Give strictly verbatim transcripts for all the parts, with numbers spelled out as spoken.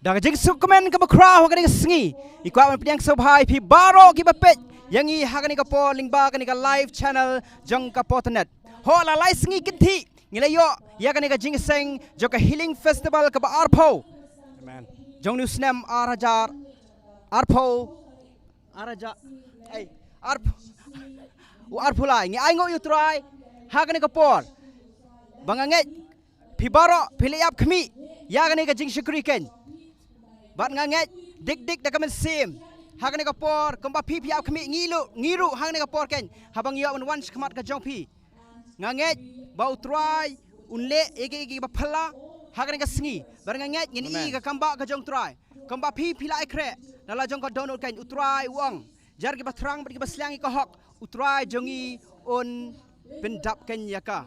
Da ka jingsngewkmen kaba khraw ha kane ka sngi, ngi kwah ban pdiang sngewbha ïa phi baroh kiba peit ïa ngi ha kane ka por lyngba kane ka live channel jong ka Potternet. Ho la lai sngi kynthih ngi la ïoh ïa kane ka jingïaseng jong ka Healing Festival kaba arphew. Amen. Jong u snem ar hajar arphew, ar hajar, ai, arphew, u arphew lai. Ngi ainguh ïa u Trai ha kane ka por ba nga ngeit phi baroh phi la ïap khmih ïa kane ka jingshakri keiñ. Bad nga ngeit dik dik da ka mynsiem ha kane ka por kumba phi phi ïap khmih, ngi ruh, ngi ruh ha kane ka por keiñ, haba ngi ïoh ban wan shakhmat ka jong phi, nga ngeit ba u Trai un leh ïa ki, ïa kiba phylla ha kane ka sngi. Bad nga ngeit ngin ïohi ka kam ba ka jong u Trai kumba phi phi la ai khreh na la jong ka dohnud keiñ. U Trai u ong, jar kiba thrang bad kiba sliang ïa ka hok, u Trai jong ngi un pyndap keiñ ïa ka.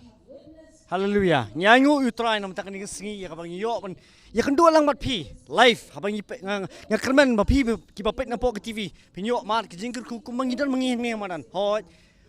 Haleluya. Ngi ainguh ïa u Trai namar kane ka sngi ïa kaba ngi ïoh ban ïakynduh lang bad phi live. Haba ngi peit, nga, nga kyrmen ba phi kiba peit napoh ka T V phin ïoh mad ka jingkyrkhu kumba ngi don ma ngi hangne ha madan. Hooid.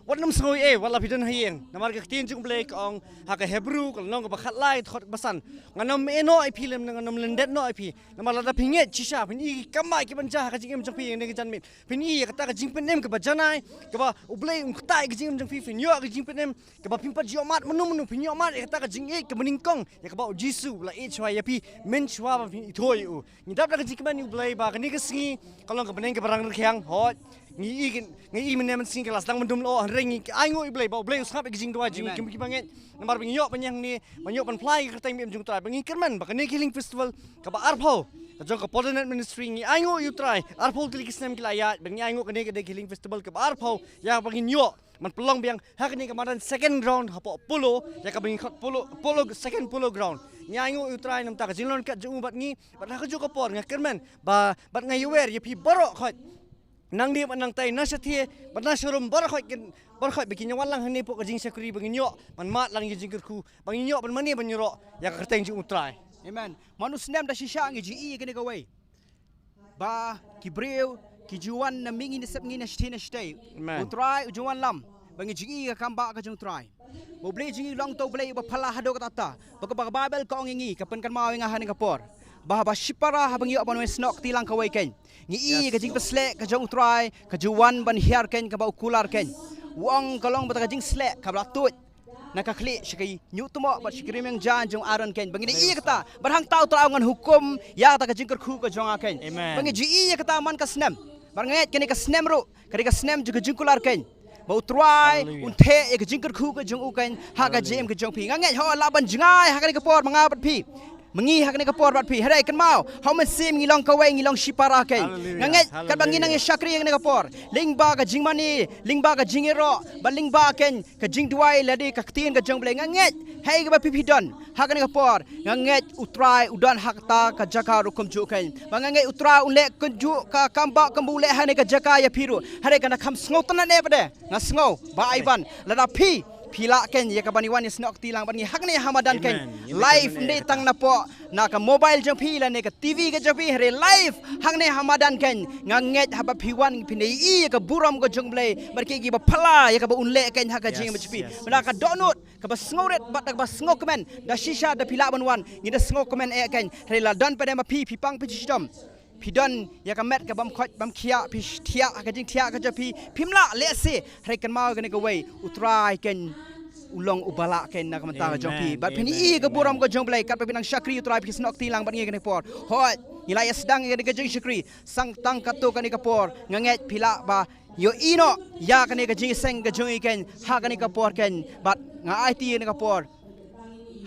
Wat nym sngew ei ei wat la phi don ha ïing, namar ka ktien jong u Blei ka ong ha ka Hebru ka lynnong kaba khatlai, dkhot kaba san: Ngan nym ïehnoh ïa phi lymne ngan nym lyndet noh ïa phi. Namar lada phi ngeit shisha phin ïohi ki kam ba ki ban jia ha ka jingim jong phi ïa kane ka janmiet. Phin ïohi ïa kata ka jingpynim kaba janai kaba u Blei un ktah ïa ka jingim jong phi. Phin ïoh ka jingpynim kaba phim pat ju ïoh mad mynno mynno, phin ïoh mad ïa kata ka jingïeit kaba nyngkong ïa kaba u Jisu u la ïeit shuwa ïa phi mynshuwa ba phin ithuh ïa u. Ngi dap da ka jingkmen ïa u Blei ba kane ka sngi ka long ka bneng kaba rang rkhiang. Hooid. Ngi i kin, ngi i mynne mynsngi ka la sdang ban dum lyoh, hynrei ngi ainguh ïa u Blei ba u Blei u sngap ïa ka jingduwai jong ngi. Amen. Kum kiba ngeit, namar ba ngi ïoh ban ïeng hangne, ba ngi ïoh ban phla ïa ka kyrteng ba im jong u Trai, ba ngi kyrmen ba kane ka Healing Festival kaba arphew ka jong ka Potternet Ministry, ngi ainguh ïa u Trai, arphew tylli ki snem ki la ïaid ba ngi ainguh kane ka dei ka Healing Festival kaba arphew ïa ba ngin ïoh ban pynlong biang ha kane ka madan second round hapoh Polo, ïa kaba ngi khot Polo, Polo, second Polo Ground. Ngi ainguh ïa u Trai namar ka jinglong kat jong u bad ngi, bad ha kajuh ka por nga kyrmen ba, bad nga ïawer ïa phi baroh khoit, nangdie bad nangtai, na shathie bad na sharum, baroh khoit kin, baroh khoit ba kin ïa wan lang hangne hapoh ka jingshakri ba ngin ïoh ban mad lang ïa ka jingkyrkhu, ba ngin ïoh ban mane ban ïaroh ïa ka kyrteng jong u Trai. Amen. Man u snem da shisha ngi ju ïohi ïa kane kawei ba ki briew ki ju wan na mihngi na sepngi na shathie na shatei. Amen. U Trai u ju wan lam ba ngi ju ïohi ïa ka kam ba ka jong u Trai. Ba u Blei jong ngi u long uta u Blei uba phylla haduh katta katta. Ba ka, ba ka Baibl ka ong ïa ngi, ka pynkynmaw ïa nga ha kane ka por ba haba shipara, haba ngi ïoh ban wan snoh kti lang kawei keiñ, ngi ïohi ïa ka jingpynshlur ka jong u Trai ka ju wan ban hiar keiñ, kaba u kular keiñ. U ong ka long ba kata ka jingsleh kaba la tuid na ka khlieh sha ka ñiuhtmoh bad sha ka riewmiang jaiñ jong u Aaron keiñ, ba ngi da ïohi ïa kata. Bad hangta u Trai u ong ngan hukum ïa kata ka jingkyrkhu ka jong nga keiñ. Amen. Ba ngi ju ïohi ïa kata man ka snem. Bad nga ngeit kane ka snem ruh ka dei ka snem jong ka jingkular keiñ, ba u Trai, haleluya, un theh ïa ka jingkyrkhu ka jong u keiñ ha ka, haleluya, jingim ka jong phi. Nga ngeit ho lah ban jngai ha kane ka por ma nga bad phi, ma ngi ha kane ka por bad phi. Hynrei kynmaw, ha u Mynsiem ngi long kawei, ngi long shipara keiñ. Haleluya. Nga ngeit katba ngi, haleluya, nang ïa shakri ha kane ka por, lyngba ka jingmane, lyngba ka jingïaroh, bad lyngba keiñ ka jingduwai lane ka ktien ka jong u Blei, nga ngeit ha kaba phi phi don ha kane ka por, nga ngeit u Trai u don ha kata ka jaka ruh kumjuh keiñ. Ba nga ngeit u Trai un leh kumjuh ka kam ba kumba u leh ha kane ka jaka ïa phi ruh. Hynrei kane kham sngewtynnad eh pat de, nga sngew ba ai ban lada phi phi lah keiñ ïa kaban ïa wan ïa snoh kti lang bad ngi ha kane ha madan keiñ. Amen. Live, ym dei tang napoh na ka mobile jong phi lane ka T V ka jong phi, hynrei live hangne ha madan keiñ. Nga ngeit haba phi wan phin ïohi ïa ka burom ka jong u Blei bad kiei kiei ba phylla ïa kaba un leh keiñ ha ka jingim jong phi. Yes, yes, yes. Mynta ka dohnud kaba sngewrit bad kaba sngewkmen, da shisha da phi lah ban wan ngi da sngewkmen eh keiñ. Hynrei la don pat de ma phi, phi pang phi shitom, phi don ïa ka met ka bym khoit bym khiah, phi thiah ha ka jingthiah ka jong phi, phim lah lehse, hynrei kynmaw kane kawei, u Trai keiñ u long uba lah keiñ na ka bynta ka jong phi. Amen. Bad phin ïohi ka burom ka jong u Blei katba phi nang shakri u Trai, phi snoh kti lang bad ngi kane ka por. Hooid, ngi la ïa sdang ïa kane ka jingshakri, sa tang katto katne ka por nga ngeit phi lah ba ïohi noh ïa kane ka jingïaseng ka jong ngi keiñ ha kane ka por keiñ. Bad nga aiti ïa kane ka por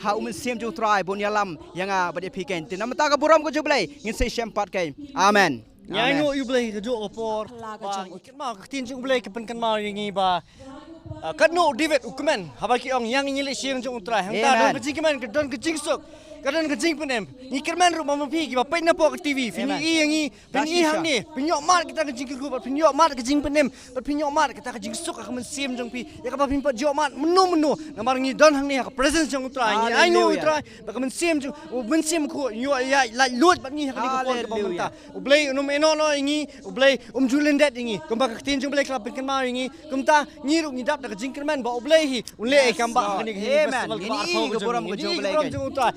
ha u Mynsiem jong u Trai ba un ïalam ïa nga bad ïa phi keiñ. Te na ka bynta ka burom ka jong u Blei ngin sa ïashem pat keiñ. Amen. Ngi ainguh ïa u Blei kajuh ka por. Ba ngi kynmaw ka ktien jong u Blei ka pynkynmaw ïa ngi ba, ah, katno u David u kmen haba ki ong, ïa ngi ngi leit sha ïing jong u Trai. Hangta don ka jingkmen, ka don ka jingsuk, ka don ka jingpynim. Ngi kyrmen ruh ma phi kiba peit napoh ka T V, phin ïohi ïa ngi, phin ïohi hangne, phin ïoh mad kata ka jingkyrkhu bad phin ïoh mad ka jingpynim bad phin ïoh mad kata ka jingsuk ha ka mynsiem jong phi, ïa kaba phim pat ju ïoh mad mynno mynno. Namar ngi don hangne ha ka presence jong u Trai. Ngi ainguh ïa u Trai ba ka mynsiem jong u, mynsiem u ïoh ïaid laitluid bad ngi ha kane ka por kaba mynta. U Blei un ym ïehnoh noh ïa ngi, u Blei um ju lyndet ïa ngi. Kumba ka ktien jong u Blei ka la pynkynmaw ïa ngi, kumta ngi ruh ngi dap da ka jingkyrmen ba u Blei hi un leh ïa ka kam ba ha kane ka Healing Festival kaba arphew ka jong ngi. Ngi ainguh ïa ka burom ka jong u Trai.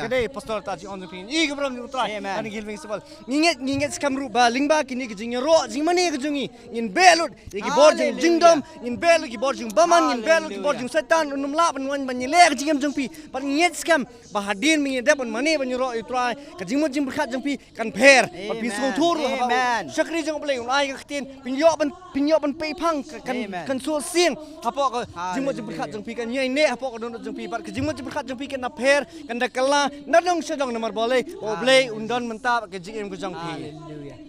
Ka dei pastor ta jingong jong phi. Ngi ka burom jong u Trai. Amen. Ani gil ving sebal. Ngi ngeit, ngi ngeit skhem ruh ba lyngba kine ka jingïaroh jingmane ka jong ngi, ngin beh lut ïa ki bor jong jingdom, ngin beh lut ki bor jong bymman, ngin beh lut ki bor jong Satan, un ym lah ban wan ban ïaleh ka jingim jong phi. Bad ngi ngeit skhem ba hadien ba ngi dep ban mane ban ïaroh ïa u Trai, ka jingmut jingpyrkhat jong phi kan pher. Bad phi sngewthuh ruh haba u shakri jong U Blei un ai ka ktien, phin ïoh ban, phin ïoh ban pei phang, ka kan, kan suk sing hapoh ka jingmut jingpyrkhat jong phi, kan ïai neh hapoh ka dohnud jong phi. Bad ka jingmut jingpyrkhat jong phi kan da pher, kan da kylla na dong sha dong namar balei, U Blei un don mynta bad ka jingim ka jong phi.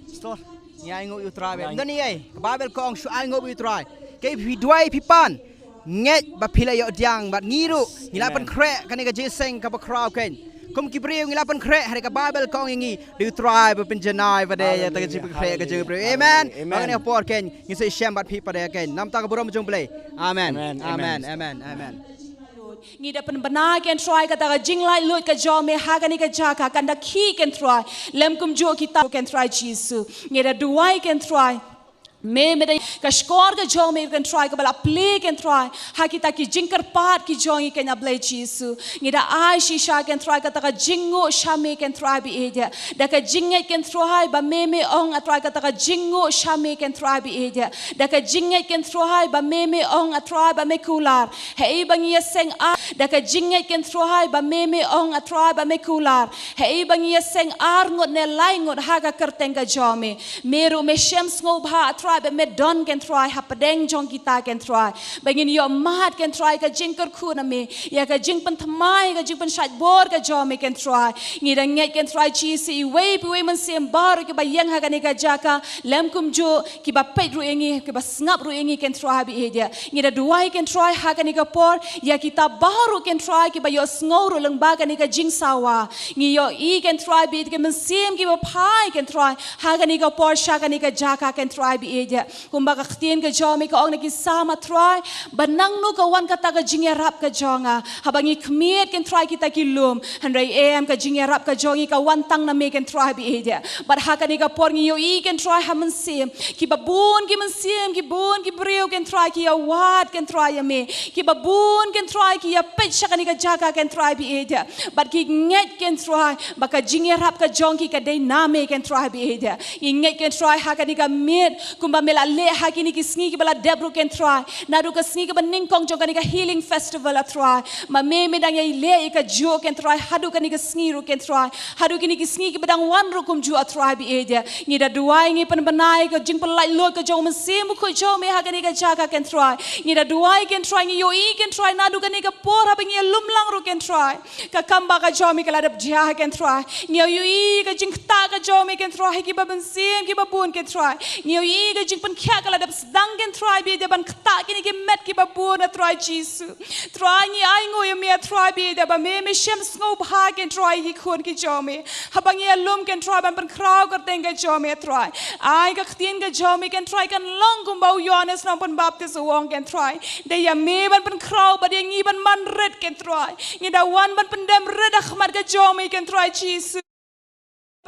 Pastor. Ngi ainguh ïa u Trai. Don ei ei ka Baibl ka ong shu ainguh ïa u Trai. Kaei phi duwai phi pan, ngeit ba phi la ïoh pdiang, bad ngi ruh ngi la pynkhreh kane ka jingïaseng kaba khraw keiñ. Kum ki briew ngi la pynkhreh, hynrei ka Baibl ka ong ïa ngi, dei u Trai ba pynjanai ba dei ïa kata ka jingpynkhreh ka jong u briew. Amen. Ba kane ka por keiñ ngin sa ïashem bad phi pat ïa keiñ. Namar ka burom jong U Blei. Amen. Amen. Amen. Amen. Ngi da pynbna, Kynrad Trai, kata ka jinglaitluid ka jong me ha kane ka jaka kan da khih, Kynrad Trai, lem kumjuh kita, Kynrad Trai Jisu. Ngi da duwai, Kynrad Trai, me, me dei ka shkor ka jong me, Kynrad Trai, kaba la plie, Kynrad Trai, ha kita ki jingkyrpad ki jong ngi, keiñ A Blei Jisu. Ngi da ai shisha, Kynrad Trai, kata ka jingnguh sha me, Kynrad Trai, ba ïeit, da ka jingngeit, Kynrad Trai, ba me, me ong, A Trai, kata ka jingnguh sha me, Kynrad Trai, ba ïeit, da ka jingngeit, Kynrad Trai, ba me, me ong, A Trai, ba me kular. Hei ba ngi ïaseng ar, da ka jingngeit, Kynrad Trai, ba me, me ong, A Trai, ba me kular. Hei ba ngi ïaseng ar ngut ne lai ngut ha ka kyrteng ka jong me, me ruh me shem sngewbha, A Trai, ba me don, Kynrad Trai, hapdeng jong kita, Kynrad Trai, ba ngin ïoh mad, Kynrad Trai, ka jingkyrkhu na me ïa ka jingpynthymmai, ka jingpynshait bor ka jong me, Kynrad Trai. Ngi da ngeit, Kynrad Trai Jisu, iwei pa iwei mynsiem baroh kiba ïeng ha kane ka jaka, lem kumjuh kiba peit ruh ïa ngi, kiba sngap ruh ïa ngi, Kynrad Trai, ba ïeit, ngi da duwai, Kynrad Trai, ha kane ka por ïa kita baroh, Kynrad Trai, kiba ïohsngew ruh lyngba kane ka jingsawa. Ngi ïohi, Kynrad Trai, ba ïeit, ki mynsiem kiba phai, Kynrad Trai, ha kane ka por sha kane ka jaka, Kynrad Trai, ba ïeit, kumba ka ktien ka jong me ka ong na ki Salm, A Trai, ba nangno ka wan kata ka jingïarap ka jong nga? Haba ngi khmied, Kynrad Trai, kita ki lum, hynrei em, ka jingïarap ka jong ngi ka wan tang na me, Kynrad Trai, ba ïeit. Bad ha kane ka por ngi ïohi, Kynrad Trai, ha mynsiem, kiba bun ki mynsiem, ki bun ki briew, Kynrad Trai, ki ïawad, Kynrad Trai, ïa me. Kiba bun, Kynrad Trai, ki ïapeit sha kane ka jaka, Kynrad Trai, ba ïeit, bad ki ngeit, Kynrad Trai, ba ka jingïarap ka jong ki ka dei na me, Kynrad Trai, ba ïeit. Ngi ngeit, Kynrad Trai, ha kane ka miet, kumba me la leh ha kine ki sngi kiba la dep ruh, Kynrad Trai, naduh ka sngi kaba nyngkong jong kane ka Healing Festival, A Trai, ma me, me dang ïai leh ïa kajuh, Kynrad Trai, haduh kane ka sngi ruh, Kynrad Trai, haduh kine ki sngi kiba dang wan ruh kumjuh, A Trai, ba ïeit. Ngi da duwai, ngi pynbna ïa ka jingpynlaitluid ka jong u Mynsiem Bakhuid jong me ha kane ka jaka, Kynrad Trai. Ngi da duwai, Kynrad Trai, ngi ïohi, Kynrad Trai, naduh kane ka por haba ngi ïalum lang ruh, Kynrad Trai, ka kam ba ka jong me ka la dep jia, Kynrad Trai. Ngi ïohi ka jingktah ka jong me, Kynrad Trai, ha kiba mynsiem kiba bun, Kynrad Trai. Ngi ïohi ka jingpynkhiah ka la dep sdang, Kynrad Trai, ba ïeit, ban ktah kine ki met kiba bun, A Trai Jisu. Trai, ngi ainguh ïa me, A Trai, ba ïeit, ba me, me shem sngewbha, Kynrad Trai, ïa ki khun ki jong me. Haba ngi ïalum, Kynrad Trai, ban pynkhraw kyrteng ka jong me, A Trai. Ai ka ktien ka jong me, Kynrad Trai, kan long kumba u Ïoannis Nongpynbaptis u ong, Kynrad Trai. Dei ïa me ban pynkhraw bad ïa ngi ban man rit, Kynrad Trai. Ngi da wan ban pyndem rit ha khmat ka jong me, Kynrad Trai Jisu.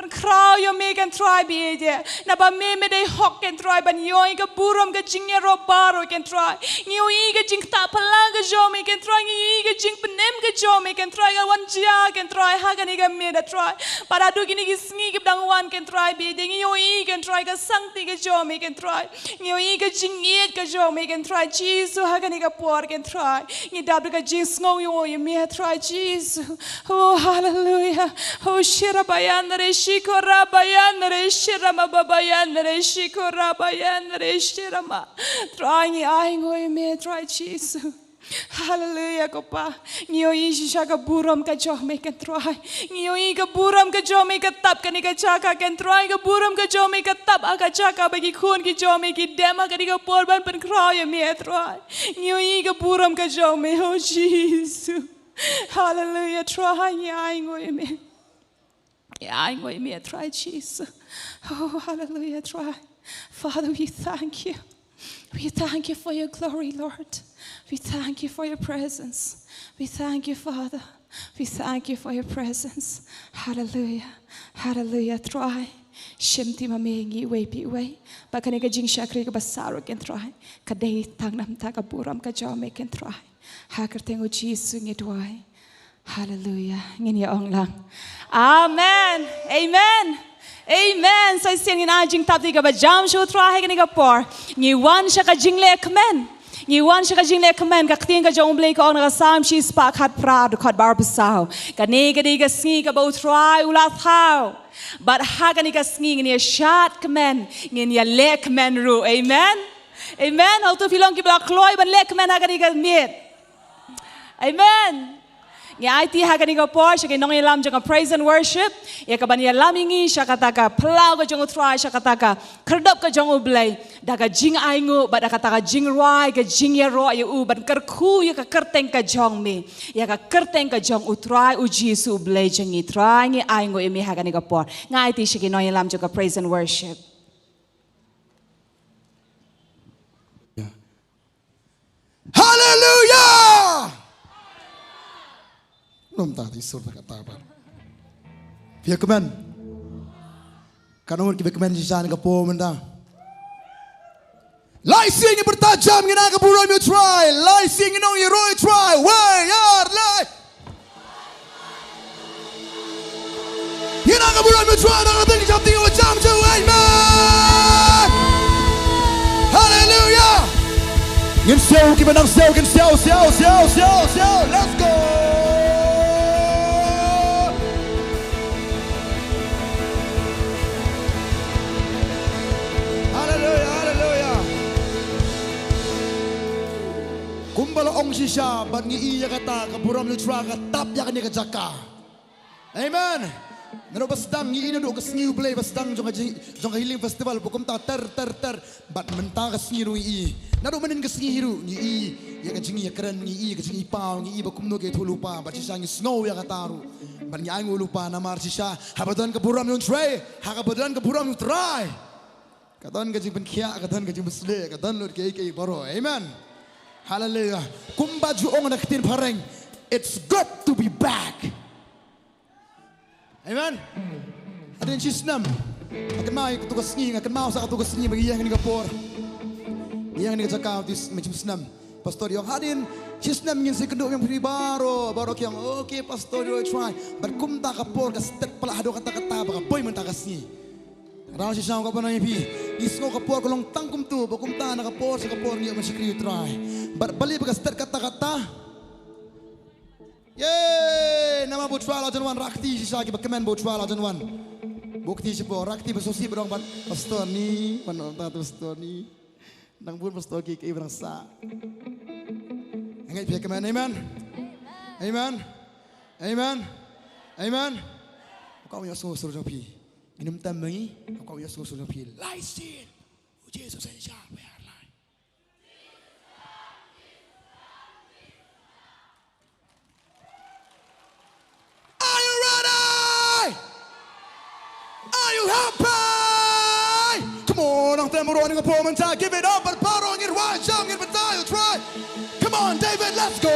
Pynkhraw ïa me, Kynrad Trai, ba ïeit. Naba me, me dei hok, Kynrad Trai, ban ïoh ïa ka burom ka jingïaroh baroh, Kynrad Trai. Ngi ïohi ka jingktah phylla ka jong me, Kynrad Trai. Ngi ïohi ka jingpynim ka jong me, Kynrad Trai, ka wan jia, Kynrad Trai, ha kane ka miet, A Trai. Bad haduh kine ki sngi kiba dang wan, Kynrad Trai, ba ïeit, ngi ïohi, Kynrad Trai, ka sangti ka jong me, Kynrad Trai. Ngi ïohi ka jingïeit ka jong me, Kynrad Trai Jisu, ha kane ka por, Kynrad Trai. Ngi dap da ka jingsngew ïa me, A Trai Jisu. Oh, hallelujah. Oh, shira bayan re shiko ra bayan re shira ma ba bayan re shiko ra bayan re shira ma. Trai, ngi ainguh ïa me, Trai Jisu. Hallelujah, ko Pa. Ngi ïohi shisha ka burom ka jong me, Kynrad Trai. Ngi ïohi ka burom ka jong me ka tap kane ka jaka, Kynrad Trai. Ka burom ka jong me ka tap ha ka jaka ba ki khun ki jong me ki dem ha kane ka por ban pynkhraw ïa me, Trai. Ngi ïohi ka burom ka jong me, oh Jisu. Hallelujah, Trai, ngi ainguh ïa me. Ngi ainguh ïa me, Trai Jisu. Oh, hallelujah, Trai. Father, we thank you. We thank you for your glory, Lord. We thank you for your presence. We thank you, Father. We thank you for your presence. Hallelujah. Hallelujah, Trai. Shim ti ma me ngi iwei pa iwei. Ba kane ka jingshakri kaba sah ruh, Kynrad Trai, ka dei tang namar ka burom ka jong me, Kynrad Trai. Ha ka kyrteng u Jisu ngi duwai. Haleluya. Ngin ïa ong lang. Amen. Amen. Amen. Sa shisien ngin ai jingtap ïa kaba jam sha U Trai ha kane ka por. Ngi wan sha ka jinglehkmen. Ngi wan sha ka jinglehkmen, ka ktien ka jong U Blei ka ong na ka Salm shispah khatphra, dkhot arphew saw. Kane ka dei ka sngi kaba U Trai u la thaw. Bad ha kane ka sngi ngin ïa shad kmen, ngin ïa lehkmen ruh. Amen. Amen. Hato phi long kiba la kloi ban lehkmen ha kane ka miet? Amen. Ngi aiti ha kane ka por sha ki nongïalam jong ka praise and worship, ïa kaban ïalam ïa ngi sha kata ka phyllaw ka jong U Trai, sha kata ka khyrdop ka jong U Blei, da ka jingainguh bad da kata ka jingrwai, ka jingïaroh ïa u, ban kyrkhu ïa ka kyrteng ka jong me, ïa ka kyrteng ka jong U Trai U Jisu U Blei jong ngi. Trai, ngi ainguh ïa me ha kane ka por. Ngi aiti sha ki nongïalam jong ka praise and worship. Haleluya! Nym ta ti sur ta ka ta ba. Phi ïa kmen. Katno ngut kiba kmen shisha ha kane ka por mynta? Lai sien ngi pyrta jam, ngi nang ka burom ïa U Trai. Lai sien ngi nang ïaroh ïa U Trai. Wei, ar, lai. Ngi nang ka burom ïa U Trai, nang ka ding jam, ding jam, jam. Amen. Haleluya. Ngin siaw, kiba nang siaw, ngin siaw, siaw, siaw, siaw, siaw. Let's go. Haleluya, haleluya. Kumba la ong shisha, bad ngi i ïa kata, ka burom ïa U Trai ka tap ïa kane ka jaka. Amen. Naduh ba sdang ngi i, naduh ka sngi U Blei ba sdang jong ka ji-, jong ka Healing Festival, ba kumta ter, ter, ter. Bad mynta ka sngi ruh ngi i. Naduh mynnin ka sngi hi ruh ngi i ïa ka jingïakren, ngi i ïa ka jingïapaw, ngi i ba kumno ki ïathuhlypa, bad shisha ngi sngew ïa kata ruh. Bad ngi ainguh lypa namar shisha haba don ka burom ïa U Trai, ha kaba don ka burom ïa U Trai, ka don ka jingpynkhiah, ka don ka jingpynshlur, ka don lut kiei kiei baroh. Amen. Haleluya. Kumba ju ong na ka ktien phareng, it's good to be back. Amen. Hadien shi snem nga kynmaw ïa kato ka sngi, nga kynmaw sa kato ka sngi ba ngi ïeng ha kane ka por, ïeng ha kane ka jaka, hadien shi snem. Pastor ïa ong hadien shi snem ngin sa ïakynduh biang phi baroh, baroh ki ong, okay Pastor, ïaroh ïa U Trai. Bad kumta ka por ka stet palat haduh katta katta ba ka poi mynta ka sngi. Rau shisha nga kwah ban ong ïa phi, ngi sngew ka por ka long tang kumto, ba kumta na ka por sha ka por ngi ïoh ban shakri ïa U Trai. Bad balei ba ka stet katta katta? Yay! Namar ba U Trai la jan wan, rah kti shisha kiba kmen ba U Trai la jan wan. Buh kti shapoh, rah kti ba sngewsih ba dang ban Pastor ni, ban ong ta Pastor ni. Nang bun Pastor kiei kiei ba dang sah. Nga ngeit phi ïa kmen, amen. Amen. Amen. Amen. Ka ïohsngew sur jong phi. Ngin ym tem ma ngi, ka ïohsngew sur jong phi. Lai sien U Jisu shisha ba ïa lai. Are you ready? Are you happy? Come on, nang tem baroh ha kane ka por mynta, give it up, bad baroh ngin rwai jam, ngin batai, let's ride. Come on, David, let's go.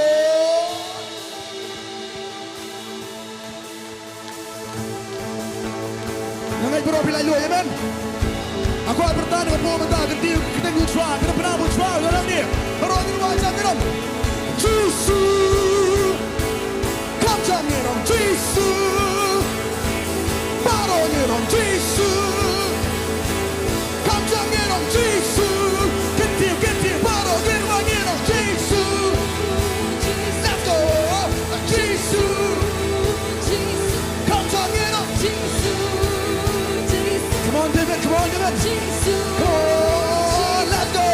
Nga ngeit baroh phi la ïohi, amen. Nga kwah pyrta na ka por mynta, ka dei ka ktien U Trai, ka dei ka bynta U Trai, ïa ngi baroh ngin rwai jam, ngin ong Jisu. Come jam, ngin ong Jisu. Baroh ngin ong Jisu. Come jam, ngin ong Jisu. Kyntiew, kyntiew, baroh ngin rwai, ngin ong Jisu. Let's go. Jisu. Come jam, ngin ong Jisu. Come on, David, come on, David. Come on, let's go.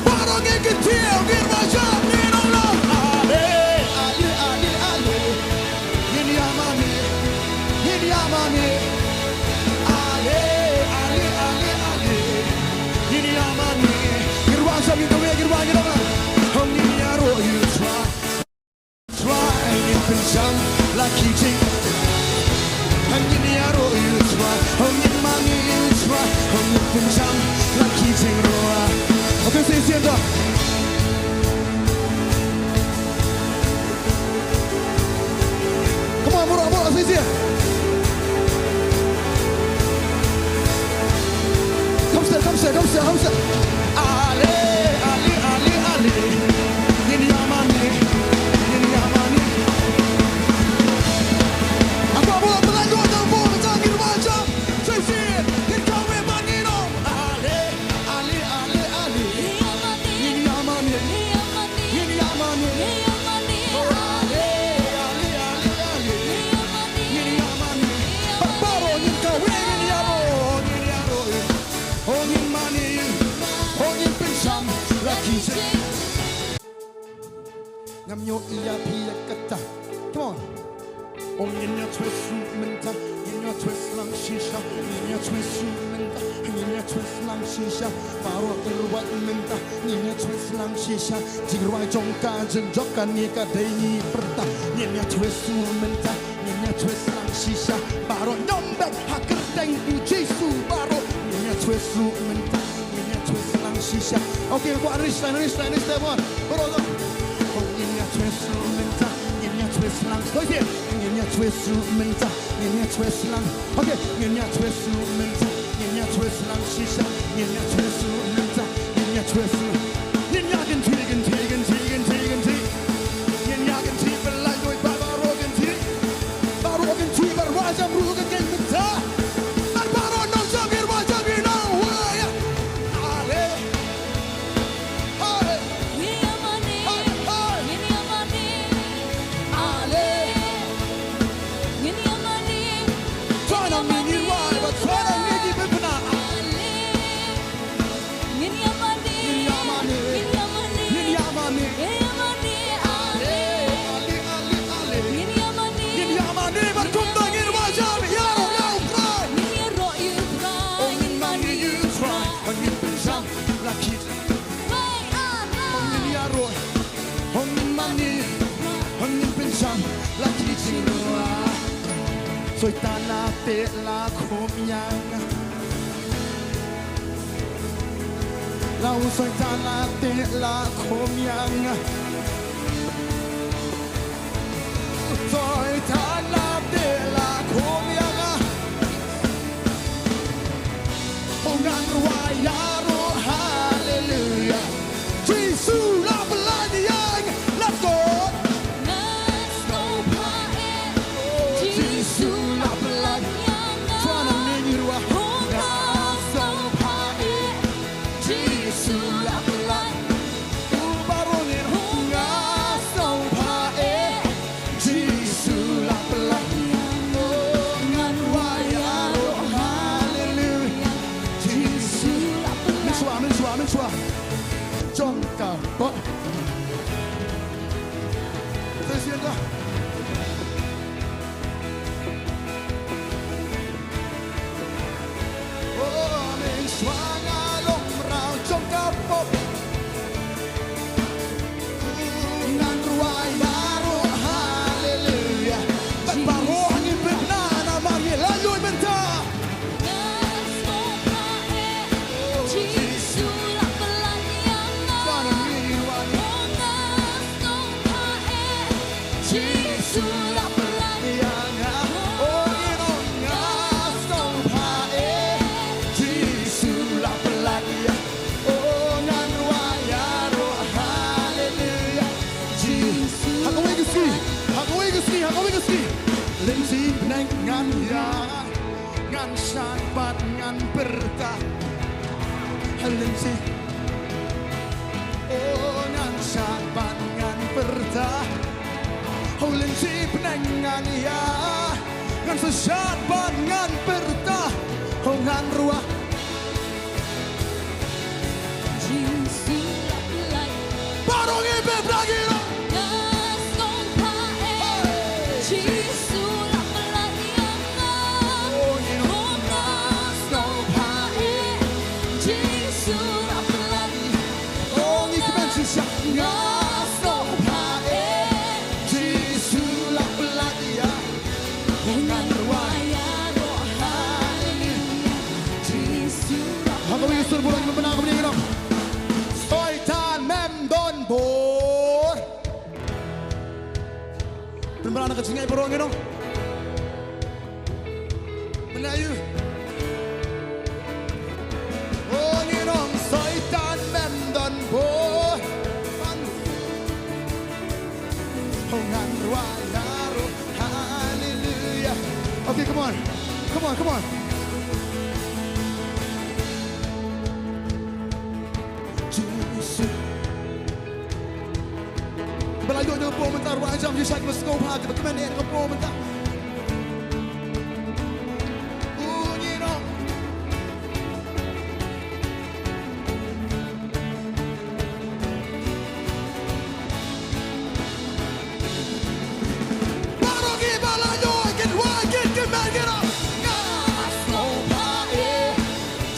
Baroh ngin kyntiew, ngin rwai jam, ngin ong lang. Ale, ale, ale, ale. Ngin ïa mane, ngin ïa mane. Ale, ale, ale, ale. Ngin ïa mane. Ngin rwai jam, ngin kawei, ngin rwai, ngin ong lang. Hong ngin ïaroh ïa U Trai. Trai, ngin pynjam la ki jing. Hong ngin ïaroh ïa U Trai. Hong ngin mane ïa U Trai. Hong ngin pynjam la ki jingrwai. Okay, shisien to. Come on, Ale, ale, ale, ale. Ngin ïa mane, ngin ïa mane. Hapoh bor Blai, hapoh bor Blai, ngin wan jam. Shisien, ngin kawei ban ngin ong. Ale, ale, ale, ale. Ngin ïa mane, ngin ïa mane, ngin ïa mane. Ale, ale, ale, ale. Ngin ïa mane. Baroh ngin kawei, ngin ïaroh, ngin ïaroh. Oh ngin mane, oh ngin pynsham la ki jing. Ngam ïohi ïa phi ïa kata. Come on. Oh ngin ïa choice ruh mynta, ngin ïa choice lang shisha, ngin ïa choice ruh mynta, ngin ïa choice lang shisha. Baroh ki ruh mynta, ngin ïa choice lang shisha. Jingrwai jong ka jingjop kane ka dei ngi pyrta, ngin ïa choice ruh mynta. Ngin ïa choice lang shisha baroh, nyngkong bad ha kyrteng u Jisu baroh. Ngin ïa choice ruh mynta, ngin ïa choice lang shisha. Okay, go on, release line, release line, release line, go on. Baroh tu. Oh, ngin ïa choice ruh mynta, ngin ïa choice lang. Go again. Ngin ïa choice ruh mynta, ngin ïa choice lang. Okay, ngin ïa choice ruh mynta, ngin ïa choice lang shisha, ngin ïa choice ruh mynta, ngin ïa choice ruh. Ngin ïa kynti, kynti, kynti, kynti, kynti. Ngin ïa kynti, ba la ïoh ba baroh kynti. Baroh kynti, ba rwai jam ruh kynti mynta. Ba baroh nong jam, ngin rwai jam, you know, why? Ale. Hey. Hey, hey. Ale. Twana mi ngin rwai, ba twana mi ki pynpna. Ngin ïa mane. Ngin ïa mane. Ngin ïa mane. Ngin ïa mane. Ngin ïa mane. Ale. Ale, ale, ale. Ngin ïa mane. Ngin ïa mane. Bad kumta ngin wan jam ïaroh ïa U Trai. Ngin ïaroh ïa U Trai. Oh, ngin mane ïa U Trai. Ngin pynsham la ki. Wei, ah, ah. Oh, ngin ïaroh. Oh, ngin mane. Oh, ngin pynsham la ki jingrwai. Soitan la teh la khum ïa nga. La u Soitan la teh la khum ïa nga. Soitan la teh la khum ïa nga. Oh, ngan rwai ïaroh, haleluya. Jisu la pynlait ïa nga. Let's go. Nga sngewbha eh. Oh, Jisu la pynlait ïa nga. Twana mi ngin rwai. Oh, nga sngewbha eh. Jisu la pynlait. U baroh ngin ong nga sngewbha eh. Jisu la pynlait. Oh, ngan rwai ïaroh, haleluya. Jisu la pynlait. Mynshuwa, mynshuwa, mynshuwa. Jong ka pop. Te sien dah. Oh, mynshuwa nga long mraw jong ka pop. Ngan rwai baroh, haleluya. Bad baroh ngin pynbna namar ngi la ïoh mynta. Nga sngewbha eh, Jisu la pynlait ïa nga. Baroh ngin rwai. Oh, nga sngewbha eh. Jisu la pynlait ïa nga. Oh, ngin ong nga sngewbha eh. Jisu la pynlait ïa. Oh, ngan rwai ïaroh, haleluya. Jisu. Ha kawei ka sngi, ha kawei ka sngi, ha kawei ka sngi. Lynti bneng ngan ïa, ngan shad bad ngan pyrta. Lynti. Oh, ngan shad bad ngan pyrta. Oh, lynti bneng ngan ïa. Ngan sa shad bad ngan pyrta. Oh, ngan rwai. Jisu la pynlait. Baroh ngin pynbna ïa. Nga sngewbha eh. Hey. Jisu la pynlait ïa nga. Oh, ngin ong. Oh, nga sngewbha eh. Jisu la pynlait. Oh, ngi kmen shisha. Nga sngewbha eh. Jisu la pynlait ïa. Ngan rwai ïaroh, haleluya. Jisu la. Ha kawei ka sur baroh ngin pynbna kumne, ngin ong. Soitan mem don bor. Pynbna na ka jingngeit baroh, ngin ong. Pynbna ïa u. Oh, ngin ong Soitan mem don bor ban. Ho ngan rwai ïaroh. Hallelujah. Okay, come on. Come on, come on. Jisu. Ba la ïoh ïa ka por mynta, rwai jam, Jisu, kiba sngewbha, kiba kmen ïa ka por mynta. U ngi no. Baroh kiba la ïoh, kin rwai, kin kmen, kin ong, nga sngewbha ïa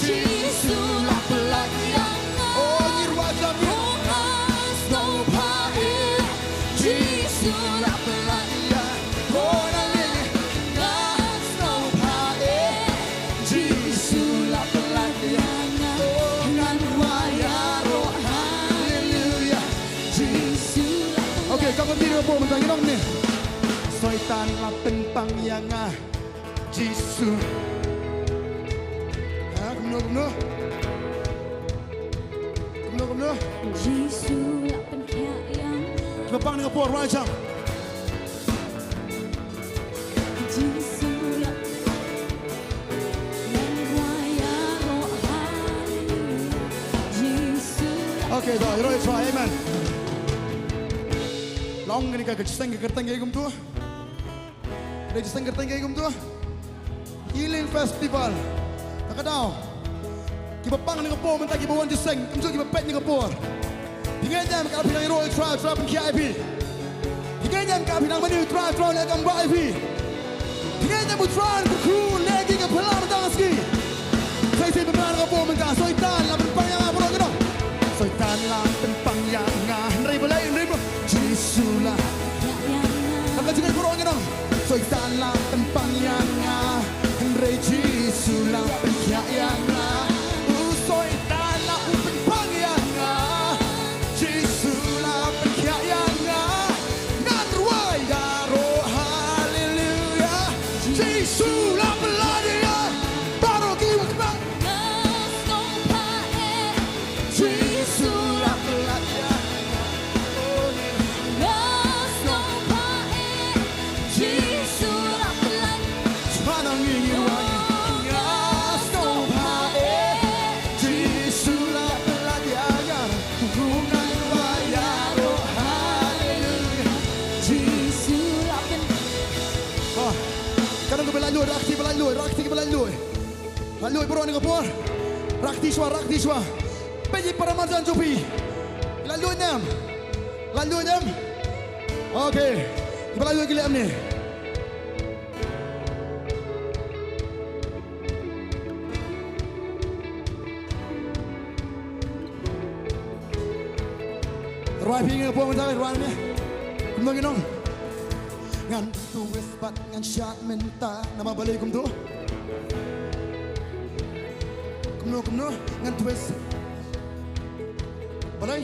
Jisu la pynlait ïa nga. Oh, ngi rwai jam ïa nga. Nga sngewbha ïa Jisu la pynlait ïa nga. Oh, na ngi, nga sngewbha ïa Jisu la pynlait ïa nga. Oh, ngan rwai ïaroh, haleluya. Jisu la pynlait. Okay, ka ban dei ka por mynta, ngi ong ne. Soitan la pynpang ïa nga. Jisu. Ha, kumno, kumno? Kumno, kumno? Jisu la pynkhiah ïa nga. Kiba pang na ka por, rwai jam. Jisu la, ngan rwai ïaroh, haleluya. Jisu la. Okay, to, ïaroh, ïaroh, amen. Long kane ka jingïaseng ka kyrteng kaei kumto? Ka jingïaseng kyrteng kaei kumto? Healing Festival. Ta ka daw. Kiba pang na ka por mynta, kiba wan jingïaseng, kumjuh kiba peit na ka por. Phi ngeit ne em, katba phi nang ïaroh ïa U Trai, U Trai pynkhiah ïa phi? Phi ngeit ne em, katba phi nang mane U Trai, U Trai u leh kam bha ïa phi? Phi ngeit ne em U Trai un kyrkhu, un leh ïa ki, ka phylla mynta ka sngi? Sa shisien ba phi nang na ka por mynta, Soitan la pynpang ïa nga, baroh ngi ong. Soitan la pynpang ïa nga, hynrei balei, hynrei ba Jisu la. Nang ka jingngeit baroh ngi ong. Soitan la pynpang ïa nga, hynrei Jisu la pynkhiah ïa nga. U Soitan la u pynpang ïa nga, Jisu la pynkhiah ïa nga. Ngan rwai ïaroh, haleluya. Jisu la pynlait ïa nga. Baroh ki wa kynang. Nga sngewbha ïa Jisu la pynlait ïa nga. Nga sngewbha ïa Jisu la pynlait. Sngewbha ïa nga, nga sngewbha ïa Jisu la pynlait ïa nga. Ngan rwai ïaroh, haleluya. Jisu la pyn. Ah, ka dang ka ba la loi, rah kti ba la loi, rah kti ba la loi. La loi baroh na ka por. Rah kti shuwa, rah kti shuwa. Peit ïa ki para marjan jong phi. La loi ne em? La loi ne em? Okay. Ba la loi ki leh ne. Rwai phi nga pom da rwai ne. Kumno ngi ong? Ngan twist bad ngan shad mynta. Namar balei kumto? Kumno, kumno? Ngan twist. Balei?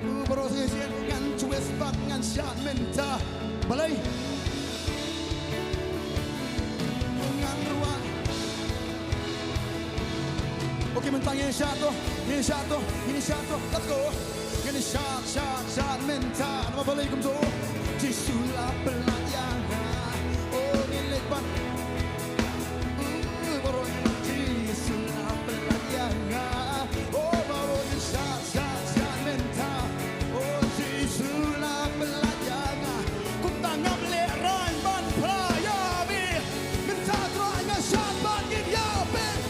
Uh, baroh shisien ngan twist bad ngan shad mynta. Balei? Ngan rwai. Okay, mynta ngin shad to, ngin shad to, ngin shad to. Let's go. Ngin shad, shad, shad mynta. Namar balei kumto? Jisu la pynlait ïa nga. Oh, ngin leit bad. Uh, baroh Jisu la pynlait ïa nga. Oh, baroh ngin shad, shad, shad mynta. Oh, Jisu la pynlait ïa nga. Kumta ngam lehraiñ ban phla ïa me. Mynta Trai nga shad bad ngin ïa peit.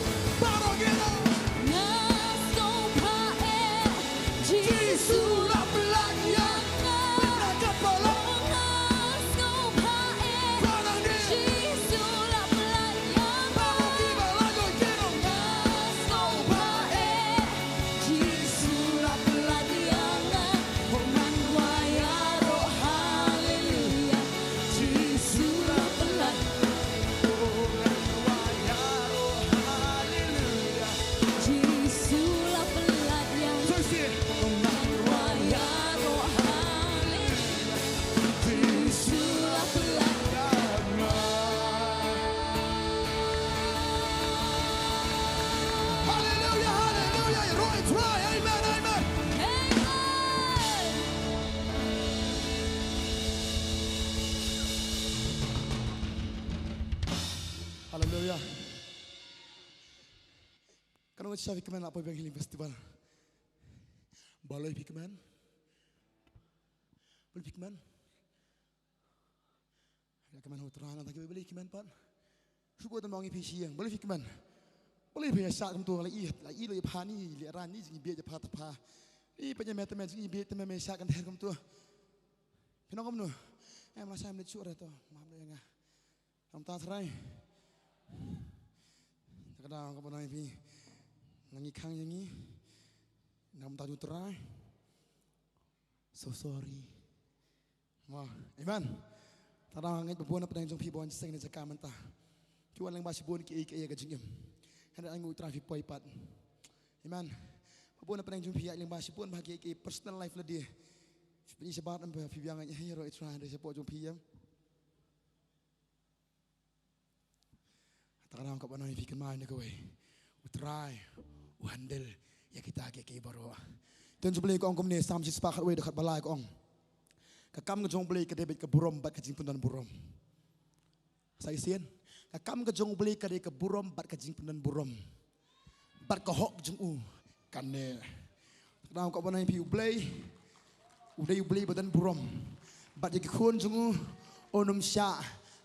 Baroh ngin ong. Nga sngewbha eh. Jisu la pynlait ïa nga. Pynlait kat ba la. Nga sngewbha eh. Ba nang di. Jisu la pynlait ïa nga. Baroh kiba la ïoh ki ong. Nga sngewbha eh. Jisu la pynlait ïa nga. Ho ngan rwai ïaroh haleluya. Jisu la pynlait. Ho ngan rwai ïaroh haleluya. Jisu la pynlait ïa nga. Ho ngan rwai Sha phi kmen la poi biang healing festival. Balei phi kmen? Balei phi kmen? Ïa kmen ha U Trai, nangta ki balei kmen pat. Shu bud tang ma ngi phi sha ïing, balei phi kmen? Balei phi ïa shah kumto, la i, la i la i pha ni, la i ran ni, jingbieit ïa pha ta pha. Ni pa ïa me te me jingbieit te me me shah kan ther kumto. Phi nong kumno? Em la shah em le chuh re to, mam le nga. Nangta Trai. Ta ka daw ka ba nai phi. Nang i khang ïa ngi. Nangta ju Trai. So sorry. Mo, amen. Ta da ngeit ba bun na pdeng jong phi ba wan seng ne jaka mynta. Ki wan lyngba shibun kiei kiei ka jingim. Hynrei ai ngu Trai phi poi pat. Amen. Ba bun na pdeng jong phi ïa lyngba shibun ba kiei kiei personal life lade. Phi shabar em ba phi biang ai hei ro i Trai hynrei shapoh jong phi ïa. Ta ka daw ka ba nai phi kynmaw ne kawei. U Trai u handle ïa kita kiei kiei baroh. Ktien jong U Blei ka ong kumne, Salm shispah khatwei dkhot ba lai ka ong. Ka kam ka jong U Blei ka dei beit ka burom bad ka jingpyndon burom. Sa shisien, ka kam ka jong U Blei ka dei ka burom bad ka jingpyndon burom. Bad ka hok jong u kane. Ka daw ka ba nai phi U Blei. U dei U Blei ba don burom. Bad ïa ki khun jong u un ym shah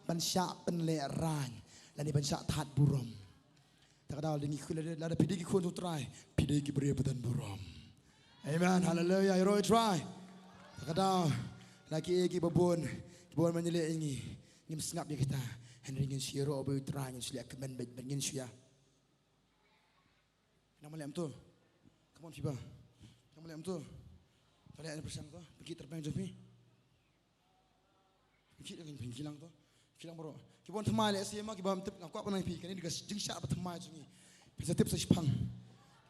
ban shah pynlehrain lane ban shah thad burom. Ta ka daw lada ngi khun lada, lada phi dei ki khun jong U Trai, phi dei ki briew ba don burom. Amen. Haleluya. Ïa ro i Trai. Ta ka daw la kiei kiei ba bun, ki ba bun ban ïaleh ïa ngi. Ngim sngap ïa kita. Hynrei ngin shu ïaroh bad U Trai, ngin shu leh kmen bad ngin shu ïa Nang mlem tu. Come on, Fiba. Nang mlem tu. Tale ada persang tu. Pergi terbang je pi. Pergi lagi pergi lang tu. Pergi lang bro. Ki bun thymmai leh sih ma ki bam tip nga kwah pynai phi. Kane dei ka jingshah ba thymmai jong ngi. Phi sa tip sa shipang.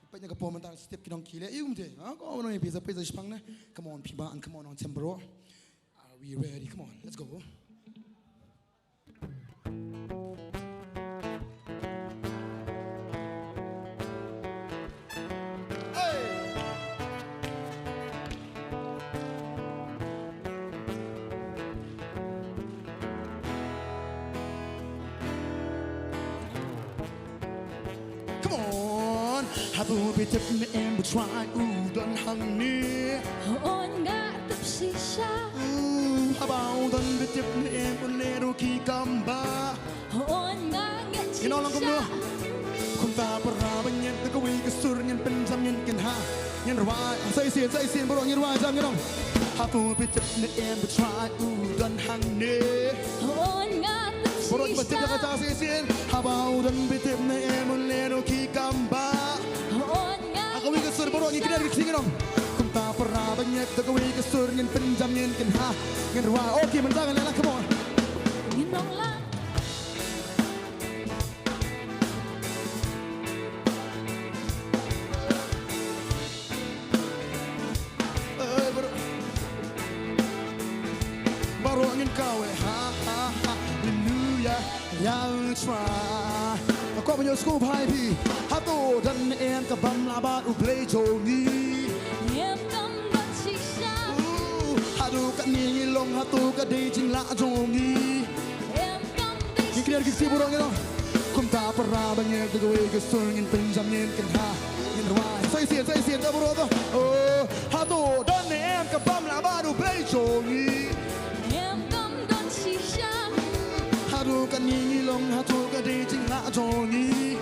Peit na ka por mynta sa tip ki nongkylli. Ïa um te. Ha ko nang phi sa peit sa shipang ne. Come on Fiba and come on Nongchem bro. Are we ready? Come on. Let's go. Come on. Hato phi tip ne em ba u Trai u don hangne? Hooid nga tip shisha. Haba u don phi tip ne em un leh ruh ki kam ba. Hooid nga ngeit shisha. Kumta para ba ngiat da kawei ka sur ngin pynjam ngin kynha. Ngin rwai sa shisien sa shisien baroh ngin rwai jam ngin ong. Hato phi tip ne em ba u Trai u don hangne? Hooid nga tip shisha. Baroh ba tip da kata sa shisien. Haba u don phi tip ne em un leh ruh ki kam ba. Hooid nga. Ha kawei ka sur baroh ngin kynha ki ksing ngin ong. Kumta para ba ngiat da kawei ka sur ngin pynjam ngin kynha. Ngin rwai. Okay, mynta ngin leh la, come on. Ngin ong la. Eh, baroh, baroh ngin kawei. Ha ha ha. Hallelujah. Ïa u Trai. Ka kwah ban ïohsngew bha ïa phi. Hato don ne em ka bym lah bad U Blei jong ngi? Em kam don shisha. Uh, haduh katne ngi long hato ka dei jinglah jong ngi? Em kam don shisha. Ngi kren ki ksih baroh ngi long. Kumta para ba ngiat da kawei ka sur ngin pynjam ngin kynha. Ngin rwai. Sa shisien sa shisien ta baroh ta. Oh, hato don ne em ka bym lah bad U Blei jong ngi? Em kam don shisha. Haduh katne ngi long hato ka dei jinglah jong ngi?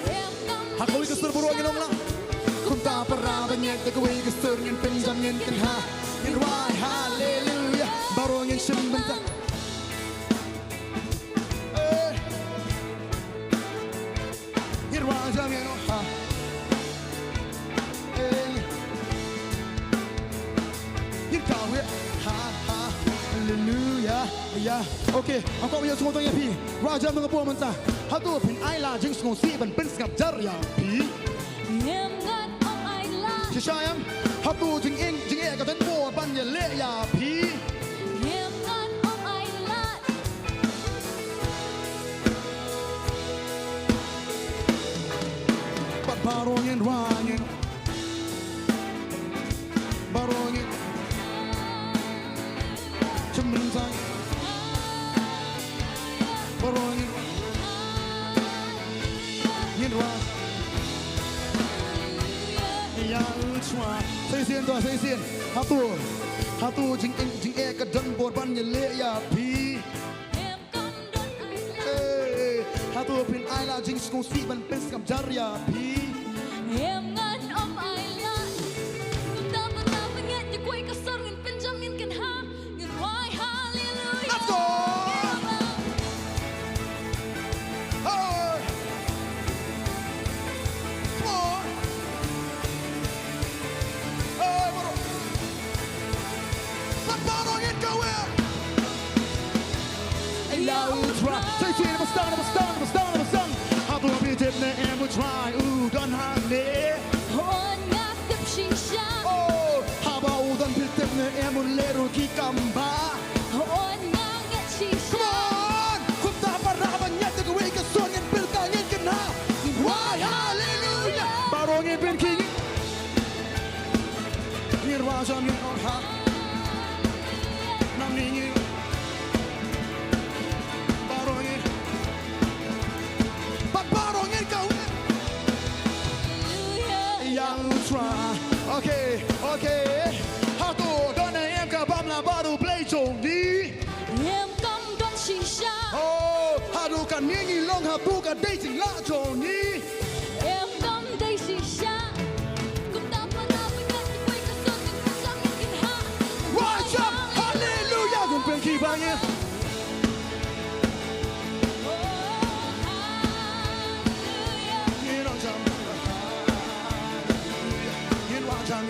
Em kam don shisha. Ha kawei ka sur baroh ngin ong la. Kumta para ba ngiat da kawei ka sur ngin pynjam ngin kynha. Ngin rwai haleluya. Baroh ngin shim bynta. Eh. Ngin rwai jam ngin ong ha. Eh. Ngin kawei ha ha. Hallelujah. Ïa. Okay. Nga kwah ban ïohsngew tang ïa phi. Rwai jam nang ka por mynta. Hato phin ai la jingsngewsih ban pynsngap jar ïa phi? Ngim ngat ym ai la. Shisha em. Hato jingim jingeh ka don bor ban ïaleh ïa phi? Ngim ngat ym ai la. Bad baroh ngin rwai ngin. Baroh ngin. Chim bynta. Baroh ngin. Ngin rwai. Shisien to, shisien. Hato, hato jingeh, jingeh ka don bor ban ïaleh ïa phi? Em kam don ai la. Eh, hato phin ai la jingsngewsih ban pynskhem jar ïa phi? Em ngan ym ai la. Kumta para bangeit, ïa kawei ka sor ngin pynjam, ngin kynha, ngin rwai haleluia. Let's go. Hey. Come on. Hey, baroh. Baroh ngin kaweh. Ïa U Trai. Shisien, ba sdang, ba sdang, ba sdang, ba sdang. Hato phi tip ne em U Trai u don hangne? Hooid nga tip shisha. Oh, haba u don phi tip ne em un leh ruh ki kam ba? Hooid nga ngeit shisha. Come on. Kumta para bangeit, ïa kawei ka sor ngin pyrta, ngin kynha. Wai, haleluia. Baroh ngin pynkhih. Ngin rwai jam, ngin ong ha. Nangne ngin. Baroh ngin. Bad baroh ngin kaweh. Ïa U Trai. Okay, okay. Hato don ne em ka bam la bad U Blei jong ngi? Em kam don shisha. Oh, haduh kane ngi long hato ka dei jinglah jong ngi? Em kam dei shisha. Kumta para bangeit, ïa kawei ka sor ngin pynjam, ngin kynha. Rwai jam, haleluia, ngin pynkhih bha ngi. Oh, haleluia. Ngin rwai jam, haleluia. Ngin rwai jam,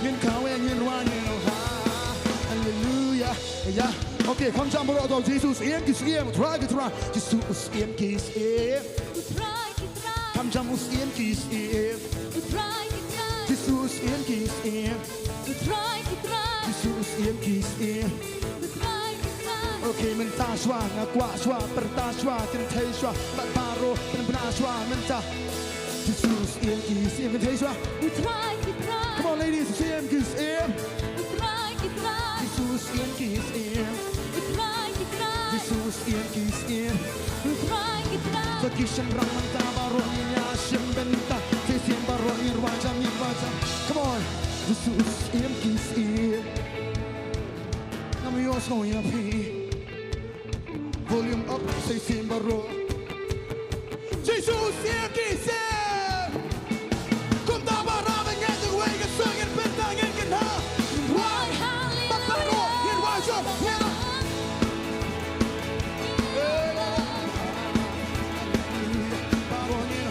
ngin kaweh, ngin rwai, ngin rwai. Haleluia. Ïa. Okay, kham jam baroh to. Jisu u Syiem ki syiem, U Trai ki trai. Jisu u Syiem ki syiem. U Trai ki trai. Kham jam, U Syiem ki syiem. U Trai ki trai. Jisu u Syiem ki syiem. U Trai ki trai. Jisu u Syiem ki syiem. U Trai ki trai. Okay, mynta shuwa, nga kwah shuwa, pyrta shuwa, kynthei shuwa, bad baroh, pynbna shuwa mynta. Jisu u Syiem ki syiem, kynthei shuwa. U Trai ki trai. Come on, ladies, U Syiem ki syiem. U Trai ki trai. Jisu u Syiem ki syiem. U Trai ki trai. Jisu u Syiem ki syiem. U Trai ki trai. Sa ki shynrang mynta baroh ngin ïa shim bynta. Shisien baroh ngin rwai jam, ngin rwai jam. Come on. Jisu u Syiem ki syiem. Ngam ïohsngew ïa phi. Volume up, shisien baroh. Jisu u Syiem ki syiem. Kumta para bangeit, ïa kawei ka sor ngin pynta, ngin kynha. Rwai. Bad baroh ngin rwai jam, ngin. Baroh ngin.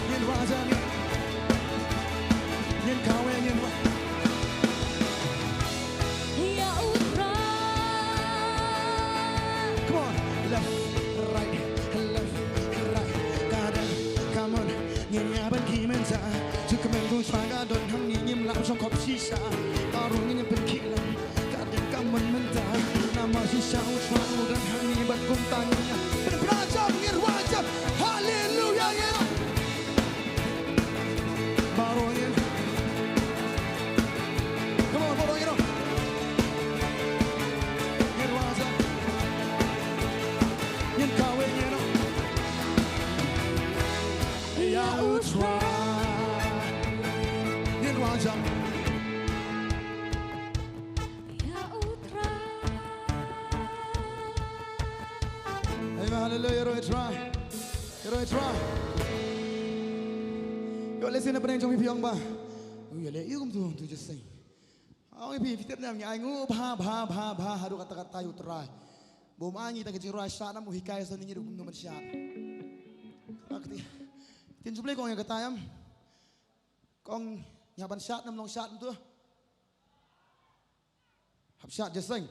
Ngin rwai jam, ngin. Ngin kaweh, ngin rwai. Ïa U Trai. Come on. Left, right, left, right. Ka dang, come on. Ngin ïa pynkhih mynta. Jukmen U Trai ka don hangne, ngim lah shong khop shisha. Baroh ngin ïa pynkhih lang. Ka dang, come on mynta. Namar shisha U Trai u don hangne bad kumta ngin ïa pynpra jam, ngin rwai jam. Haleluia, ngin. Baroh ngin. Come on, baroh ngin. Ngin rwai jam. Ngin kaweh, ngin. Ïa U Trai. Ngin rwai jam. Ïa U Trai. Amen, haleluia, ïaroh ïa U Trai. Ïaroh ïa U Trai. Ïoh lehse na pdeng jong phi phi ong ba, u ïaleh ïa kumtu, tu jingïaseng. Ong ïa phi, phi tip ne em, ngi ainguh bha bha bha bha haduh katta katta ïa U Trai. Bym ai ngi tang ka jingrwai shad, nam u hikai sa ngi ruh kumno ban shad. Ka kti. Ktien jong U Blei ka ong ïa kata em. Ka ong ngi hap ban shad, nam long shad kumtu. Hap shad jingïaseng.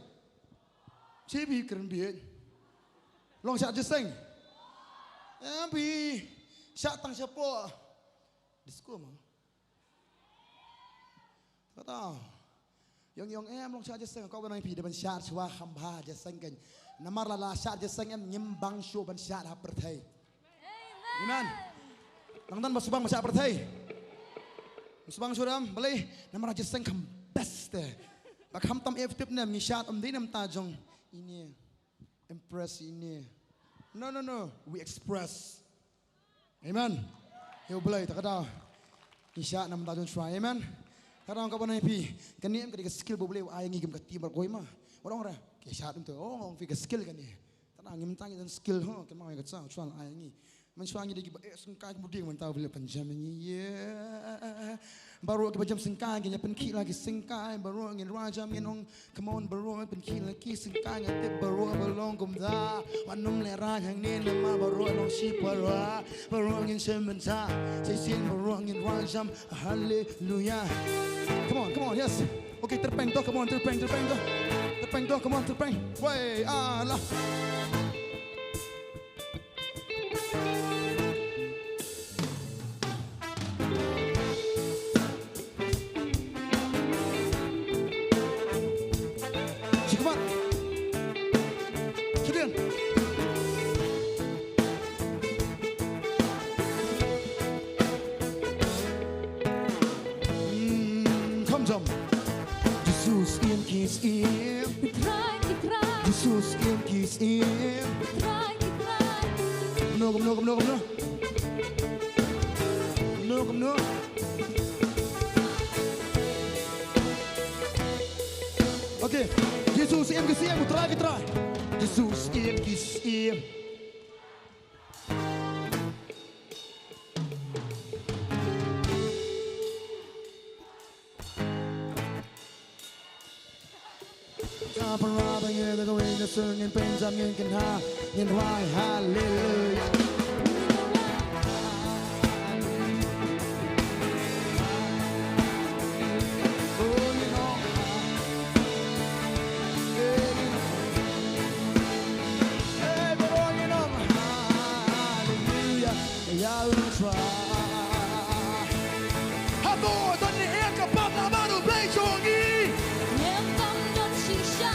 Shi phi kren bieit. Long shad jingïaseng. Em phi shad tang shapoh disco mo. Kata. Ïong ïong em long shad jingïaseng, ko ba nang phi da ban shad shuwa kham bha jingïaseng kan. Namar lada shad jingïaseng em ngim bang shuh ban shad ha pyrthei. Amen. Nang don ba shu bang ban shad pyrthei. Shu bang shuh em, balei? Namar jingïaseng kham best te. Ba kham tam ïa phi tip ne em, ngi shad ym dei na bynta jong ine. Impress ine. No, no, no. We express. Amen. Ïa U Blei, ta ka daw. Ngi shah na ka bynta jong U Trai, amen. Ta ka daw, ka ban ai phi. Kane em ka dei ka skill ba U Blei u ai ngi kum ka team baroh kawei ma. Wat ong re, ka shah dum te, ong, ong phi ka skill kane. Ta ka daw, ngi mynta ngi don skill, ho, ka ma ka cha, U Trai la ai ngi. Mynshuwa ngi dei kiba eh syngkai, kiba dei mynta U Blei u pynjem ïa ngi. Yeah. Baroh kiba jem syngkai, kin ïa pynkhih la ki syngkai, baroh ngin rwai jam ngin ong, come on, baroh pynkhih la ki syngkai, nga tip baroh ba long kumta. Wat nym lehraiñ hangne namar baroh long shipara, baroh ngin shem bynta. Shisien baroh ngin rwai jam, haleluya. Come on, come on, yes. Okay, tyrpeng to, come on, tyrpeng, tyrpeng to. Tyrpeng to, come on, tyrpeng. Wei, ah, la. Shikmat. Shidin. Mm, come, jump. Jesus in, kiss him. Trai, trai. Jesus in, kiss him. Trai, trai. No, no, no, no. No, no. Okay. Jesus in, kiss him. Trai, trai. Jesus in, kiss him. Ka para ba ngi da kawei ka sung ngin pynjam ngin kynha ngin rwai haleluya. Oh, you know. Hey, you know. Hey, you know. Haleluya. Ïa U Trai. Hato don ne em ka bym lah ban U Blei jong ngi? Em bym don shisha.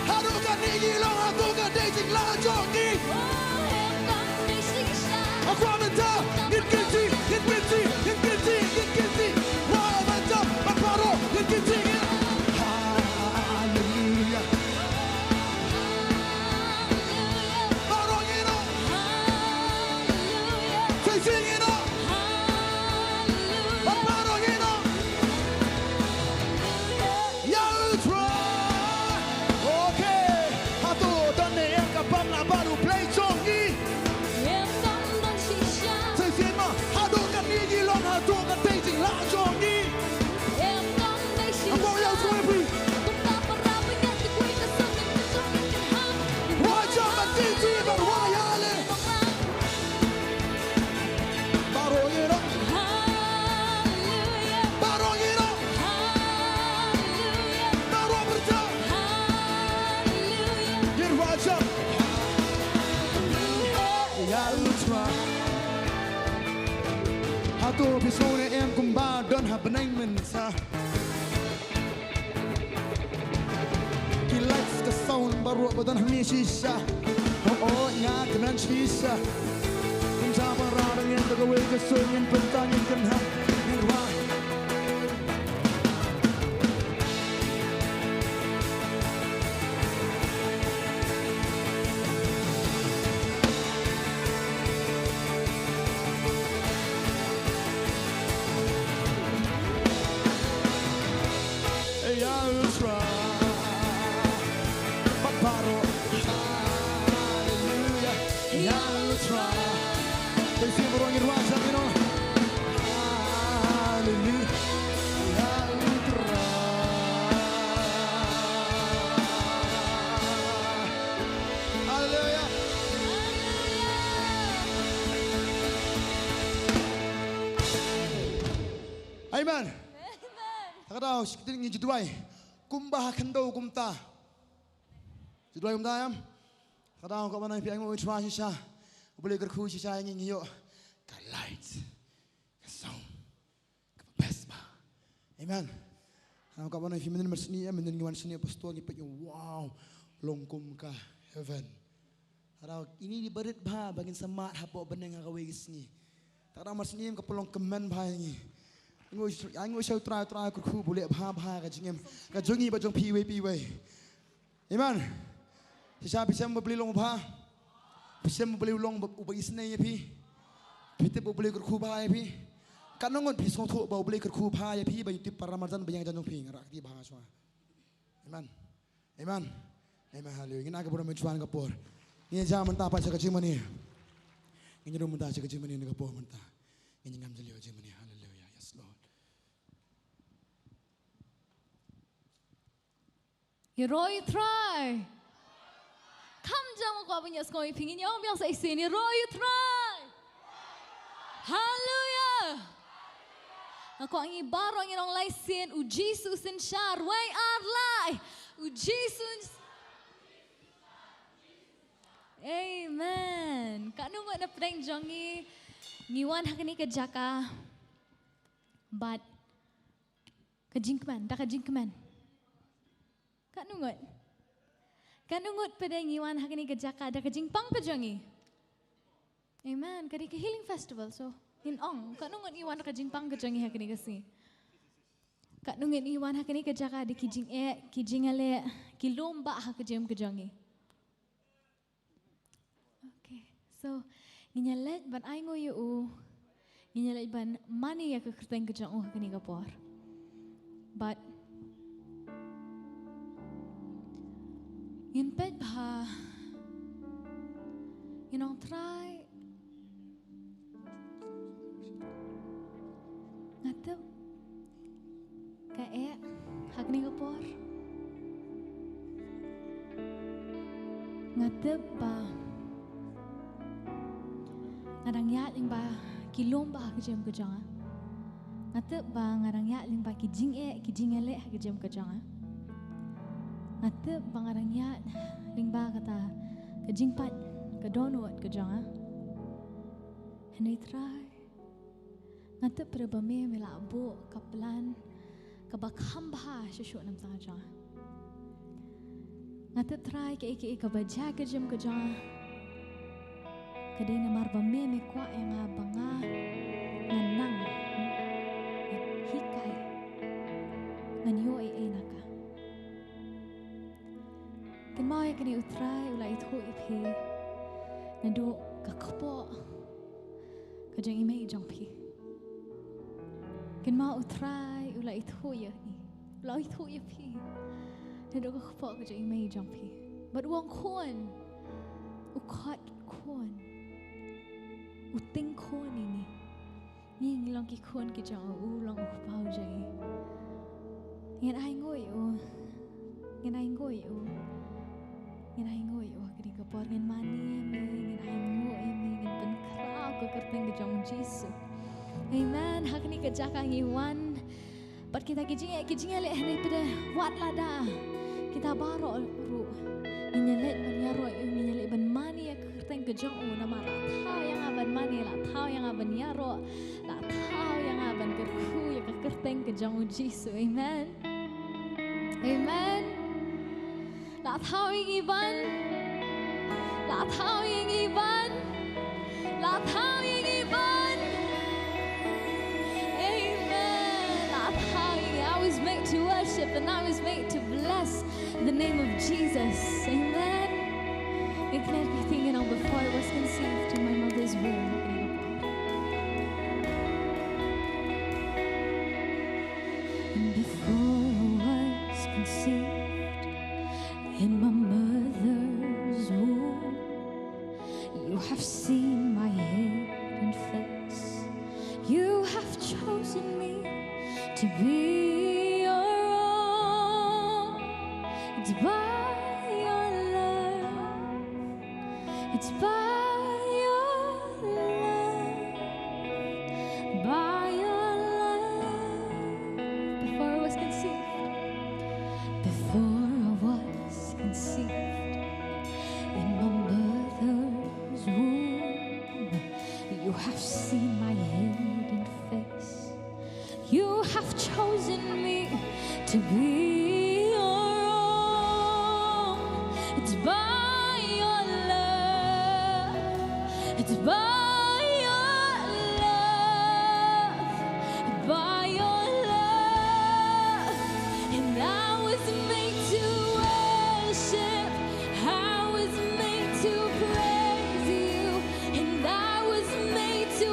Haduh katne ngi long hato ka dei jinglah jong ngi? Oh, em bym don shisha. Hakwah mynta ngin kynti, ngin kynti, ngin kynti, ngin kynti. Wa mynta, ma paro, ngin kynti, ngin. Haleluya. Baroh ngi noh. Sing, sing ngi noh. Baroh ngi noh. Ïa U Trai. Okay. Hato don ne em ka bym lah ban U Blei jong ngi? Em bym don shisha. Shisien ma, haduh katne ngi long haduh ka dei jinglah jong ngi. Em bym don shisha. Hato ïa U Trai phi. Kumta para ba ngi da kawei ka sung ngin pynjam ngin kynha. Rwai jam ban titi ban rwai ale. Baroh ngi noh. Haleluya. Baroh ngi noh. Haleluya. Baroh pyrta. Haleluya. Ngin rwai jam. Ïa U Trai. Hato phi sngew ne em kumba don ha bneng mynta? Ki lights, ka sound baroh ba don hangne shisha. Oh, oh, nga kmen shisha. Kumta ba ngi da kawei ka sung ngin pynta ngin kynha ngin rwai. Ïa U Trai. Bad baroh. Haleluya. Ïa U Trai. Te sing baroh ngin rwai jam ngi noh. Haleluya. Ïa U Trai. Haleluya. Amen. Amen. Ta ka daw, shi ktien ngi ju duwai. Kumba ha khyndew kumta. Ju duwai kumta em. Ta ka daw, ka ban ai phi ai nguh U Trai shisha. U Blei kyrkhu shisha ïa ngi, ngi ïoh ka light. Ka sound. Ka best ba. Amen. Ta ka daw, ka ban ai phi mynnin mar sni em, mynnin ngi wan sni pastor ngi peit, wow. Long kum ka heaven. Ta ka daw, ine i dei ba rit bha ba ngin sa mad hapoh bneng ha kawei ka sngi. Ta ka daw, mar sni em ka pynlong kmen bha ïa ngi. Ai nguh, ai nguh sha U Trai, U Trai kyrkhu ba u leh bha bha ka jingim ka jong ngi bad jong phi iwei pa iwei. Amen. Shisha phi shem ba U Blei u long bha? Phi shem ba U Blei u long ba, uba isynei ïa phi? Phi tip ba U Blei u kyrkhu bha ïa phi? Katno ngut phi sngewthuh ba U Blei u kyrkhu bha ïa phi ba u tip para marjan ba ïeng jan jong phi? Nga rakti bha shuwa. Amen. Amen. Amen. Hallelujah. Ngin ai ka burom mynta ka por. Ngin ïa jam mynta pat sha ka jingmane. Ngin ïa rung mynta sha ka jingmane na ka por mynta. Ngin ïa ngam jylliew jingmane. Hallelujah. Yes, Lord. Ïaroh ïa U Trai. Kam jam ko ba ngi ïa sngewbha ïa phi, ngin ïa ong biang sa shisien, ïaroh ïa U Trai. Haleluya. Nga kwah ngi baroh ngin ong lai sien, U Jisu u synshar, wei ar lai. U Jisu u synshar. Amen. Katno ngut na pdeng jong ngi, ngi wan ha kane ka jaka bad ka jingkmen, da ka jingkmen. Katno ngut? Katno ngut pat de ngi wan ha kane ka jaka da ka jingpang ka jong ngi? Amen. Ka dei ka healing festival, so ngin ong, katno ngut ngi wan da ka jingpang ka jong ngi ha kane ka sngi? Katno ngut ngi wan ha kane ka jaka da ki jingeh, ki jingïaleh, ki lum bah ha ka jingim ka jong ngi? Okay. So, ngin ïa leit ban ainguh ïa u. Ngin ïa leit ban mane ïa ka kyrteng ka jong u ha kane ka por. Bad ngin peit bha, ngin ong Trai, nga tip ka eh ha kane ka por. Nga tip ba nga dang ïaid lyngba ki lum bah ha ka jingim ka jong nga. Nga tip ba nga dang ïaid lyngba ki jingeh, ki jingïaleh ha ka jingim ka jong nga. Nga tip ba nga dang ïaid lyngba kata ka jingpait, ka dohnud ka jong nga. Hynrei Trai, nga tip ba me, me la buh ka plan kaba kham bha shuh shuh na ka bynta jong nga. Nga tip Trai kaei kaei kaba jia ha ka jingim ka jong nga, ka dei namar ba me, me kwah ïa nga ba nga, ngan nang, ngan hikai, ngan ïoh ei ei na ka. Kynmaw ïa kane, U Trai u la ithuh ïa phi naduh ka kpoh ka jong i mei jong phi. Kynmaw U Trai u la ithuh ïa i, u la ithuh ïa phi naduh ka kpoh ka jong i mei jong phi. Bad u ong khun, u khot khun, u tieng khun ïa ngi. Ngi, ngi long ki khun ki jong u, u long u kpa u jong ngi. Ngin ainguh ïa u. Ngin ainguh ïa u. Ngin ainguh ïa u ha kane ka por, ngin mane ïa me, ngin ainguh ïa me, ngin pynkhraw ka kyrteng ka jong U Jisu. Amen. Ha kane ka jaka ngi wan bad kita ki jingeh, ki jingeh leh hynrei pat de wat lada kita baroh ruh ngin ïa leit ban ïaroh ïa u, ngin ïa leit ban mane ïa ka kyrteng ka jong u, namar la thaw ïa nga ban mane, la thaw ïa nga ban ïaroh, la thaw ïa nga ban kyrkhu ïa ka kyrteng ka jong U Jisu. Amen. Amen. La thaw ïa ngi ban, la thaw ïa ngi ban, la thaw ïa ngi ban. Amen. La thaw ïa ngi. I was made to worship and I was made to bless the name of Jesus. Amen. Ngin klet beit, ngin ong, before I was conceived in my mother's womb. And before I was conceived in my mother's womb, you have seen my hidden face. You have chosen me to be your own. It's by your love. It's by your love. By your love. Before I was conceived. Before I was conceived in my mother's womb, you have seen my hidden face. You have chosen me to be your own. It's by your love. It's by your love. By your love. And I was made to worship. I was made to praise you. And I was made to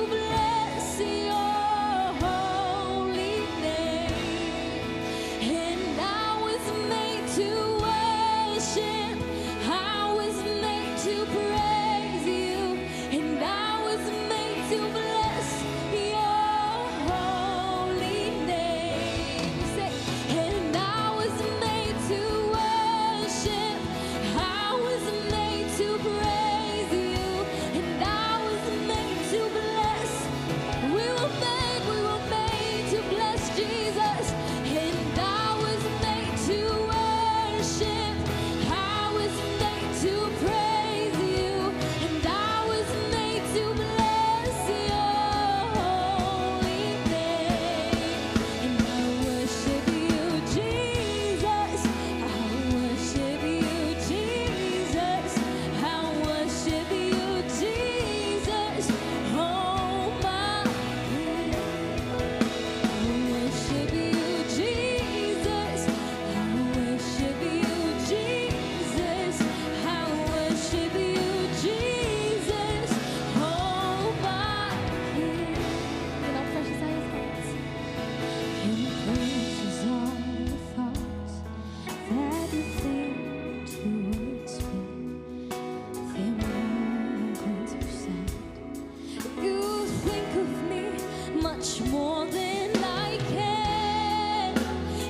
More than I can.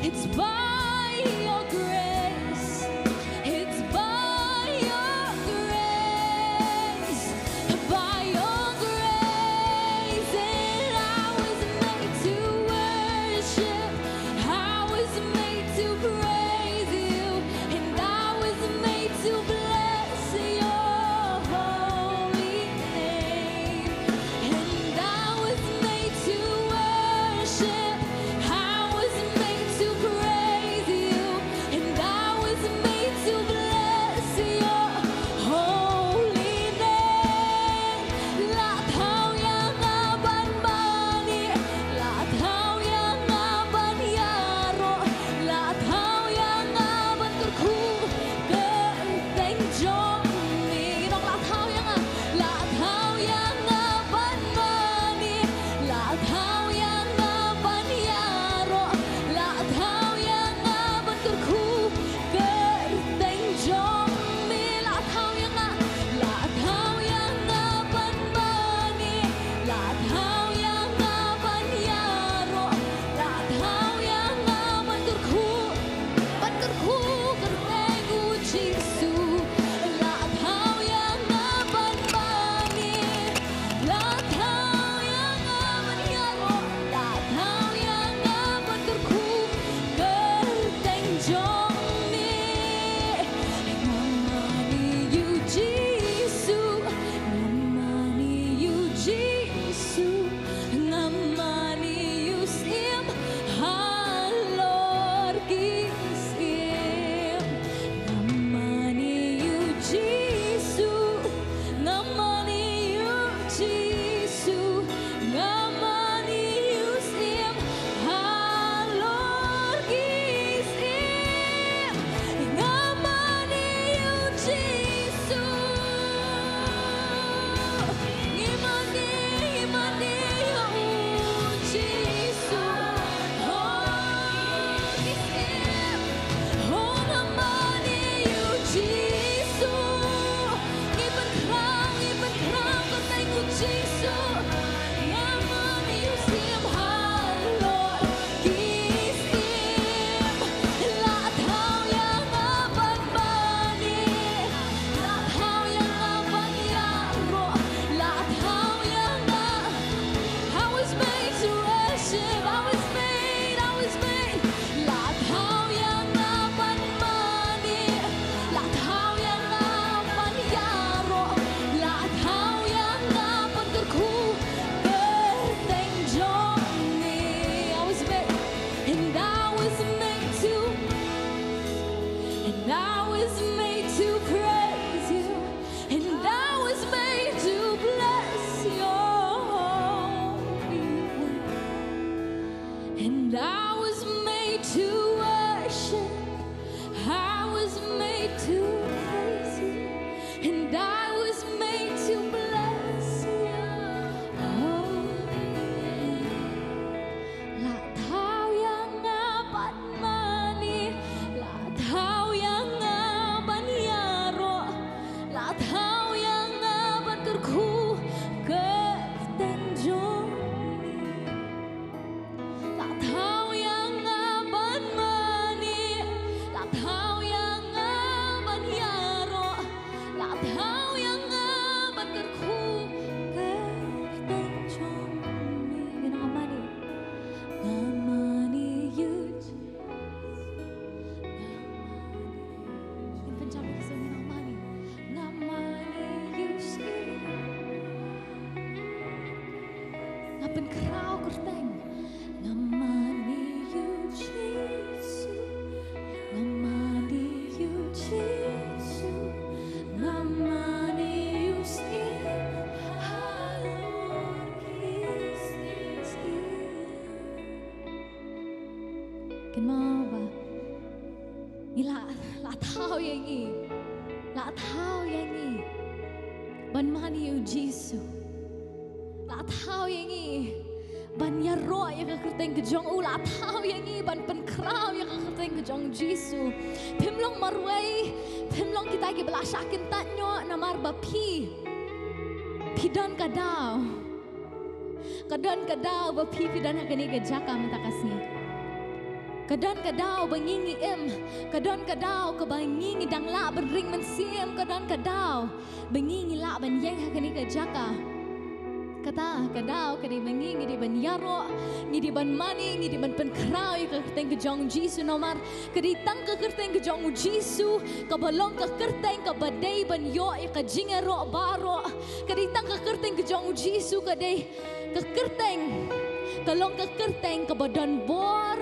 It's by your grace. It's by your grace. By your grace. And I was made to worship. I was made to praise you. And I was made to bless your holy name. And I was made to worship. I was made to praise you. And I was made to bless your holy name. La thaw ïa nga ban mane, la thaw ïa nga ban ïaroh, la thaw ïa nga ban kyrkhu kyrteng jong me. Nong la thaw ïa nga, la thaw ïa nga ban mane, la thaw ïa nga ban ïaroh, la thaw ïa nga ban kyrkhu kyrteng jong me. La thaw ïa nga, la thaw ïa nga ban mane, la thaw ïa nga ban ïaroh, la thaw ïa nga ban kyrkhu, ban kyrkhu kyrteng U Jisu. La thaw ïa nga ban mane, la thaw ïa nga ban ïaroh, la thaw ïa nga ban kyrkhu kyrteng jong me. Nga mane ïa U Jisu, nga mane ïa U Jisu, nga mane ïa U Syiem halor ki syiem. Nga mane ïa U Jisu, nga mane ïa U Jisu, nga mane ïa U Syiem halor ki syiem. Nga mane ïa U Jisu. Ngi mane, ngi mane ïa U Jisu. Oh, ki syiem. Oh, nga mane ïa U Jisu. Ngi pynkhraw, ngi pynkhraw kyrteng U Jisu. Nga mane ïa U Syiem halor ki syiem. La thaw ïa nga ban mane, la thaw ïa nga ban ïaroh, la thaw ïa nga. I was made to worship, I was made, I was made. La thaw ïa nga ban mane, la thaw ïa nga ban ïaroh, la thaw ïa nga ban kyrkhu kyrteng jong me. I was made, and I was made to, and I was made to praise you, and I was made to bless your holy name. And I was made to worship. I was made to praise you. And I was made to bless your holy name. La thaw ïa nga ban mane, la thaw ïa nga ban ïaroh, la thaw ïa nga ban kyrkhu kyrteng jong me. La thaw ïa nga ban mane, la thaw ïa nga ban ïaroh, la thaw ïa nga ban kyrkhu kyrteng jong me. Ïa nga mane, nga mane ïa U Jisu. Nga mane. Ngin pynjam ïa ki song, nga mane, nga mane ïa U Jisu. Nga pynkhraw kyrteng. Nga mane ïa U Jisu. Nga mane ïa U Jisu. Nga mane ïa U Jisu. Halor ki Jisu. Kynmaw ba ngi la, la thaw ïa ngi, la thaw ïa ngi ban mane ïa U Jisu. La thaw ïa ngi ban ïaroh ïa ka kyrteng ka jong U. La thaw ïa ngi ban pynkhraw ïa ka kyrteng ka jong U Jisu. Phim long marwei, phim long kita kiba la shah kyntait noh namar ba phi, phi don ka daw. Ka don ka daw ba phi phi don ha kane ka jaka mynta ka sngi. Ka don ka daw ba ngi ngi im. Ka don ka daw kaba ngi ngi dang lah ban ring mynsiem. Ka don ka daw ba ngi ngi lah ban ïeng ha kane ka jaka. Kata ka daw ka dei ba ngi ngi dei ban ïaroh, ngi dei ban mane, ngi dei ban pynkhraw ïa ka kyrteng ka jong U Jisu namar ka dei tang ka kyrteng ka jong U Jisu kaba long ka kyrteng kaba dei ban ïoh ïa ka jingïaroh baroh. Ka dei tang ka kyrteng ka jong U Jisu ka dei ka kyrteng, ka long ka kyrteng kaba don bor,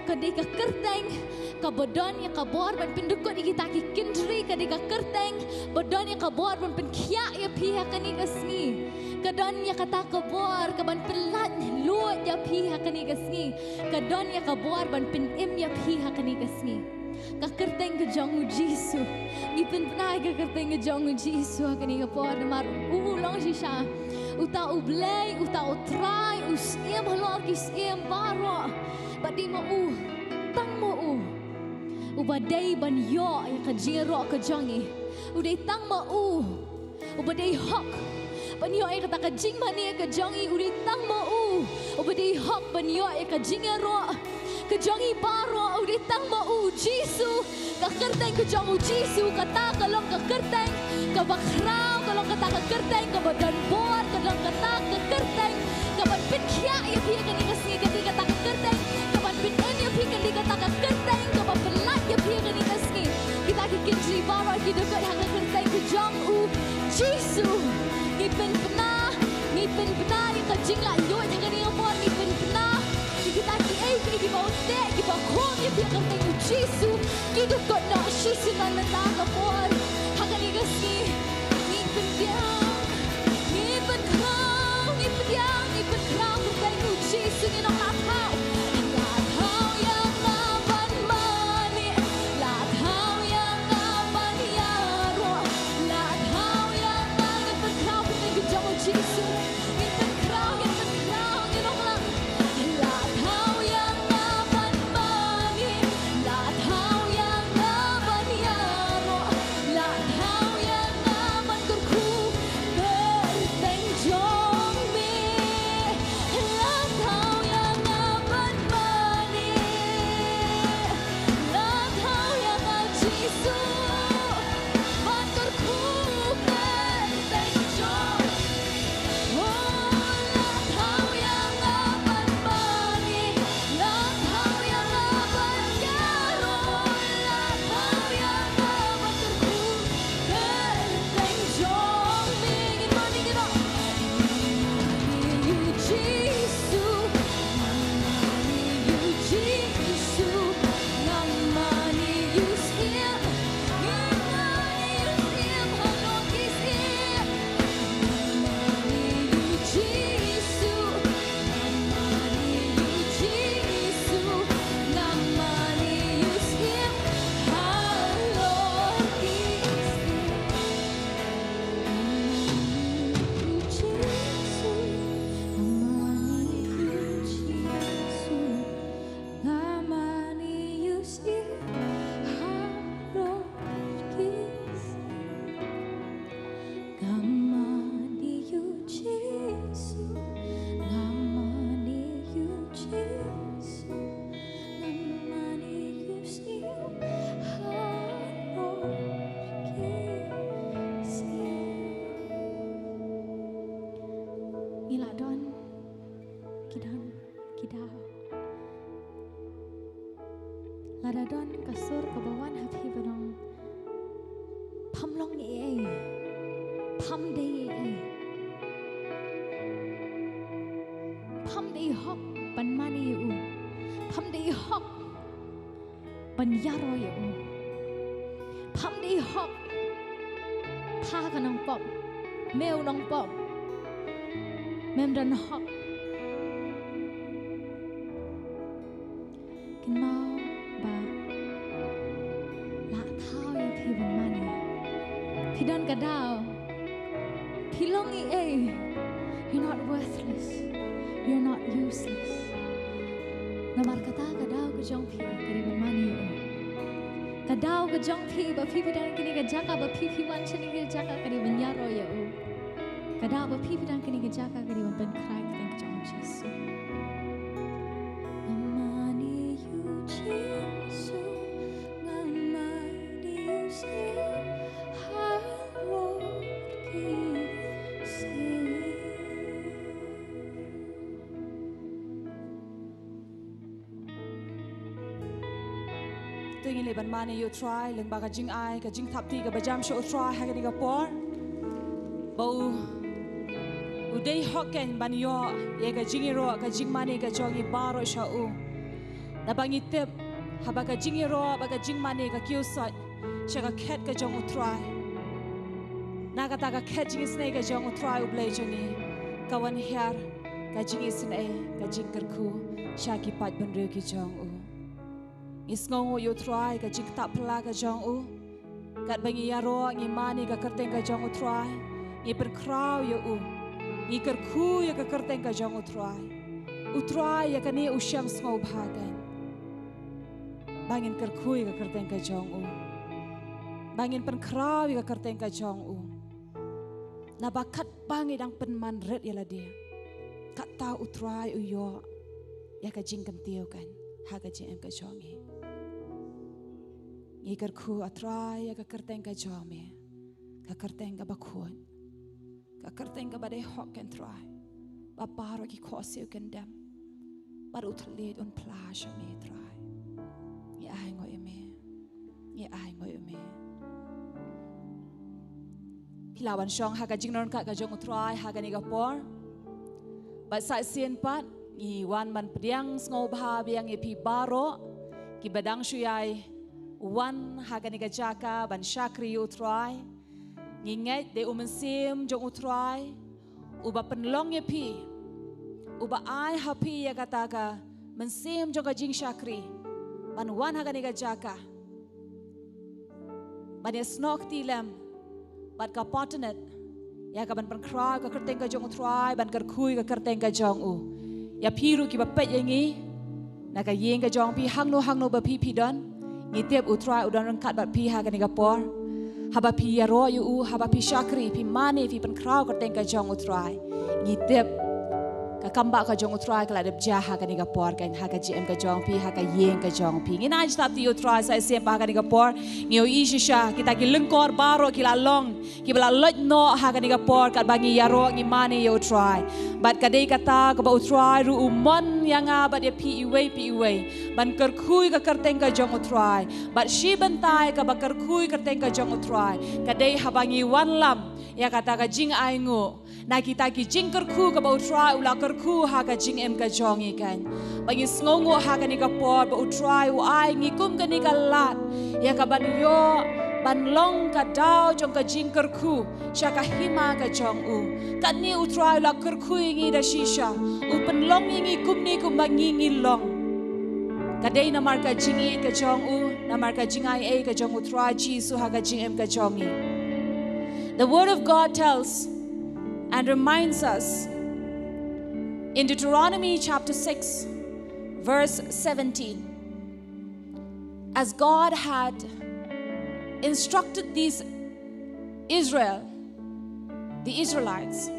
ka dei ka kyrteng kaba don ïa ka bor ban pyndukut ïa kita ki kynjri, ka dei ka kyrteng ba don ïa ka bor ban pynkhiah ïa phi ha kane ka sngi. Ka don ïa kata ka bor kaban pynlait luid ïa phi ha kane ka sngi. Ka don ïa ka bor ban pynim ïa phi ha kane ka sngi. Ka kyrteng ka jong U Jisu. Ngi pynbna ïa ka kyrteng ka jong U Jisu ha kane ka por namar u long shisha uta U Blei, uta U Trai, U Syiem halor ki syiem baroh. Bad dei ma u, tang ma u, uba dei ban ïoh ïa ka jingïaroh ka jong ngi. U dei tang ma u uba dei hok ban ïoh ïa kata ka jingmane ka jong ngi. U dei tang ma u uba dei hok ban ïoh ïa ka jingïaroh ka jong ngi baroh. U dei tang ma U Jisu. Ka kyrteng ka jong U Jisu, kata ka long ka kyrteng kaba khraw, ka long kata ka kyrteng kaba don bor, ka long kata ka kyrteng kaban pynkhiah ïa phi ha kane ka sngi, ka dei kata ka kyrteng kaban pynim ïa phi, ka dei kata ka kyrteng kaba pynlait ïa phi ha kane ka sngi. Kita ki kynjri baroh ki dukut ha ka kyrteng ka jong U Jisu. Ngi pynbna, ngi pynbna ïa ka jinglaitluid ha kane ka por, ngi pynbna ïa kita kiei kiei kiba u teh, kiba khum ïa phi ha ka kyrteng U Jisu. Ki dukut noh shisien mynta ka por ha kane ka sngi. Ngi pyndiang, ngi pynkhraw, ngi pyndiang, ngi pynkhraw kyrteng U Jisu. Ngi ong la thaw, la thaw ïa nga ban mane, la thaw ïa nga ban ïaroh, la thaw ïa nga. Ngi pynkhraw kyrteng ka jong U Jisu. Ngi pynkhraw, ngi pynkhraw, ngi ong la, la thaw ïa nga ban mane, la thaw ïa nga ban ïaroh, la thaw ïa nga ban kyrkhu kyrteng jong me. La thaw ïa nga ban mane, la thaw ïa nga Jisu ban kyrkhu kyrteng jong me. Oh, la thaw ïa nga ban mane, la thaw ïa nga ban ïaroh, la thaw ïa nga ban kyrkhu kyrteng jong me. Ngin mane, ngin ong. Mane ïa u Jisu, mane ïa u Jisu, nga mane ïa u Syiem, nga mane ïa u Syiem halor ki syiem. Nga mane ïa u Jisu, nga mane ïa u Jisu, nga mane ïa u Syiem halor ki syiem. Ngi la don ki don ki daw. Lada don ka sur kaba wan ha phi ba ong, pham long eiei, pham dei eiei, pham dei hok ban mane ïa u, pham dei hok ban ïaroh ïa u. Pham dei hok. Pha ka nongpop. Me u nongpop. Mem don hok. Kynmaw ba la thaw ïa phi ban mane. Phi don ka daw. Phi long eiei. You're not worthless. You're not useless. Namar kata ka daw ka jong phi ka dei ban mane ïa u. Ka daw ka jong phi ba phi phi don kane ka jaka, ba phi phi wan shane ka jaka ka dei ban ïaroh ïa u. Ka daw ba phi phi don kane ka jaka ka dei ban pynkhraw ïa ka kyrteng ka jong u. Jisu. Nga mane ïa u Jisu, nga mane ïa u sngewbha halor ki sien. To ngin leit ban mane ïa u Trai lyngba ka jingai, ka jingthap kti kaba jam sha u Trai ha kane ka por. Ba u, u dei hok keiñ ban ïoh ïa ka jingïaroh, ka jingmane ka jong ngi baroh sha u. Naba ngi tip, haba ka jingïaroh bad ka jingmane ka kiew sait sha ka khet ka jong u Trai, na kata ka khet jingisynei ka jong u Trai u Blei jong ngi, ka wan hiar ka jingisynei, ka jingkyrkhu sha ki paidbynriew ki jong u. Ngi sngewnguh ïa u Trai, ka jingktah pla ka jong u. Katba ngi ïaroh, ngi mane ka kyrteng ka jong u Trai, ngi pynkhraw ïa u, ngi kyrkhu ïa ka kyrteng ka jong u Trai. U Trai ïa kane u shem sngewbha keiñ, ba ngin kyrkhu ïa ka kyrteng ka jong u, ba ngin pynkhraw ïa ka kyrteng ka jong u. Naba katba ngi dang pynman rit ïa lade, kata u Trai u ïoh ïa ka jingkyntiew keiñ ha ka jingim ka jong ngi. Ngi kyrkhu, a Trai, ïa ka kyrteng ka jong me, ka kyrteng kaba khuid, ka kyrteng kaba dei hok keiñ, Trai, ba baroh ki khohsiew kin dem, bad u thylliej un pla sha me, Trai. Ngi ainguh ïa me. Ngi ainguh ïa me. Phi lah ban shong ha ka jingryngkat ka jong u Trai ha kane ka por. Bad sa shisien pat ngi wan ban pdiang sngewbha biang ïa phi baroh kiba dang shu ïai wan ha kane ka jaka ban shakri ïa u Trai. Ngi ngeit dei u Mynsiem jong u Trai uba pynlong ïa phi, uba ai ha phi ïa kata ka mynsiem jong ka jingshakri ban wan ha kane ka jaka, ban ïasnoh kti lem bad ka patnat ïa ka ban pynkhraw ka kyrteng ka jong u Trai, ban kyrkhu ïa ka kyrteng ka jong u. Ïa phi ruh kiba peit ïa ngi na ka ïing ka jong phi, hangno hangno ba phi phi don, ngi tip u Trai u don ryngkat bad phi ha kane ka por. Haba phi ïaroh ïa u, haba phi shakri, phi mane, phi pynkhraw kyrteng ka jong u Trai, ngi tip ka kambah ka jong u Trai ka la dep jia ha kane ka por, keiñ ha ka jingim ka jong phi, ha ka ïing ka jong phi. Ngin ai jingthap kti ïa u Trai sa shisien pat ha kane ka por. Ngi ïohi shisha kita ki lyngkor baroh ki la long kiba la loit noh ha kane ka por katba ngi ïaroh, ngi mane ïa u Trai. Bad ka dei kata kaba u Trai ruh u mon ïa nga bad ïa phi iwei pa iwei ban kyrkhu ïa ka kyrteng ka jong u Trai. Bad shi bynta ïa kaba kyrkhu ïa ka kyrteng ka jong u Trai ka dei haba ngi wanlam ïa kata ka jingainguh na kita ki jingkyrkhu kaba u Trai u la kyrkhu ha ka jingim ka jong ngi, keiñ. Ba ngi sngewnguh ha kane ka por ba u Trai u ai ngi kum kane ka lad ïa ka ban ïoh ban long ka daw jong ka jingkyrkhu sha ka hima ka jong u. Katne u Trai u la kyrkhu ïa ngi da shisha, u pynlong ïa ngi kumne kumba ngi ngi long. Ka dei namar ka jingïeit ka jong u, namar ka jingaiei ka jong u Trai Jisu ha ka jingim ka jong ngi. The word of God tells and reminds us in Deuteronomy chapter six, verse seventeen. As God had instructed these Israel, the Israelites,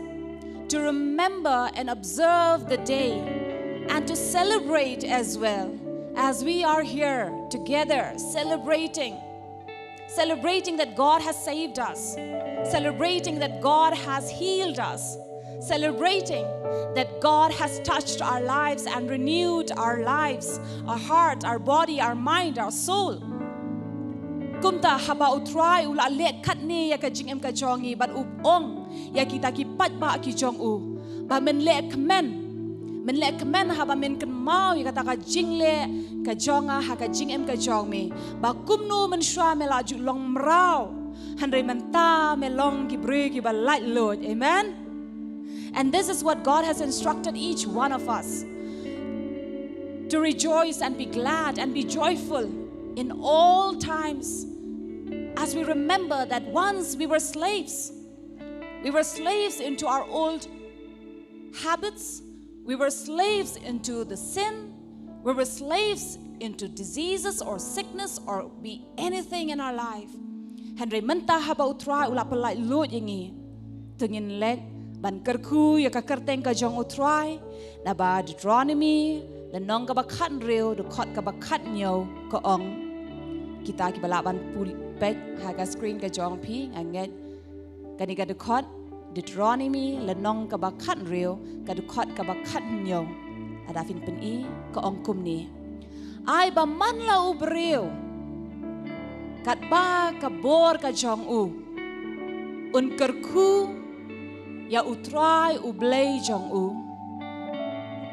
to remember and observe the day and to celebrate as well as we are here together celebrating, celebrating that God has saved us, celebrating that God has healed us, celebrating that God has touched our lives and renewed our lives, our heart, our body, our mind, our soul. Kumta haba u Trai u la leh katne ïa ka jingim ka jong ngi bad u ong ïa kita ki paidbah ki jong u ba men leh kmen, men leh kmen haba men kynmaw ïa kata ka jingleh ka jong nga ha ka jingim ka jong me, ba kumno mynshuwa me la ju long mraw, hynrei mynta me long ki briew kiba laitluid. Amen. And this is what God has instructed each one of us, to rejoice and be glad and be joyful in all times, as we remember that once we were slaves. We were slaves into our old habits. We were slaves into the sin. We were slaves into diseases or sickness or be anything in our life. Hynrei mynta haba u Trai u la pyllait luid ïa ngi, to ngin leit ban kyrkhu ïa ka kyrteng ka jong U Trai, naba Deuteronomy, lynnong kaba khathynriew, dkhot kaba khathynñiew ka ong. Kita kiba lah ban pule, peit ha ka screen ka jong phi, nga ngeit kane ka dkhot, Deuteronomy, lynnong kaba khathynriew, ka dkhot kaba khathynñiew. Lada phin pyni, ka ong kumne: Ai ba man la u briew, katba ka bor ka jong u, un kyrkhu ïa U Trai U Blei jong u,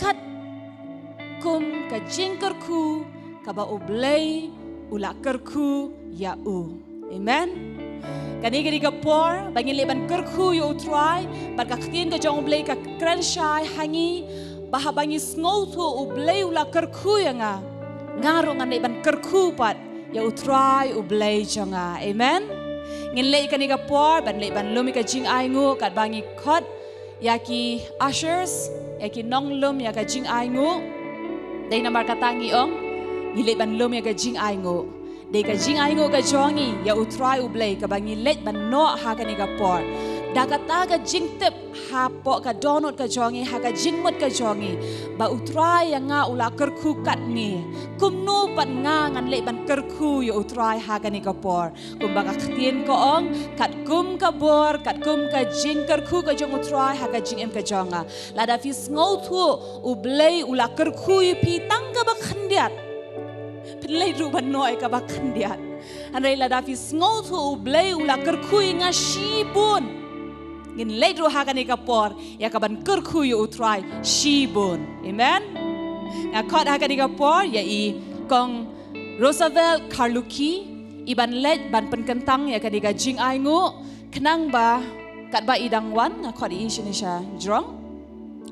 katkum ka jingkyrkhu kaba U Blei u la kyrkhu ïa u. Amen. Kane ka dei ka por ba ngin leit ban kyrkhu ïa U Trai, bad ka ktien ka jong U Blei ka kren shai ha ngi ba haba ngi sngewthuh U Blei u la kyrkhu ïa nga, nga ruh ngan leit ban kyrkhu pat ïa U Trai U Blei jong nga. Amen. Ngin leit kane ka por ban leit ban lum ïa ka jingainguh, katba ngi khot ïa ki ushers, ïa ki nonglum ïa ka jingainguh. Dei namar kata ngi ong, ngi leit ban lum ïa ka jingainguh. Dei ka jingainguh ka jong ngi ïa U Trai U Blei kaba ngi leit ban noh ha kane ka por. Da kata ka jingtip hapoh ka dohnud ka jong ngi, ha ka jingmut ka jong ngi, ba U Trai ïa nga u la kyrkhu katne, kumno pat nga ngan leit ban kyrkhu ïa U Trai ha kane ka por. Kumba ka ktien ka ong, katkum ka bor, katkum ka jingkyrkhu ka jong U Trai ha ka jingim ka jong nga. Lada phi sngewthuh U Blei u la kyrkhu ïa phi tang kaba khyndiat, phin leit ruh ban noh ïa kaba khyndiat. Hynrei lada phi sngewthuh U Blei u la kyrkhu ïa nga shibun, ngin leit ruh ha kane ka por ïa kaban kyrkhu ïa U Trai shibun. Amen. Nga khot ha kane ka por ïa i Kong Roosevelt Kharlukhi, i ban leit ban pynkyntang ïa kane ka jingainguh, khnang ba katba i dang wan, nga khot i shane sha jrong,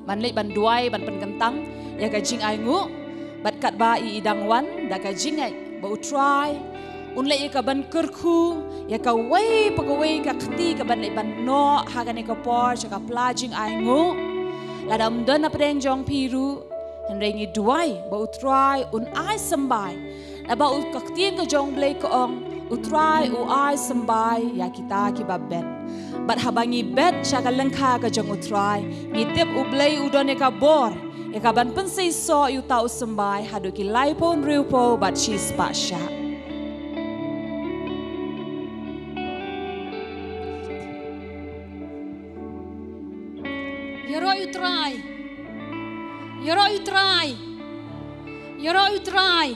ban leit ban duwai ban pynkyntang ïa ka jingainguh. Bad katba i dang wan, da ka jingngeit ba U Trai un leit ïa kaban kyrkhu ïa kawei pa kawei ka kti kaban leit ban noh ha kane ka por sha ka pla jingainguh. Lada ym don na pdeng jong phi ruh, hynrei ngi duwai ba U Trai un ai symbai. Naba u, ka ktien ka jong U Blei ka ong, U Trai u ai symbai ïa kita kiba bet. Bad haba ngi bet sha ka lyngkha ka jong U Trai, ngi tip U Blei u don ïa ka bor ïa kaban pynseisoh ïa uta u symbai haduh ki laiphew hynriewphew bad shispah shah. Ïaroh ïa U Trai. Ïaroh ïa U Trai. Ïaroh ïa U Trai.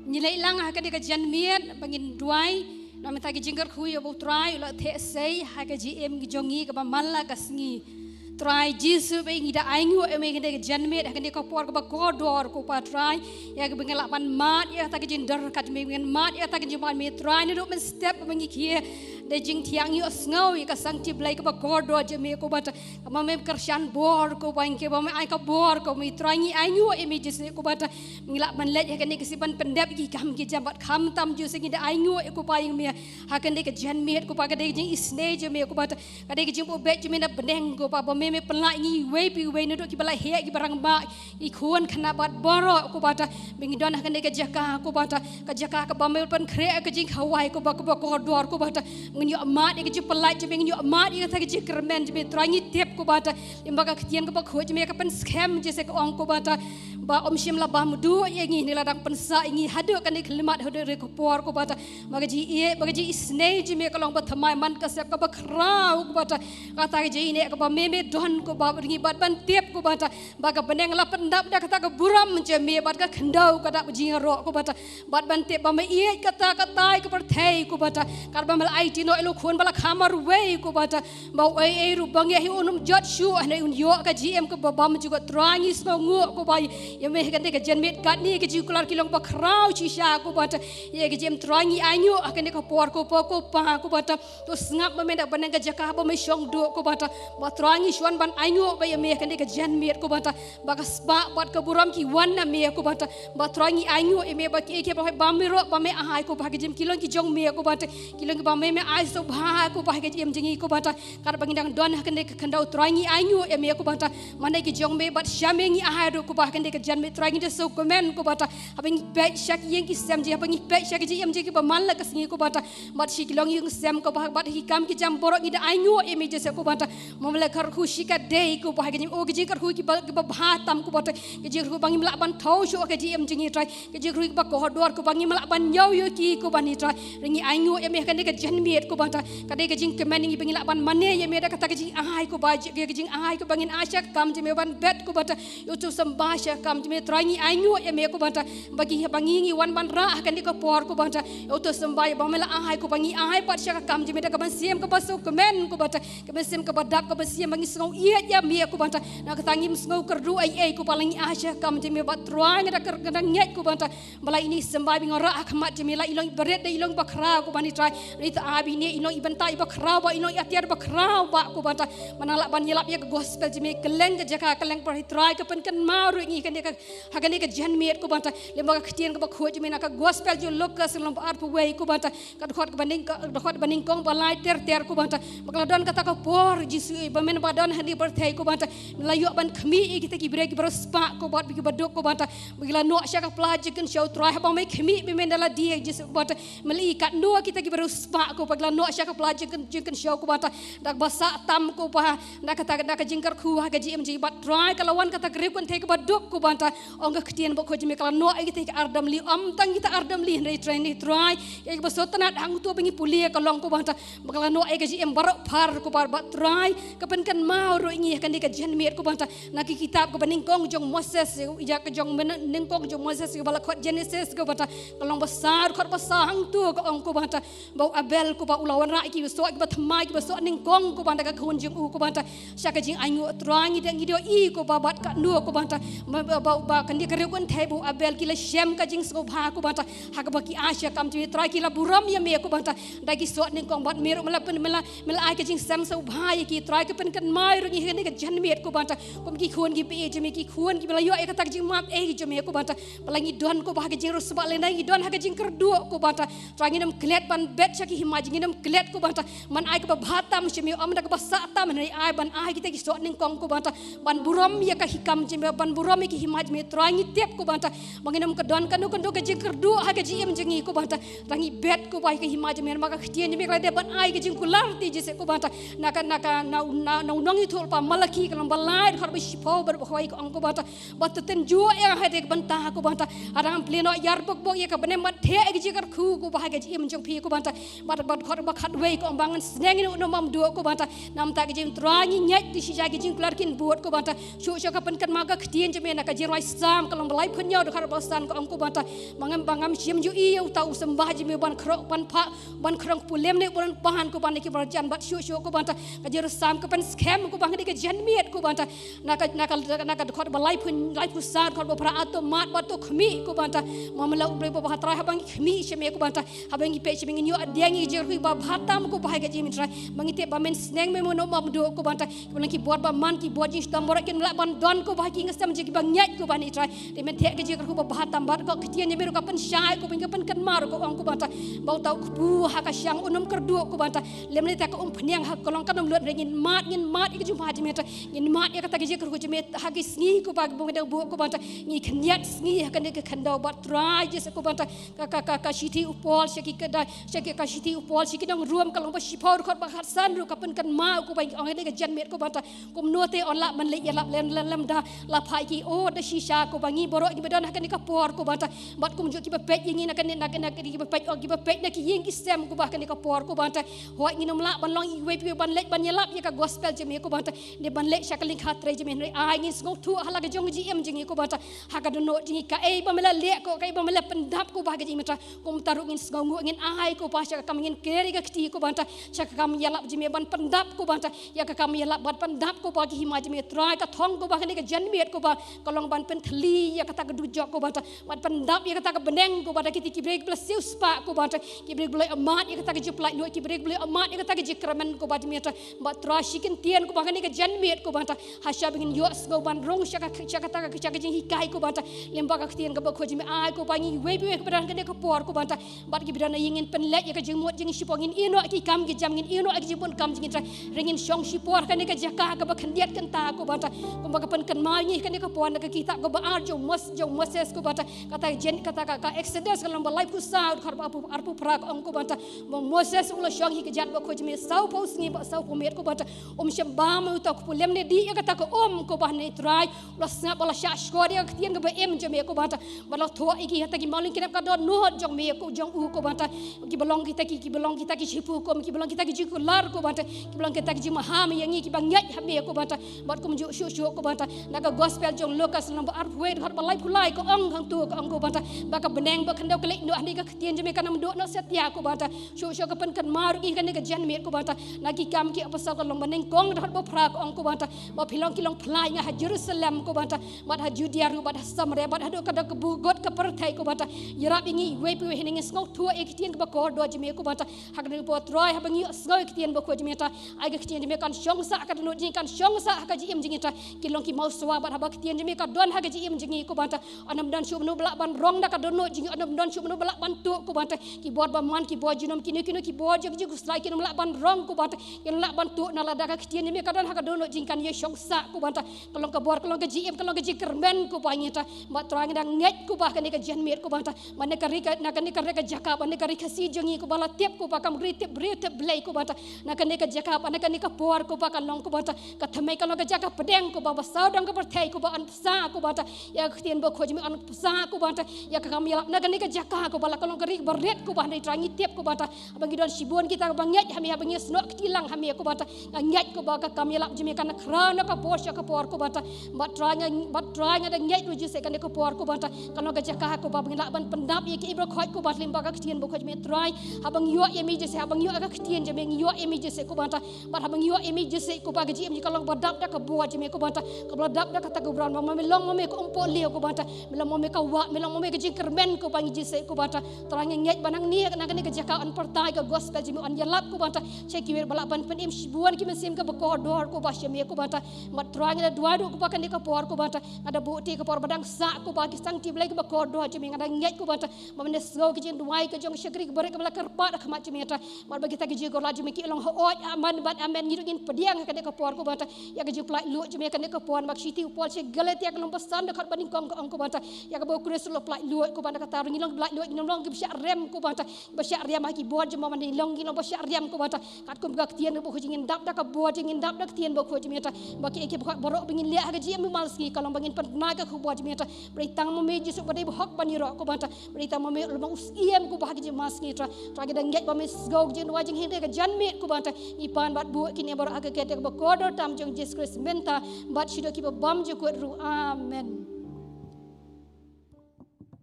Ngi leit lang ha kane ka janmiet ba ngin duwai namar ka jingkyrkhu ïa U Trai u la theh sei ha ka jingim ka jong ngi kaba man la ka sngi. Trai Jisu, ba ngi da ainguh ïa me ha kane ka janmiet, ha kane ka por kaba kordor ko Pa Trai, ïa kaba ngi lah ban mad ïa kata ka jingdon ka jong me, ngi mad ïa kata ka jingmad me Trai, naduh mynstep ba ngi khie da jingthiang ïohsngew ïa ka sangti Blei kaba kordor jong me ko Pa Trai. Kaba me kyrshan bor ko Pa, ïa kaba me ai ka bor ko Pa Trai, ngi ainguh ïa me Jisu ko Pa Trai. Ngi lah ban leit ha kane ka sngi ban pyndep ki kam ki jam bad khamtam Jisu ngi da ainguh ïa ko Pa ïa me ha kane ka janmiet ko Pa, ka dei ka jingisynei jong me ko Pa Trai. Ka dei ka jingpubeit jong me na bneng ko Pa, ba me me pynlah ïa ngi iwei pa iwei naduh kiba la heh kiba rangbah, i khun khynnah bad baroh ko Pa Trai. Ba ngi don ha kane ka jaka ko Pa Trai, ka jaka kaba me pynkhreh ka jingkhawai ko Pa, kaba kordor ko Pa Trai. Ngin ïoh mad ïa ka jingpyllait jong me, ngin ïoh mad ïa kata ka jingkyrmen jong me Trai, ngi tip ko Pa Trai. Lyngba ka ktien kaba khuid jong me ka pynskhem Jisu ka ong ko Pa Trai, ba ym shym la bam duh ïa ngi ne la dang pynsah ïa ngi haduh kane ka khyllipmat haduh re ka por ko Pa Trai. Ba ka jingïeit, ba ka jingisynei jong me ka long ba thymmai man ka sep kaba khraw ko Pa Trai. Kata ka jingïeit kaba me me don ko Pa, ba ngi bad ban tip ko Pa Trai, ba ka bneng la pyndap da kata ka burom jong me bad ka khyndew ka da ka jingïaroh ko Pa Trai. Bad ban tip ba me ïeit kata ka tai ka pyrthei ko Pa Trai. Katba me la aiti noh ïa u khun ba la kha marwei ko Pa Trai, ba uei uei ruh ba ngi hi un ym jot shuh, hynrei un ïoh ka jingim kaba bymjukut. Trai ngi sngewnguh ko Pa ïa me ha kane ka janmiet katne, ka jingkular ki long ba khraw shisha ko Pa Trai. Ïa ka jingim Trai ngi ainguh ha kane ka por ko Pa, ko Pa ko Pa Trai. To sngap ma me na bneng ka jaka ba me shong duh ko Pa Trai. Ba Trai ngi shu wan ban ainguh bha ïa me ha kane ka janmiet ko Pa Trai. Ba ka spah bad ka burom ki wan na me ko Pa Trai. Ba Trai ngi ainguh ïa me ba kiei kiei baroh ba me roh ba me ai ko Pa, ki jingim ki long ki jong me ko Pa Trai. Ki long kiba me me ai sngewbha ko Pa, ki jingim jong ngi ko Pa Trai. Katba ngi dang don ha kane ka khyndew Trai ngi ainguh ïa me ko Pa Trai. Mane ki jong me bad sha me ngi ai ruh ko Pa ha kane ka janmiet Trai ngi da sngewkmen ko Bata. Haba ngi peit sha ki ïing ki sem jong ngi, haba ngi peit sha ki jingim jong ngi kiba man la ka sngi ko Bata. Bad sha ki longïing sem ko Bata, bad ha ki kam ki jam baroh ngi da ainguh ïa me Jisu ko Bata. Mo me la kyrkhu shi ka dei ko Bata, ka jing, oh, ka jingkyrkhu kiba, kiba bha tam ko Bata. Ka jingkyrkhu ba ngim lah ban thew shuh ha ka jingim jong ngi Trai. Ka jingkyrkhu kiba kordor ko ba ngim lah ban ñiew ïa ki ko Bani Trai. Hynrei ngi ainguh ïa me ha kane ka janmiet ko Bata. Ka dei ka jingkmen ngi ba ngin lah ban mane ïa me da kata ka jingai ko Bata, ka jingai ko ba ngin ai sha ka kam jong me ban bet ko Bata. Ïa uto u symbai sha ka kam jong me Trai ngi ainguh ïa me ko Bata. Ba ki, ba ngi ngi wan ban rah ha kane ka por ko Bata. Ïa uto u symbai ba me la ai ko ba ngi ai pat sha ka kam jong me da ka mynsiem kaba sngewkmen ko Bata. Ka mynsiem kaba dap, ka mynsiem ba ngi sngew ïeit ïa me ko Bata. Na kata ngim sngew kyrduh ei ei ko ba la ngi ai sha ka kam jong me bad Trai nga da kyr-, nga da ngeit ko Bata. Ba la ine i symbai ba ngi rah ha khmat jong me la i long i barit da i long bakhraw ko Bani Trai. Hynrei ta ai ba ine i long i bynta i bakhraw ba, i long i atiar bakhraw ba ko Bata. Ba nang lah ban ïalap ïa ka gospel jong me kylleng ka jaka, kylleng ka por Trai, ka pynkynmaw ruh ïa ngi ha kane ka, ha kane ka janmiet ko Bata. Lem bad ka ktien kaba khuid jong me na ka gospel jong u Lukas lynnong ba arphew wei ko Bata. Ka dkhot kaba nyng-, ka dkhot ba nyngkong ba lai ter ter ko Bata. Ba ka la don kata ka por Jisu ïa ba men ba don ha kane ka pyrthei ko Bata. Me la ïoh ban khmih ïa kita ki briew kiba riewspah ko Bata, kiba duk ko Bata. Ba ki la noh sha ka pla jingkynshew Trai, haba me khmih ba men da lade Jisu ko Bata. Me la ïoh katno kita kiba riewspah ko ba ki la noh sha ka pla jingkyn-, jingkynshew ko Bata. Da kaba sah tam ko Bata. Da kata, da ka jingkyrkhu ha ka jingim jong ngi bad Trai ka la wan kata ka riewkynthei kaba duk ko Bata. Ong ka ktien ba khuid jong me ka la noh ïa kita ki ar dam li, ym tang kita ar dam li hynrei Trai, hynrei Trai ïa kiba sngewtynnad hangto ba ngi pule ka long ko Bata. Ba ka la noh ïa ka jingim baroh phar ko Bata, bad Trai ka pynkynmaw ruh ïa ngi ha kane ka janmiet ko Bata. Na ki kitab kaba nyngkong jong Moses, ïa ka jong men-, nyngkong jong Moses kaba la khot Genesis ko Bata. Ka lynnong ba saw, dkhot ba saw hangto ka ong ko Bata. Ba u Abel ko Bata u la wanrah ïa ki soh kiba thymmai, kiba soh nyngkong ko Bata, ka khun jong u ko Bata. Sha ka jingainguh Trai ngi da, ngi da ïohi ko Bata bad katno ko Bata. Ba, ba, ba, ba kane ka riewkynthei ba u Abel ki la shem ka jingsngewbha ko Bata. Ha kaba ki ai sha ka kam jong me Trai ki la burom ïa me ko Bata. Da ki soh nyngkong bad me ruh me la pyn, me la, me la ai ka jingsngewbha sngewbha ïa ki Trai, ka pynkynmaw ruh ïa ngi ha kane ka janmiet ko Bata. Kum ki khun ki pyrshah jong me, ki khun kiba la ïoh ïa kata ka jingmap eh jong me ko Bata. Ba la ngi don ko Bata ha ka jingriewspah, lane ngi don ha ka jingkyrduh ko Bata. Trai ngin ym klet ban bet sha ki hima jong ngi, ngin ym klet ko Bata. Ban ai kaba bha tam sha me, ym da kaba sah tam, hynrei ai ban ai kita ki soh nyngkong ko Bata. Ban burom ïa ka hi kam jong me, ban burom ïa ki hima jong me Trai ngi tip ko Bata. Ba ngin ym ka don kano kano ka jingkyrduh ha ka jingim jong ngi ko Bata. Trai ngi bet ko Bata ïa ka hima jong me, namar ka ktien jong me ka la dei ban ai ka jingkular te Jisu ko Bata. Na ka, na ka, na, na, na u nongïathuhlypa Malaki ka lynnong ba lai dkhot ba shiphew bad ba khwai ka ong ko Bata. Ba to tynjuh ïa nga ha kata ka bynta ko Bata. Haba ngan plie noh ïar bok bok ïa ka bneng ban theh ïa ka jingkyrkhu ko Bata ha ka jingim jong phi ko Bata. Bad, bad dkhot ba khatwei ka ong ba ngan sneng ïa u nongmam duh ko Bata. Namar ta ka jingim Trai ngi ngeit da shisha ki jingkular kin bud ko Bata. Shuh shuh ka pynkynmaw ka ktien jong me na ka jingrwai Salm ka lynnong ba laiphew hynñiew dkhot ba san ka ong ko Bata. Ba ngam, ba ngam shym ju ïohi ïa uta u symbai jong me ban khroh ban phah, ban khrong pulem ne ban pan ko Bata ki marjan bad shuh shuh ko Bata. Ka jingriewspah ka pynskhem ko Bata ha kane ka janmiet ko Bata. Na ka, na ka, na ka dkhot ba laiphew, laiphew san dkhot ba phra, to mad bad to khmih ko Bata. Mo me la u briew ba bha Trai haba ngi khmih sha me ko Bata. Haba ngi peit sha me ngin ïoh ïa ka jingkyrkhu ba bha tam ko Bata ha ka jingim Trai. Ba ngi tip ba men sneng me mo nongmam duh ko Bata. Ba nang ki bor ba man ki bor jingshitom baroh kin lah ban don ko Bata ha ki ïing ki sem jong kiba ngeit ko Bata Trai. Te men theh ka jingkyrkhu ba bha tam bad ka ktien jong me ruh ka pynshai ko Bata, ka pynkynmaw ruh ka ong ko Bata. Ba uta u kpu ha ka shang un ym kyrduh ko Bata. Lymne te ka umphniang ha ka long kan ym lut, hynrei ngin mad, ngin mad ïa ka jingmut jong me Trai. Ngin mad ïa kata ka jingkyrkhu jong me ha ki sngi ko Bata ba ngi dang buh ko Bata. Ngi khyndiat sngi ha kane ka khyndew bad Trai Jisu ko Bata. Ka, ka, ka, ka shithi u Paul sha ki, ka da, sha ki, ka shithi u Paul sha ki nong Rom ka lynnong ba shiphew dkhot ba khatsan ruh ka pynkynmaw ko Bata, ong ha kane ka janmiet ko Bata. Kumno te yn lah ban leit ïalap lem, lem, lem da la phah ïa ki, oh, da shisha ko Bata, ngi baroh ngi ba don ha kane ka por ko Bata. Bad kumjuh kiba peit ïa ngi na kane, na kane, na kane kiba peit, oh, kiba peit na ki ïing ki sem ko Bata ha kane ka por ko Bata. Hooid ngin ym lah ban long iwei pa iwei ban leit ban ïalap ïa ka gospel jong me ko Bata. Ne ban leit sha ka lyngkha trei jong me, hynrei ai ngin sngewthuh ha la ka jong ka jingim jong ngi ko Bata. Ha ka dohnud jong ngi kaei ba me la leh ko, kaei ba me la pyndap ko Bata ha ka jingim Trai. Kumta ruh ngin sngewnguh, ngin ai ko Bata sha ka kam, ngin ker ïa ka kti ko Bata. Sha ka kam ïalap jong me ban pyndap ko Bata. Ïa ka kam ïalap ban pyndap ko Bata ha ki hima jong me Trai, ka thong ko Bata ha kane ka janmiet ko Bata. Ka long ban pynthylli ïa kata ka dujok ko Bata. Ban pyndap ïa kata ka bneng ko Bata, kita ki briew kiba la siewspah ko Bata. Ki briew kiba la ïohmad ïa kata ka jingpynlait luid, ki briew kiba la ïohmad ïa kata ka jingkyrmen ko Bata me Trai. Bad Trai shi kyntien ko Bata ha kane ka janmiet ko Bata. Hashuwa ba ngin ïohsngew ban rung sha ka, sha kata ka, sha ka jinghikai ko Bata. Lem bad ka ktien kaba khuid jong me, ai ko Bata ïa ngi iwei pa iwei kiba don ha kane ka por ko Bata. Bad kiba don ha ïing ngin pynleit ïa ka jingmut jong ngi shipor, ngin ïehnoh ïa ki kam ki jam, ngin ïehnoh ïa ki jingbun kam jong ngi Trai. Hynrei ngin shong shipor ha kane ka jaka kaba khyndiat kynta ko Bata. Kumba ka pynkynmaw ïa ngi ha kane ka por na Ka kitab kaba ar jong Mos-, jong Moses, ko bata, kata jen, kata ka, ka Exodus ka lynnong ba laiphew saw, dkhot ba arphew, arphew phra ka ong, ko bata, ba Moses u la shong hi ka jatbakhuid jong me sawphew sngi bad sawphew miet, ko bata, um shym bam ïa uta u kpu lymne dih ïa kata ka um, ko bata, ne Trai u la sngap, ba la shah shkor ïa ka ktien kaba im jong me, ko bata, ba la thoh ïa ki, hata ki mawlynnai ki nep ka dohnud jong me, ko jong u, ko bata, kiba long kita ki, kiba long kita ki shiphew hukum, kiba long kita ki jingkular, ko bata, kiba long kita ki jingmaham ïa ngi kiba ngeit ha me, ko bata, bad kumjuh shuh shuh, ko bata, na ka gospel jong Lukas lynnong ba arphew wei, dkhot ba laiphew lai, ka ong hangto, ka ong, ko bata, ba ka bneng ba khyndew ka leit noh, hynrei ka ktien jong me kan ym duh noh satia, ko bata, shuh shuh ka pynkynmaw ruh ïa kane ka janmiet, ko bata, na ki Kam ki Apostol ka lynnong ba nyngkong, dkhot ba phra, ka ong, ko bata, ba phi long ki longphla ïa nga ha Jerusalem, ko bata, bad ha Judea ruh, bad ha Samaria, bad haduh ka dap ka bukut ka pyrthei, ko bata, ïarap ïa ngi iwei pa iwei, hynrei ngin sngewthuh ïa ka ktien kaba kordor jong me, ko bata, ha kane ka por Trai, haba ngi ïohsngew ïa ka ktien bakhuid jong me, Trai, ai ka ktien jong me kan shong sah ha ka dohnud jong ngi, kan shong sah ha ka jingim jong ngi, Trai, ki long ki mawswa, bad haba ka ktien jong me ka don ha ka jingim jong ngi, ko bata, yn ym don shuh mano ba lah ban rong da ka dohnud jong ngi, yn ym don shuh mano ba lah ban tuh, ko bata, ki bor bymman, ki bor junom, kino kino ki bor jong ki jingkhuslai kin ym lah ban rong, ko bata, kin ym lah ban tuh, na lada ka ktien jong me ka don ha ka dohnud jong ngi kan ïa shong sah, ko bata, ka long ka bor, ka long ka jingim, ka long ka jingkyrmen, ko ba ngi, Trai, bad Trai nga da ngeit, ko ba kane ka janmiet, ko bata, ba na ka ri ka, na kane ka ri ka jaka, ba na ka ri Khasi jong ngi, ko ba la tip, ko ba kam ri tip briew tip Blei, ko bata, na kane ka jaka, ba na kane ka por, ko ba ka long, ko bata, ka thymmei ka long ka jaka pdeng, ko ba ba sawdong ka pyrthei, ko ba yn pynshai, ko bata, ïa ka ktien bakhuid jong me yn pynshai, ko bata, ïa ka kam ïalap na kane ka jaka, ko ba la ka long ka ri ba rit, ko ba, hynrei Trai ngi tip, ko bata, ba ngi don shibun kita ba ngeit ha me, ba ngi snoh kti lang ha me, ko bata, nga ngeit, ko ba ka kam ïalap jong me kan khraw na ka por sha ka por, ko bata, bad Trai nga, bad Trai nga da ngeit ruh Jisu, kane ka por, ko bata, ka long ka jaka, ko ba ba ngi lah ban pyndap ïa kiei baroh khoit, ko bata, lyngba ka ktien bakhuid jong me, Trai, haba ngi ïoh ïa me Jisu, haba ngi ïoh ïa ka ktien jong me, ngi ïoh ïa me Jisu, ko bata, bad haba ngi ïoh ïa me Jisu, ko ba ka jingim jong ngi ka long ba dap da ka bor jong me, ko bata, kaba la dap da kata ka bor, ba me long ma me ka umpohliew, ko bata, me long ma me ka wah, me long ma me ka jingkyrmen, ko ba ngi Jisu, ko bata, Trai nga ngeit ba nangne na kane ka jaka yn pyrta ïa ka gospel jong me, yn ïalap, ko bata, sha kiwei ba lah ban pynim, shibun ki mynsiem kiba kordor, ko ba sha me, ko bata, bad Trai nga da duwai ruh, ko ba kane ka por, ko bata, nga da buh te ka por ba dang sah, ko ba ki sangti Blei kiba kordor jong me, nga da ngeit, ko bata, ba men sngew ka jingduwai ka jong shakri ka barit kaba la kyrpad ha khmat jong me, Trai, bad ba kita ki jingkyrpad jong me ki long hooid, amen bad amen, ngi ruh ngin pdiang ha kane ka por, ko bata, ïa ka jingpynlait luid jong me ha kane ka por, ba ka shithi u Paul sha ki Galatia ka lynnong ba san, dkhot ba nyngkong ka ong, ko bata, ïa kaba u Khrist u la pynlait luid, ko bata, kata ruh ngin long ba lait luid, ngin long kiba shah riam, ko bata, ba shah riam ha ki bor jong me, ba ngin long, ngin long ba shah riam, ko bata, katkum ka ktien bakhuid jong me, ngin dap da ka bor jong me, ngin dap da ka ktien bakhuid jong me, Trai, ba kiei kiei baroh ba ngin leh ha ka jingim mimal sngi, ka long ba ngin pynbna ïa ka khubor jong me, Trai, ba dei tang ma me Jisu ba dei ba hok ban ïaroh, ko bata, ba dei tang ma me u long u Syiem, ko ba ha ka jingmimal sngi, Trai, Trai nga da ngeit ba me sngew ka jingduwai jong ngi ha ka janmiet, ko bata, ngi pan bad buh kine baroh ha ka kyrteng kaba kordor tam jong Jisu Khrist mynta bad sha kiba bymjukut ruh, amen.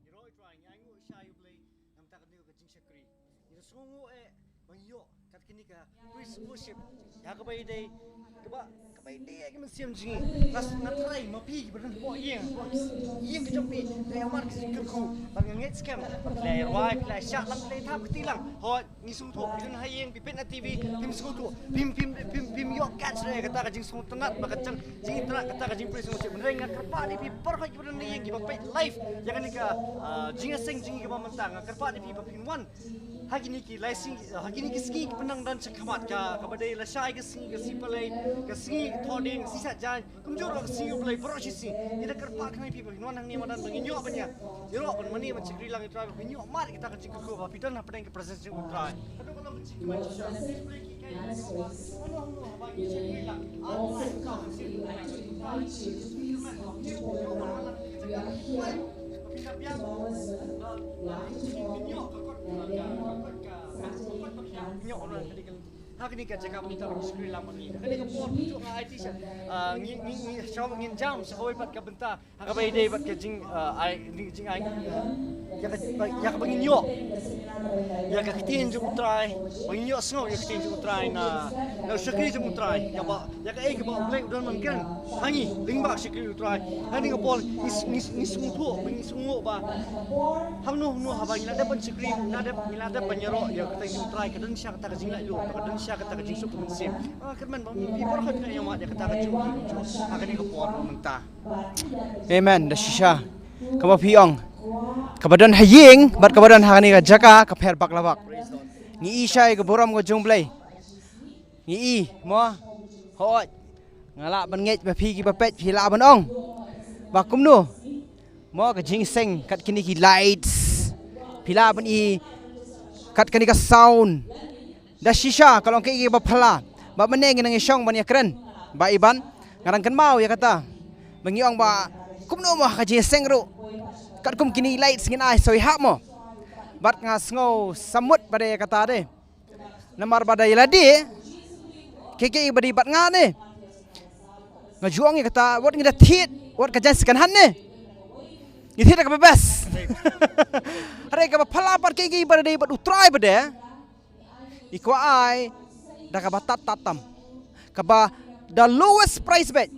Ngi roi Trai, ngi ainguh sha ïa U Blei namar kane ka jingshakri. Ngi da sngewnguh eh ba ngi ïoh kat kane ka praise worship ïa kaba ïadei, kaba, kaba ïadei ïa ka mynsiem jong ngi. Nga tharai ma phi kiba don hapoh ïing, hapoh ïing ka jong phi, phi la ïoh mareh ka jingkyrkhu bad nga ngeit skhem ba phi la rwai, phi la shah lang, phi la thap kti lang. Hooid, ngi sngewthuh, phi don ha ïing, phi peit na TV, phim sngewthuh, phim, phim, phim, phim ïoh catch ïa kata ka jingsngewtynnat bad ka jing, jingitynnat kata ka jingpraise worship. Hynrei nga kyrpad ïa phi baroh kiba don ha ïing kiba peit live ïa kane ka, ah, jingïaseng jong ngi kaba mynta, nga kyrpad ïa phi ba phin wan ha kine ki lai sngi, ha kine ki sngi kiba nang don shakhmat, ka, kaba dei lashai ka sngi, ka Sngi Palei, ka sngi Thohdieng, ka sngi Saitjaiñ, kumjuh ruh ka sngi U Blei baroh shi sngi. Ngi da kyrpad khnang ïa phi ba phin wan hangne madan ba ngin ïoh ban ïa, ïaroh ban mane ban shakri lang ïa U Trai, ba phin ïoh mareh ïa kita ki jingkyrkhu ba phi don hapdeng ka presence jong U Trai. Haduh katta ka jingkyrkhu, U Blei ki kyrkhu, hano hano haba ngi shakri lang, ah, U Trai, ka mynsiem U Trai. Ha kane ka jaka ba ngi shakri lang ma ngi. Ha kane ka por, kumjuh nga aiti sha, ah, ngi, ngi, ngi, sha ba ngin jam sha kawei pat ka bynta ha kaba ïadei bad ka jing, ah, ai, jing, jing ai, ïa ka, ïa kaba ngin ïoh, ïa ka ktien jong U Trai, ba ngin ïohsngew ïa ka ktien jong U Trai na, na u shakri jong U Trai, ïa ba, ïa kaei kaba U Blei u don ban kren ha ngi lyngba ka shakri U Trai. Ha kane ka por ngi, ngi, ngi sngewthuh, ngi sngewthuh ba hangno hangno haba ngi la dep ban shakri, ngi la dep, ngi la dep ban ïaroh ïa ka ktien U Trai, ka don shisha kata ka jinglaitluid, ka don shisha kata ka jingsuk ka mynsiem. Nga kyrmen ba phi baroh phin ïoh mad ïa kata ka jinglaitluid ha kane ka por mynta. Amen. Da shisha kaba phi ong, kaba don ha ïing bad kaba don ha kane ka jaka ka pher bak la bak. Ngi i shai ka burom ka jong U Blei. Ngi i mo. Hooid. Nga lah ban ngeit ba phi kiba peit phi lah ban ong. Ba kumno mo ka jingseng kat kine ki lights, phi lah ban i kat kane ka sound. Da shisha ka long kaei ba phylla. Ba mynne ngi nang ïashong ban ïakren ba i ban nga dang kynmaw ïa kata. Ba ngi ong ba kumno mo ka jingseng ruh, katkum kine lights ngin ai soi hap mo. Bad nga sngew samut ba dei ïa kata de. Namar ba da ïa lade, kaei kaei ba dei bad nga ne, nga ju ong ïa kata, wat ngi da thied wat ka jaiñ second hand ne, ngi thied da kaba best. Hynrei kaba phylla pat kaei kaei ba dei bad U Trai ba de, i kwah ai da kaba tad tad tam, kaba da lowest price beit.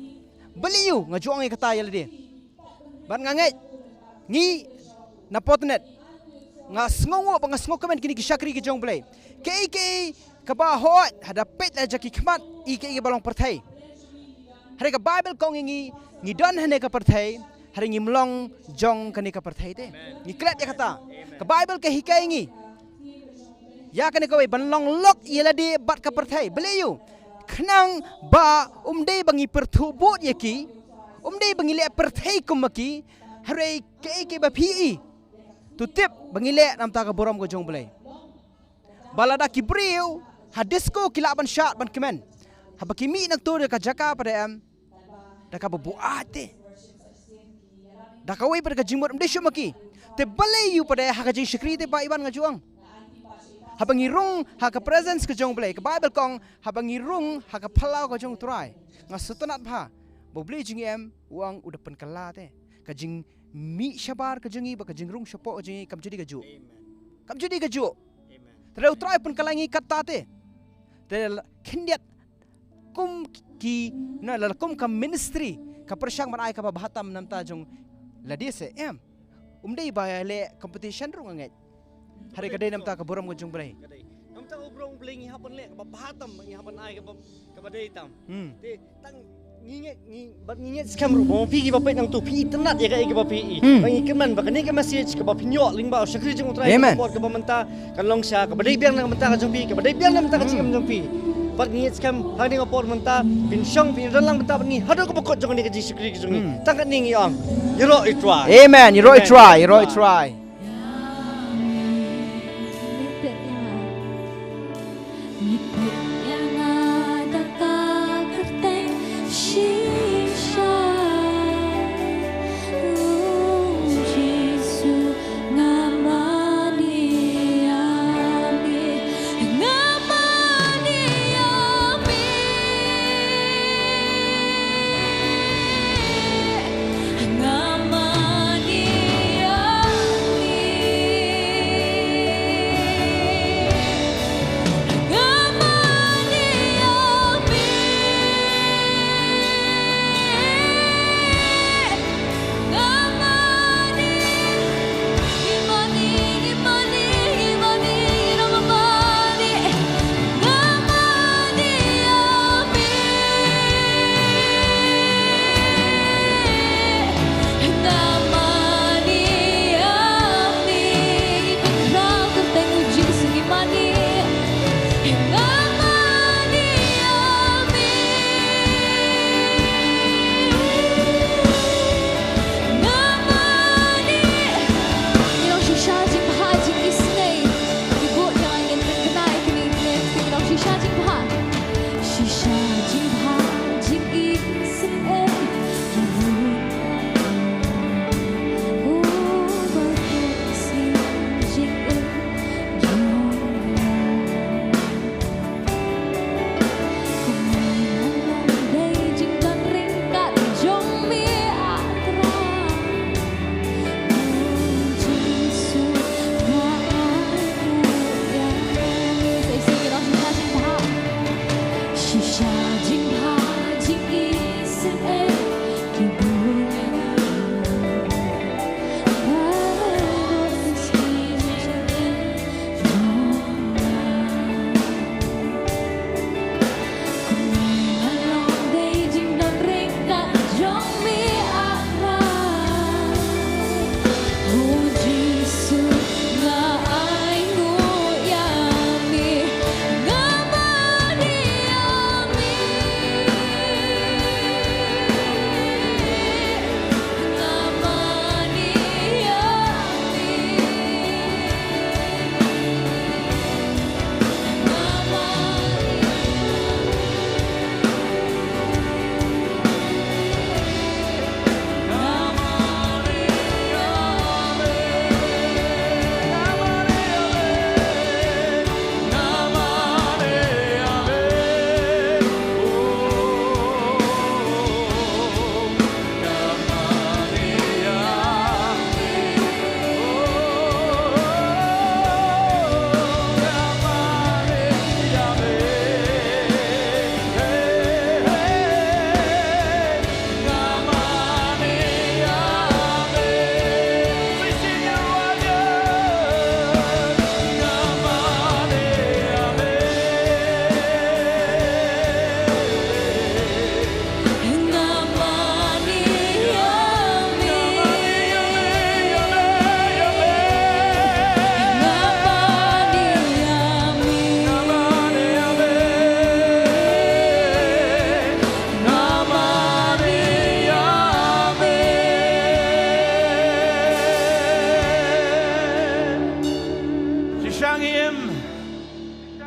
Balei ïa u, nga ju ong ïa kata ïa lade. Bad nga ngeit ngi na Portnet, nga sngewnguh ba nga sngewkmen kine ki shakri ki jong U Blei. Kaei kaei kaba hooid, haba peit la jong ki khmat, i kaei ba long pyrthei. Hynrei ka Baibl ka ong ïa ngi, ngi don hangne ka pyrthei, hynrei ngim long jong kane ka pyrthei te. Ngi klet ïa kata. Ka Baibl ka hikai ïa ngi ïa kane kawei, ban long lok ïa lade bad ka pyrthei. Balei ïa u? Khnang ba um dei ba ngi pyrthuh bud ïa ki, um dei ba ngi leh pyrthei kum ma ki. Hynrei kaei kaei ba phi i, to tip ba ngi leh na bynta ka burom ka jong U Blei. Ba lada ki briew ha disco ki lah ban shad ban kmen, haba ki mih nangta da ka jaka pat em, da kaba buaid te, da kawei pat ka jingmut ym dei shuh ma ki. Te balei ïa u pat ha ka jingshakri te, ba i ban nga ju ong, haba ngi rung ha ka presence ka jong U Blei, ka Baibl ka ong haba ngi rung ha ka phyllaw ka jong U Trai. Nga sngewtynnat bha ba U Blei jong ngi em, u ong u da pynkylla te. Ka jingmih shabar ka jong ngi bad ka jingrung shapoh ka jong ngi kam ju dei kajuh. Kam ju dei kajuh. Te U Trai u pynkylla ïa ngi katta te. Te khyndiat kum ki, na la kum ka ministry, ka pyrshang ban ai kaba bha tam na bynta jong lade se em. Um dei ba ïa leh competition ruh nga ngeit. Hynrei ka dei na bynta ka burom ka jong U Blei. Ka dei na bynta ka burom U Blei ngi hap ban leh kaba bha tam, ngi hap ban ai kaba, kaba dei tam. Hmm. Te tang ngi ngeit, ngi bad ngi ngeit skhem ruh ba ma phi kiba peit nangta phi itynnat ïa kaei kaba phi i. Hmm. Ba ngi kyrmen ba kane ka message kaba phin ïoh lyngba u shakri jong U Trai, amen, ka por kaba mynta kan long shisha kaba dei biang na ka bynta ka jong phi, kaba dei biang na ka bynta ka jingim jong phi. Bad ngi ngeit skhem ha kane ka por mynta phin shong, phin don lang bynta bad ngi haduh kaba kut jong kane ka jingshakri ka jong ngi. Hmm. Tang katne ngi ong, ïaroh ïa U Trai. Amen. Ïaroh ïa U Trai, ïaroh ïa U Trai.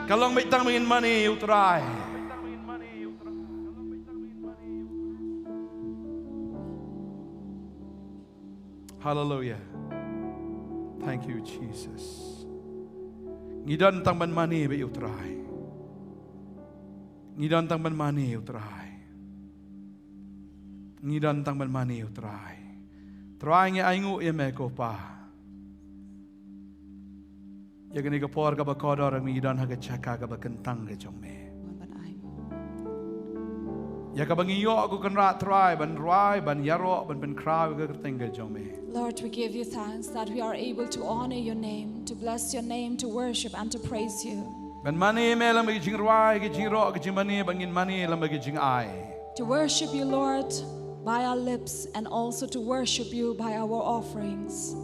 Ka long beit tang ba ngin mane ïa u Trai. Hallelujah. Thank you, Jesus. Ngi don tang ban mane beit ïa u Trai. Ngi don tang ban mane ïa u Trai. Ngi don tang ban mane ïa u Trai. Trai, ngi ainguh ïa me ko Pa. Ïa kane ka por kaba kordor, ngi don ha ka jaka kaba kyntang ka jong me. Ïa kaba ngi ïoh ko Kynrad Trai ban rwai, ban ïaroh, ban pynkhraw ïa ka kyrteng ka jong me. Lord, we give you thanks that we are able to honor your name, to bless your name, to worship and to praise you. Ban mane ïa me lyngba ki jingrwai, ki jingïaroh, ki jingmane, ba ngin mane lyngba ki jingai. To worship you, Lord, by our lips and also to worship you by our offerings.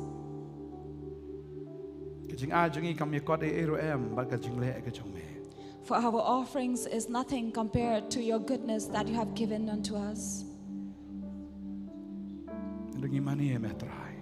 Ka jingai jong ngi kam ïakot ei ei ruh em bad ka jingleh ka jong me. For our offerings is nothing compared to your goodness that you have given unto us. Ngi mane ïa me Trai.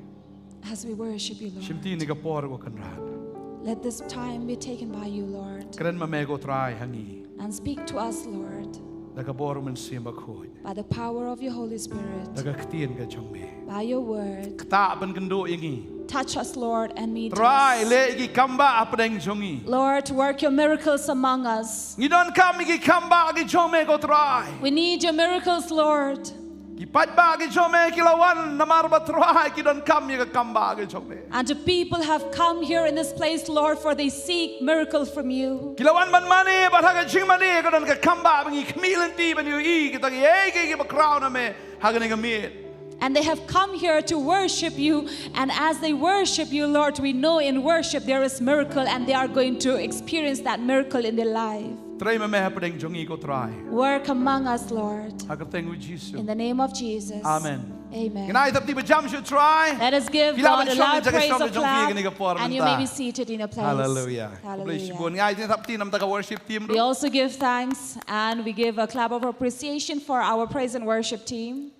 As we worship you, Lord. Shimti ïa kane ka por ko Kynrad. Let this time be taken by you, Lord. Kren ma me ko Trai ha ngi. And speak to us, Lord. Da ka bor u Mynsiem Bakhuid. By the power of your Holy Spirit. Da ka ktien ka jong me. By your word. Ktah, pynkynduh ïa ngi. Touch us, Lord, and meet us. Trai, leh ïa ki kambah hapdeng jong ngi. Lord, work your miracles among us. Ngi donkam ïa ki kambah ki jong me ko Trai. We need your miracles, Lord. Ki paidbah ki jong me ki la wan namar ba Trai ki donkam ïa ka kambah ka jong me. And the people have come here in this place, Lord, for they seek miracle from you. Ki la wan ban mane, bad ha ka jingmane ka don ka kambah ba ngi khmih lynti ban ïohi kita kiei kiei kiba khraw na me ha kane ka miet. And they have come here to worship you. And as they worship you, Lord, we know in worship there is miracle, and they are going to experience that miracle in their life. Trei ma me hapdeng jong ngi ko Trai. Work among us, Lord. Ha ka kyrteng u Jisu. In the name of Jesus. Amen. Amen. Ngin ai thapti ba jam sha u Trai. Let us give God a loud praise of clap, and you may be seated in your place. Hallelujah. Hallelujah. Khublei shibun. Ngin ai thapti namar ka worship team ruh. We also give thanks and we give a clap of appreciation for our praise and worship team.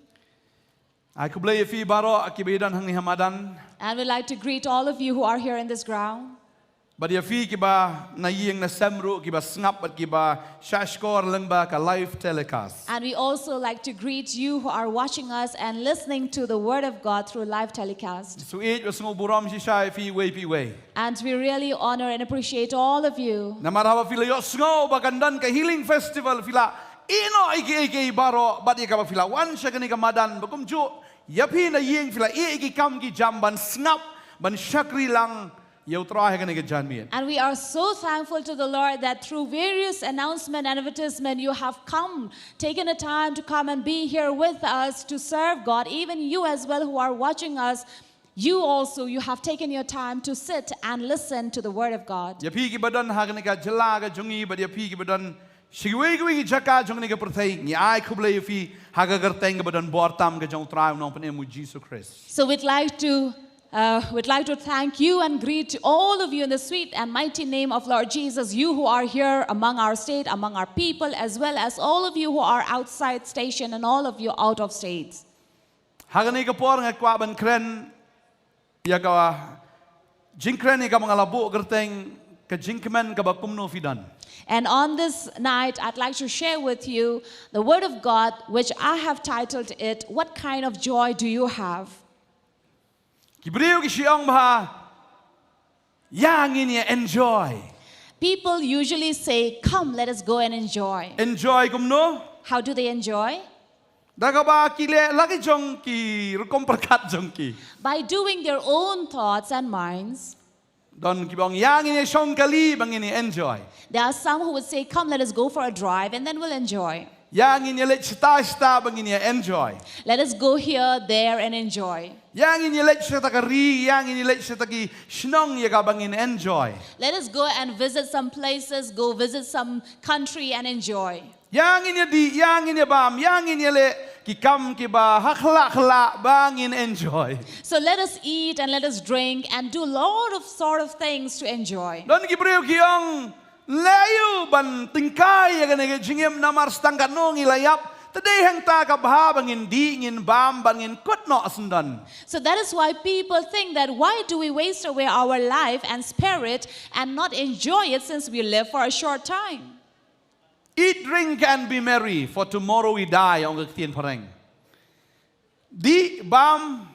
Ai khublei ïa phi baroh kiba ïadon hangne ha madan. And we'd like to greet all of you who are here in this ground. Bad ïa phi kiba na ïing na sem ruh, kiba sngap bad kiba shahshkor lyngba ka live telecast. And we also like to greet you who are watching us and listening to the word of God through live telecast. Sa ïeit ba sngew burom shisha ïa phi iwei pa iwei. And we really honor and appreciate all of you. Namar haba phi la ïohsngew ba kan don ka healing festival, phi la ïeh noh ïa kiei kiei baroh, bad ïa kaba phi la wan sha kane ka madan ba kumjuh ïa phi na ïing phi la ïeh ïa ki kam ki jam ban sngap, ban shakri lang ïa u Trai ha kane ka janmiet. And we are so thankful to the Lord that through various announcement and advertisement, you have come, taken a time to come and be here with us to serve God. Even you as well who are watching us, you also, you have taken your time to sit and listen to the word of God. Ïa phi kiba don ha kane ka jylla ka jong ngi, bad ïa phi kiba don sha kiwei kiwei ki jaka jong kane ka pyrthei, ngi ai khublei ïa phi ha ka kyrteng kaba don bor tam ka jong u Trai u Nongpynim u Jisu Khrist. So we'd like to, uh, we'd like to thank you and greet all of you in the sweet and mighty name of Lord Jesus, you who are here among our state, among our people, as well as all of you who are outside station and all of you out of states. Ha kane ka por nga kwah ban kren ïa ka jingkren ïa kaba nga la buh kyrteng ka jingkmen kaba kumno phi don. And on this night, I'd like to share with you the word of God, which I have titled it, "What kind of joy do you have?" Ki briew ki shu ong bha, ïa ngin ïa enjoy. People usually say, "Come, let us go and enjoy." Enjoy kumno? How do they enjoy? Da kaba ki leh la ki jong ki rukom pyrkhat jong ki. By doing their own thoughts and minds. Don kiba ong ïa ngin ïa shong kali ba ngin ïa enjoy. There are some who would say, "Come, let us go for a drive and then we'll enjoy." Ïa ngin ïa leit shata shata ba ngin ïa enjoy. Let us go here, there and enjoy. Ïa ngin ïa leit shata ka ri, ïa ngin ïa leit shata ki shnong ïa kaba ngin enjoy. Let us go and visit some places, go visit some country and enjoy. Ïa ngin ïa dih, ïa ngin ïa bam, ïa ngin ïa leh ki kam kiba ha khla khla ba ngin enjoy. So let us eat and let us drink and do lot of sort of things to enjoy. Don ki briew ki ong, leh ïa u ban tyngkai ïa kane ka jingim namar tang katno ngi la ïap, Te dei hangta ka bha ba ngin dih, ngin bam, ba ngin kut noh syndon. So that is why people think that why do we waste away our life and spare it and not enjoy it since we live for a short time? Eat, drink and be merry, for tomorrow we die, ong ka ktien phareng. Dih, bam,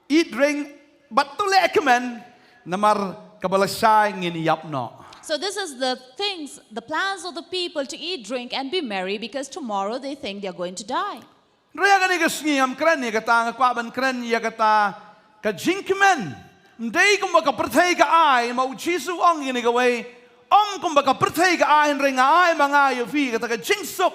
eat, drink, bad to leh kmen, namar kaba lashai ngin ïap noh. So this is the things, the plans of the people to eat, drink, and be merry because tomorrow they think they are going to die. Hynrei ha kane ka sngi ngam kren ïa kata, nga kwah ban kren ïa kata ka jingkmen. Ym dei kumba ka pyrthei ka ai, namar u Jisu ong ïa kane kawei. Ym kumba ka pyrthei ka ai, hynrei nga ai ma nga ïa phi kata ka jingsuk.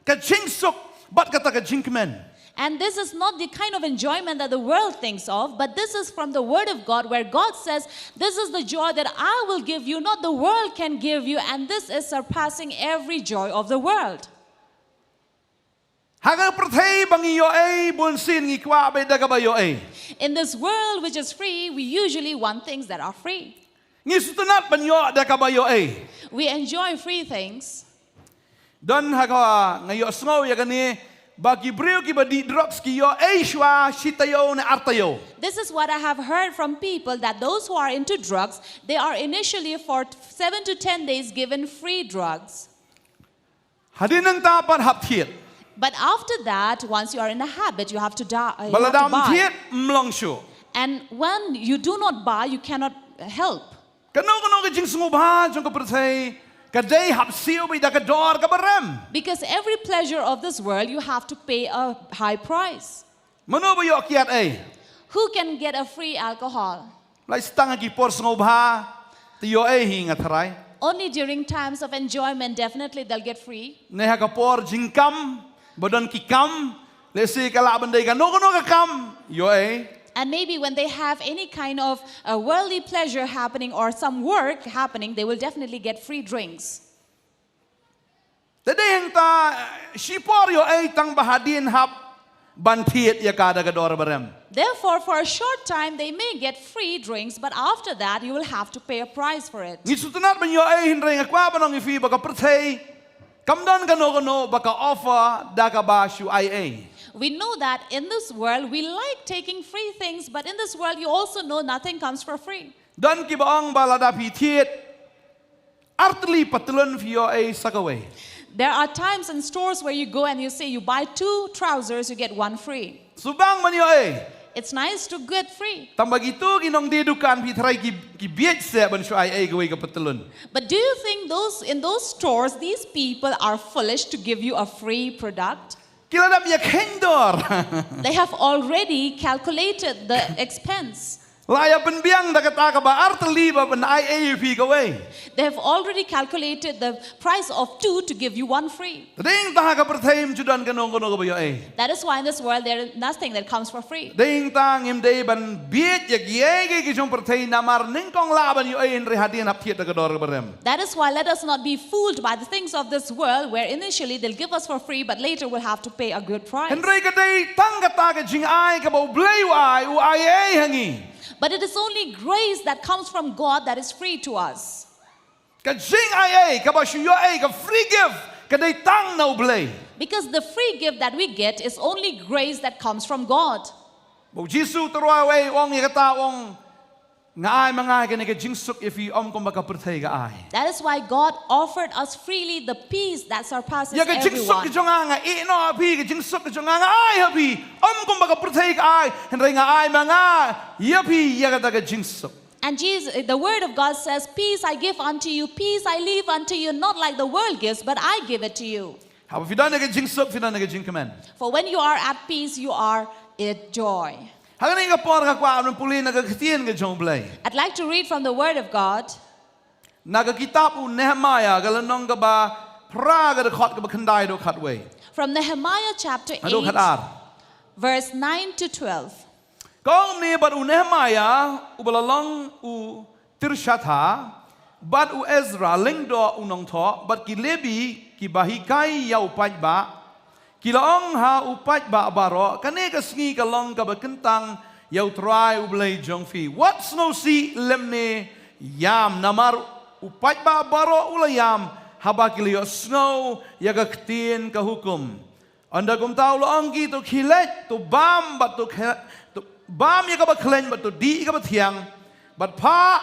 Ka jingsuk, bad kata ka jingkmen. And this is not the kind of enjoyment that the world thinks of, but this is from the Word of God, where God says, "This is the joy that I will give you, not the world can give you, and this is surpassing every joy of the world." Ha ka pyrthei ba ngi ïoh ei, bun sien ngi kwah beit da kaba ïoh ei. In this world which is free, we usually want things that are free. Ngi sngewtynnat ban ïoh da kaba ïoh ei. We enjoy free things. Don ha ka nga ïohsngew ïa kane ba ki briew kiba dih drugs ki ïoh ei shuwa shi taïew ne ar taïew. This is what I have heard from people, that those who are into drugs, they are initially for seven to ten days given free drugs. Hadien nangta pat hap thied. But after that, once you are in a habit, you have to, da- uh, you Ba have lada to ym buy. thied ym long shuh. And when you do not buy, you cannot help. Kano kano ka jingsngewbha jong ka pyrthei ka dei hap siew beit da ka dor kaba rem. Because every pleasure of this world, you have to pay a high price. Mano ba ïoh kiad ei? Who can get a free alcohol? Lait tang ha ki por sngewbha te ïoh ei hi nga tharai. Only during times of enjoyment, definitely they'll get free. Ne ha ka por jingkam, ba don ki kam, lehse ka lah ban dei kano kano ka kam, ïoh ei. And maybe when they have any kind of a worldly pleasure happening or some work happening, they will definitely get free drinks. Te dei hangta, eh, shi por ïoh ei tang ba hadien hap ban thied ïa ka da ka dor ba rem. Therefore, for a short time, they may get free drinks, but after that, you will have to pay a price for it. Ngi sngewtynnat ban ïoh ei, hynrei nga kwah ban ong ïa phi ba ka pyrthei kam don kano kano ba ka offer da kaba shu ai ei. We know that in this world, we like taking free things, but in this world, you also know nothing comes for free. Don kiba ong ba lada phi thied ar tylli patlun phi ïoh ei sa kawei. There are times in stores where you go and you say you buy two trousers, you get one free. Shu bang ban ïoh ei. It's nice to get free. Tang ba kito ki nongdie dukan phi tharai ki, ki bieit seh ban shu ai ei kawei ka patlun. But do you think those in those stores, these people are foolish to give you a free product? Ki la dep ïa kheiñ dor. They have already calculated the expense. La ïa pynbiang da kata kaba ar tylli ba ban ai ei ïa phi kawei. They have already calculated the price of two to give you one free. Te dei hangta ha ka pyrthei ym ju don kano kano kaba ïoh ei. That is why in this world there is nothing that comes for free. Te dei hangta ngim dei ban bieit ïa kiei kiei ki jong pyrthei namar nyngkong lah ban ïoh ei hynrei hadien hap thied da ka dor kaba rem. That is why let us not be fooled by the things of this world, where initially they'll give us for free, but later we'll have to pay a good price. Hynrei ka dei tang kata ka jingai kaba U Blei u ai, u ai ei ha ngi. But it is only grace that comes from God that is free to us. Ka jingai ei, kaba shu ïoh ei, ka free gift, ka dei tang na U Blei. Because the free gift that we get is only grace that comes from God. Ba U Jisu u tyrwa u ong ïa kata, u ong, nga ai ma nga kane ka jingsuk ïa phi, ym kumba ka pyrthei ka ai. That is why God offered us freely the peace that surpasses Ïa ka jingsuk everyone. Ka jong nga nga ai noh ha phi, ka jingsuk ka jong nga nga ai ha phi, ym kumba ka pyrthei ka ai, hynrei nga ai ma nga ïa phi ïa kata ka jingsuk. And Jesus, the word of God says, "Peace I give unto you, peace I leave unto you, not like the world gives, but I give it to you." Haba phi don ïa ka jingsuk, phi don ïa ka jingkmen. For when you are at peace, you are at joy. Ha kane ka por nga kwah ban pule na ka ktien ka jong U Blei. I'd like to read from the word of God. Na ka kitab u Nehemiah ka lynnong kaba phra ka dkhot kaba khyndai haduh khatwei. From Nehemiah chapter Haduh eight, khatar. Verse nine to twelve. Ka ong kumne bad u Nehemiah uba la long u Tirshatha bad u Ezra lyngdoh u nongthoh bad ki Lebi kiba hikai ïa u paidbah, ki la ong ha u paidbah baroh, kane ka sngi ka long kaba kyntang ïa U Trai U Blei jong phi. Wat sngewsih lymne ïam, namar u paidbah baroh u la ïam haba ki la ïohsngew ïa ka ktien ka hukum. Ynda kumta u la ong ki, to khie leit, to bam bad to khe-, to bam ïa kaba khlaiñ bad to dih ïa kaba thiang, bad phah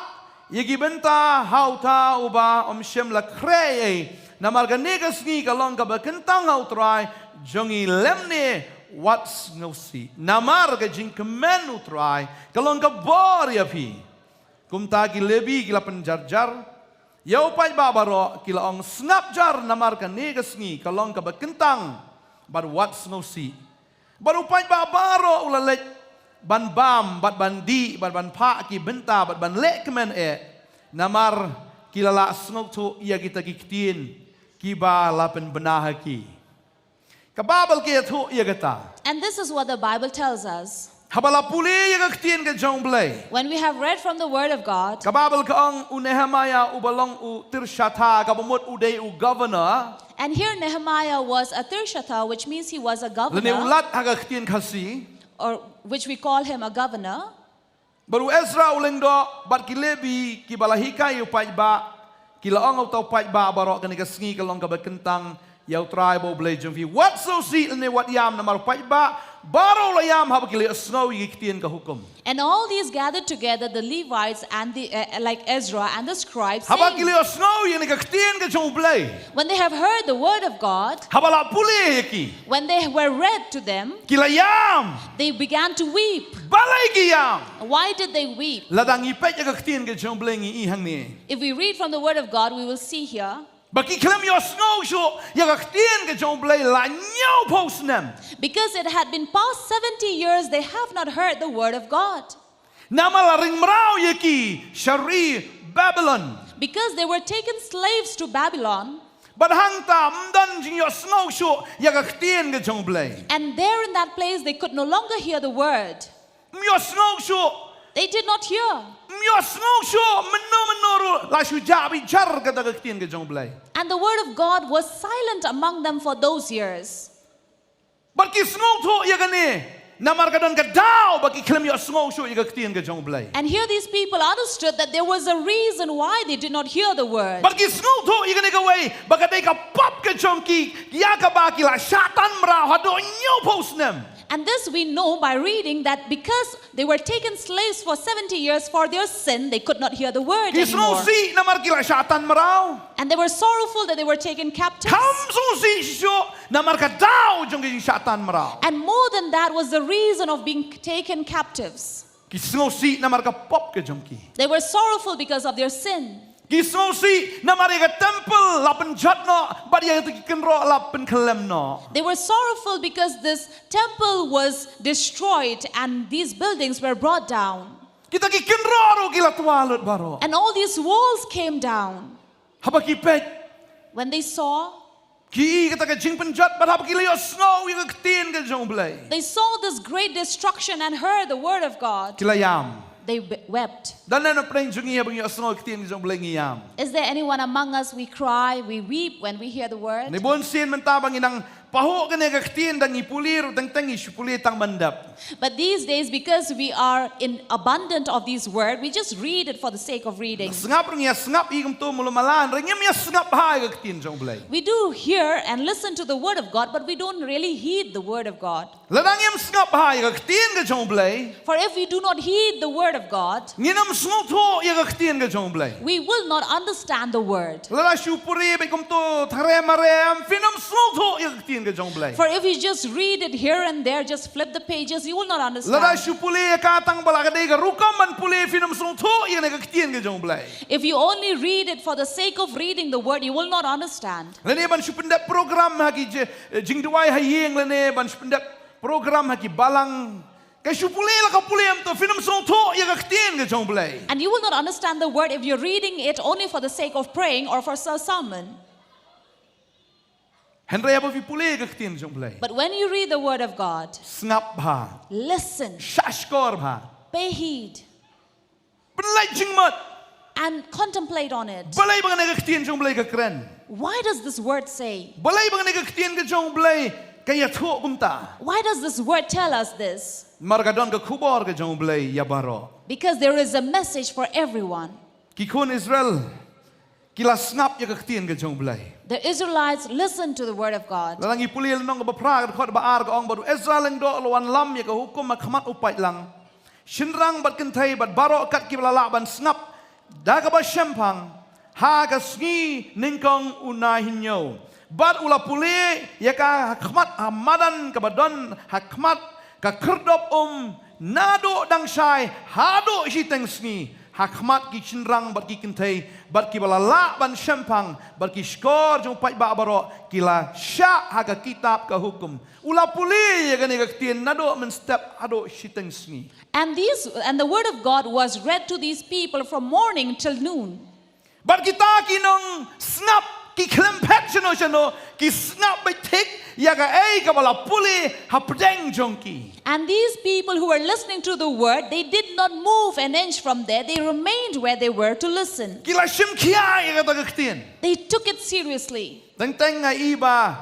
ïa ki bynta ha uta uba ym shym la khreh ei. Namar kane ka sngi ka long kaba kyntang ha U Trai jong ngi lymne wat sngewsih. Namar ka jingkmen U Trai ka long ka bor ïa phi. Kumta ki Lebi ki la pynjarjar ïa u paidbah baroh, ki la ong, sngap jar, namar kane ka sngi ka long kaba kyntang bad wat sngewsih. Bad u paidbah baroh u la leit ban bam bad ban dih bad ban phah ki bynta bad ban leh kmen eh, namar ki la lah sngewthuh ïa kita ki ktien kiba la pynbna ha ki. Ka Baibl ka ïathuh ïa kata. And this is what the Bible tells us. Haba la pule ïa ka ktien ka jong U Blei, when we have read from the Word of God, ka Baibl ka ong u Nehemiah uba long u Tirshatha, kaba mut u dei u governor. And here Nehemiah was a Tirshatha, which means he was a governor, lane u Lat ha ka ktien Khasi, or which we call him a governor. Bad u Ezra u lyngdoh bad ki Lebi kiba la hikai ïa u paidbah, ki la ong ïa uta u paidbah baroh, kane ka sngi ka long kaba kyntang ïa U Trai ba U Blei jong phi. Wat sngewsih lane wat ïam, namar u paidbah baroh u la ïam haba ki la ïohsngew ïa ki ktien ka hukum. And all these gathered together, the Levites and the, uh, like Ezra and the scribes, haba ki la ïohsngew ïa kane ka ktien ka jong U Blei, when they have heard the word of God, haba la pule ïa ki, when they were read to them, ki la ïam. They began to weep. Balei ki ïam? Why did they weep? Lada ngi peit ïa ka ktien ka jong U Blei ngi i hangne. If we read from the word of God, we will see here. Ba ki khlem ïohsngew shuh ïa ka ktien ka jong U Blei la hynñiewphew snem. Because it had been past seventy years, they have not heard the word of God. Namar la ring mraw ïa ki sha ri Babylon. Because they were taken slaves to Babylon. Bad hangta ym don jingïohsngew shuh ïa ka ktien ka jong U Blei. And there in that place, they could no longer hear the word. Ym ïohsngew shuh. They did not hear. Ym ïohsngew shuh mynno mynno ruh, la shu jah beit jar kata ka ktien ka jong U Blei. And the word of God was silent among them for those years. Bad ki sngewthuh ïa kane, namar ka don ka daw ba ki khlem ïohsngew shuh ïa ka ktien ka jong U Blei. And here these people understood that there was a reason why they did not hear the word. Bad ki sngewthuh ïa kane kawei, ba ka dei ka pop ka jong ki, ïa kaba ki la shah tan mraw haduh hynñiewphew snem. And this we know by reading, that because they were taken slaves for seventy years for their sin, they could not hear the word anymore. Ki sngewsih namar ki la shah tan mraw. And they were sorrowful that they were taken captives. Kham sngewsih shuh namar ka daw jong ka jingshah tan mraw. And more than that was the reason of being taken captives. Ki sngewsih namar ka pop ka jong ki. They were sorrowful because of their sin. Ki sngewsih namar ïa ka temple la pynjot noh bad ïa kita ki kynroh la pynkhyllem noh. They were sorrowful because this temple was destroyed and these buildings were brought down. Kita ki kynroh ruh ki la twa lut baroh. And all these walls came down. Haba ki peit, when they saw, ki i kata ka jingpynjot, bad haba ki la ïohsngew ïa ka ktien ka jong U Blei, they saw this great destruction and heard the word of God. Ki la ïam. They be-, wept. Don ne na pdeng jong ngi haba ngi ïohsngew ïa ka ktien ka jong U Blei ngi ïam? Is there anyone among us, we cry, we weep when we hear the word? Ne bun sien mynta ba ngi nang pahuh kane ka ktien, da ngi pule ruh teng teng, ngi shu pule tang ban dep. But these days, because we are in abundant of these word, we just read it for the sake of reading. Sngap ruh ngi ïa sngap hi kumto mula mala, hynrei ngim ïa sngap bha ïa ka ktien jong U Blei. We do hear and listen to the word of God, but we don't really heed the word of God. Lada ngim sngap bha ïa ka ktien ka jong U Blei, for if we do not heed the word of God, ngin ym sngewthuh ïa ka ktien ka jong U Blei. We will not understand the word. Lada shu pule beit kumto threm rem, phin ym sngewthuh ïa ka ktien ka jong U Blei. For if you just read it here and there, just flip the pages, you will not understand. Lada shu pule ïa ka tang ba la ka dei ka rukom ban pule, phin ym sngewthuh ïa kane ka ktien ka jong U Blei. If you only read it for the sake of reading the word, you will not understand. Lane ban shu pyndep program ha ki je-, eh, jingduwai ha ïing, lane ban shu pyndep program ha ki balang, ka shu pule la ka pule, ym to, phin ym sngewthuh ïa ka ktien ka jong U Blei. And you will not understand the word if you're reading it only for the sake of praying or for a sermon. Hynrei haba phi pule ïa ka ktien jong U Blei, but when you read the word of God, sngap bha. Listen. Shahshkor bha. Pay heed. Pynlait jingmut. And contemplate on it. Balei ba kane ka ktien jong U Blei ka kren? Why does this word say? Balei ba kane ka ktien ka jong U Blei ka ïathuh kumta? Why does this word tell us this? Namar ka don ka khubor ka jong U Blei ïa baroh. Because there is a message for everyone. Ki khun Israel, Ki la sngap ïa ka ktien ka jong U Blei. The Israelites listened to the word of God. Lada ngi pule lynnong kaba phra ka dkhot ba ar ka ong, bad u Ezra lyngdoh u la wanlam ïa ka hukum ha khmat u paidlang shynrang bad kynthei bad baroh kat kiba la lah ban sngap da kaba shemphang ha ka sngi nyngkong u Nainhynñiew. Bad u la pule ïa ka ha khmat ha madan kaba don ha khmat ka khyrdop um, naduh dang shai haduh shiteng sngi, ha khmat ki shynrang bad ki kynthei bad kiba la lah ban shemphang, bad ki shkor jong u paidbah baroh ki la shah ha ka kitab ka hukum. U la pule ïa kane ka ktien naduh mynstep haduh shiteng sngi. And these and the word of God was read to these people from morning till noon. Bad kita ki nongsngap ki khlem phet shano shano, ki sngap beit thik ïa kaei kaba la pule hapdeng jong ki. And these people who were listening to the word, they did not move an inch from there. They remained where they were to listen. Ki la shim khia ïa kata ka ktien. They took it seriously. Teng teng nga i ba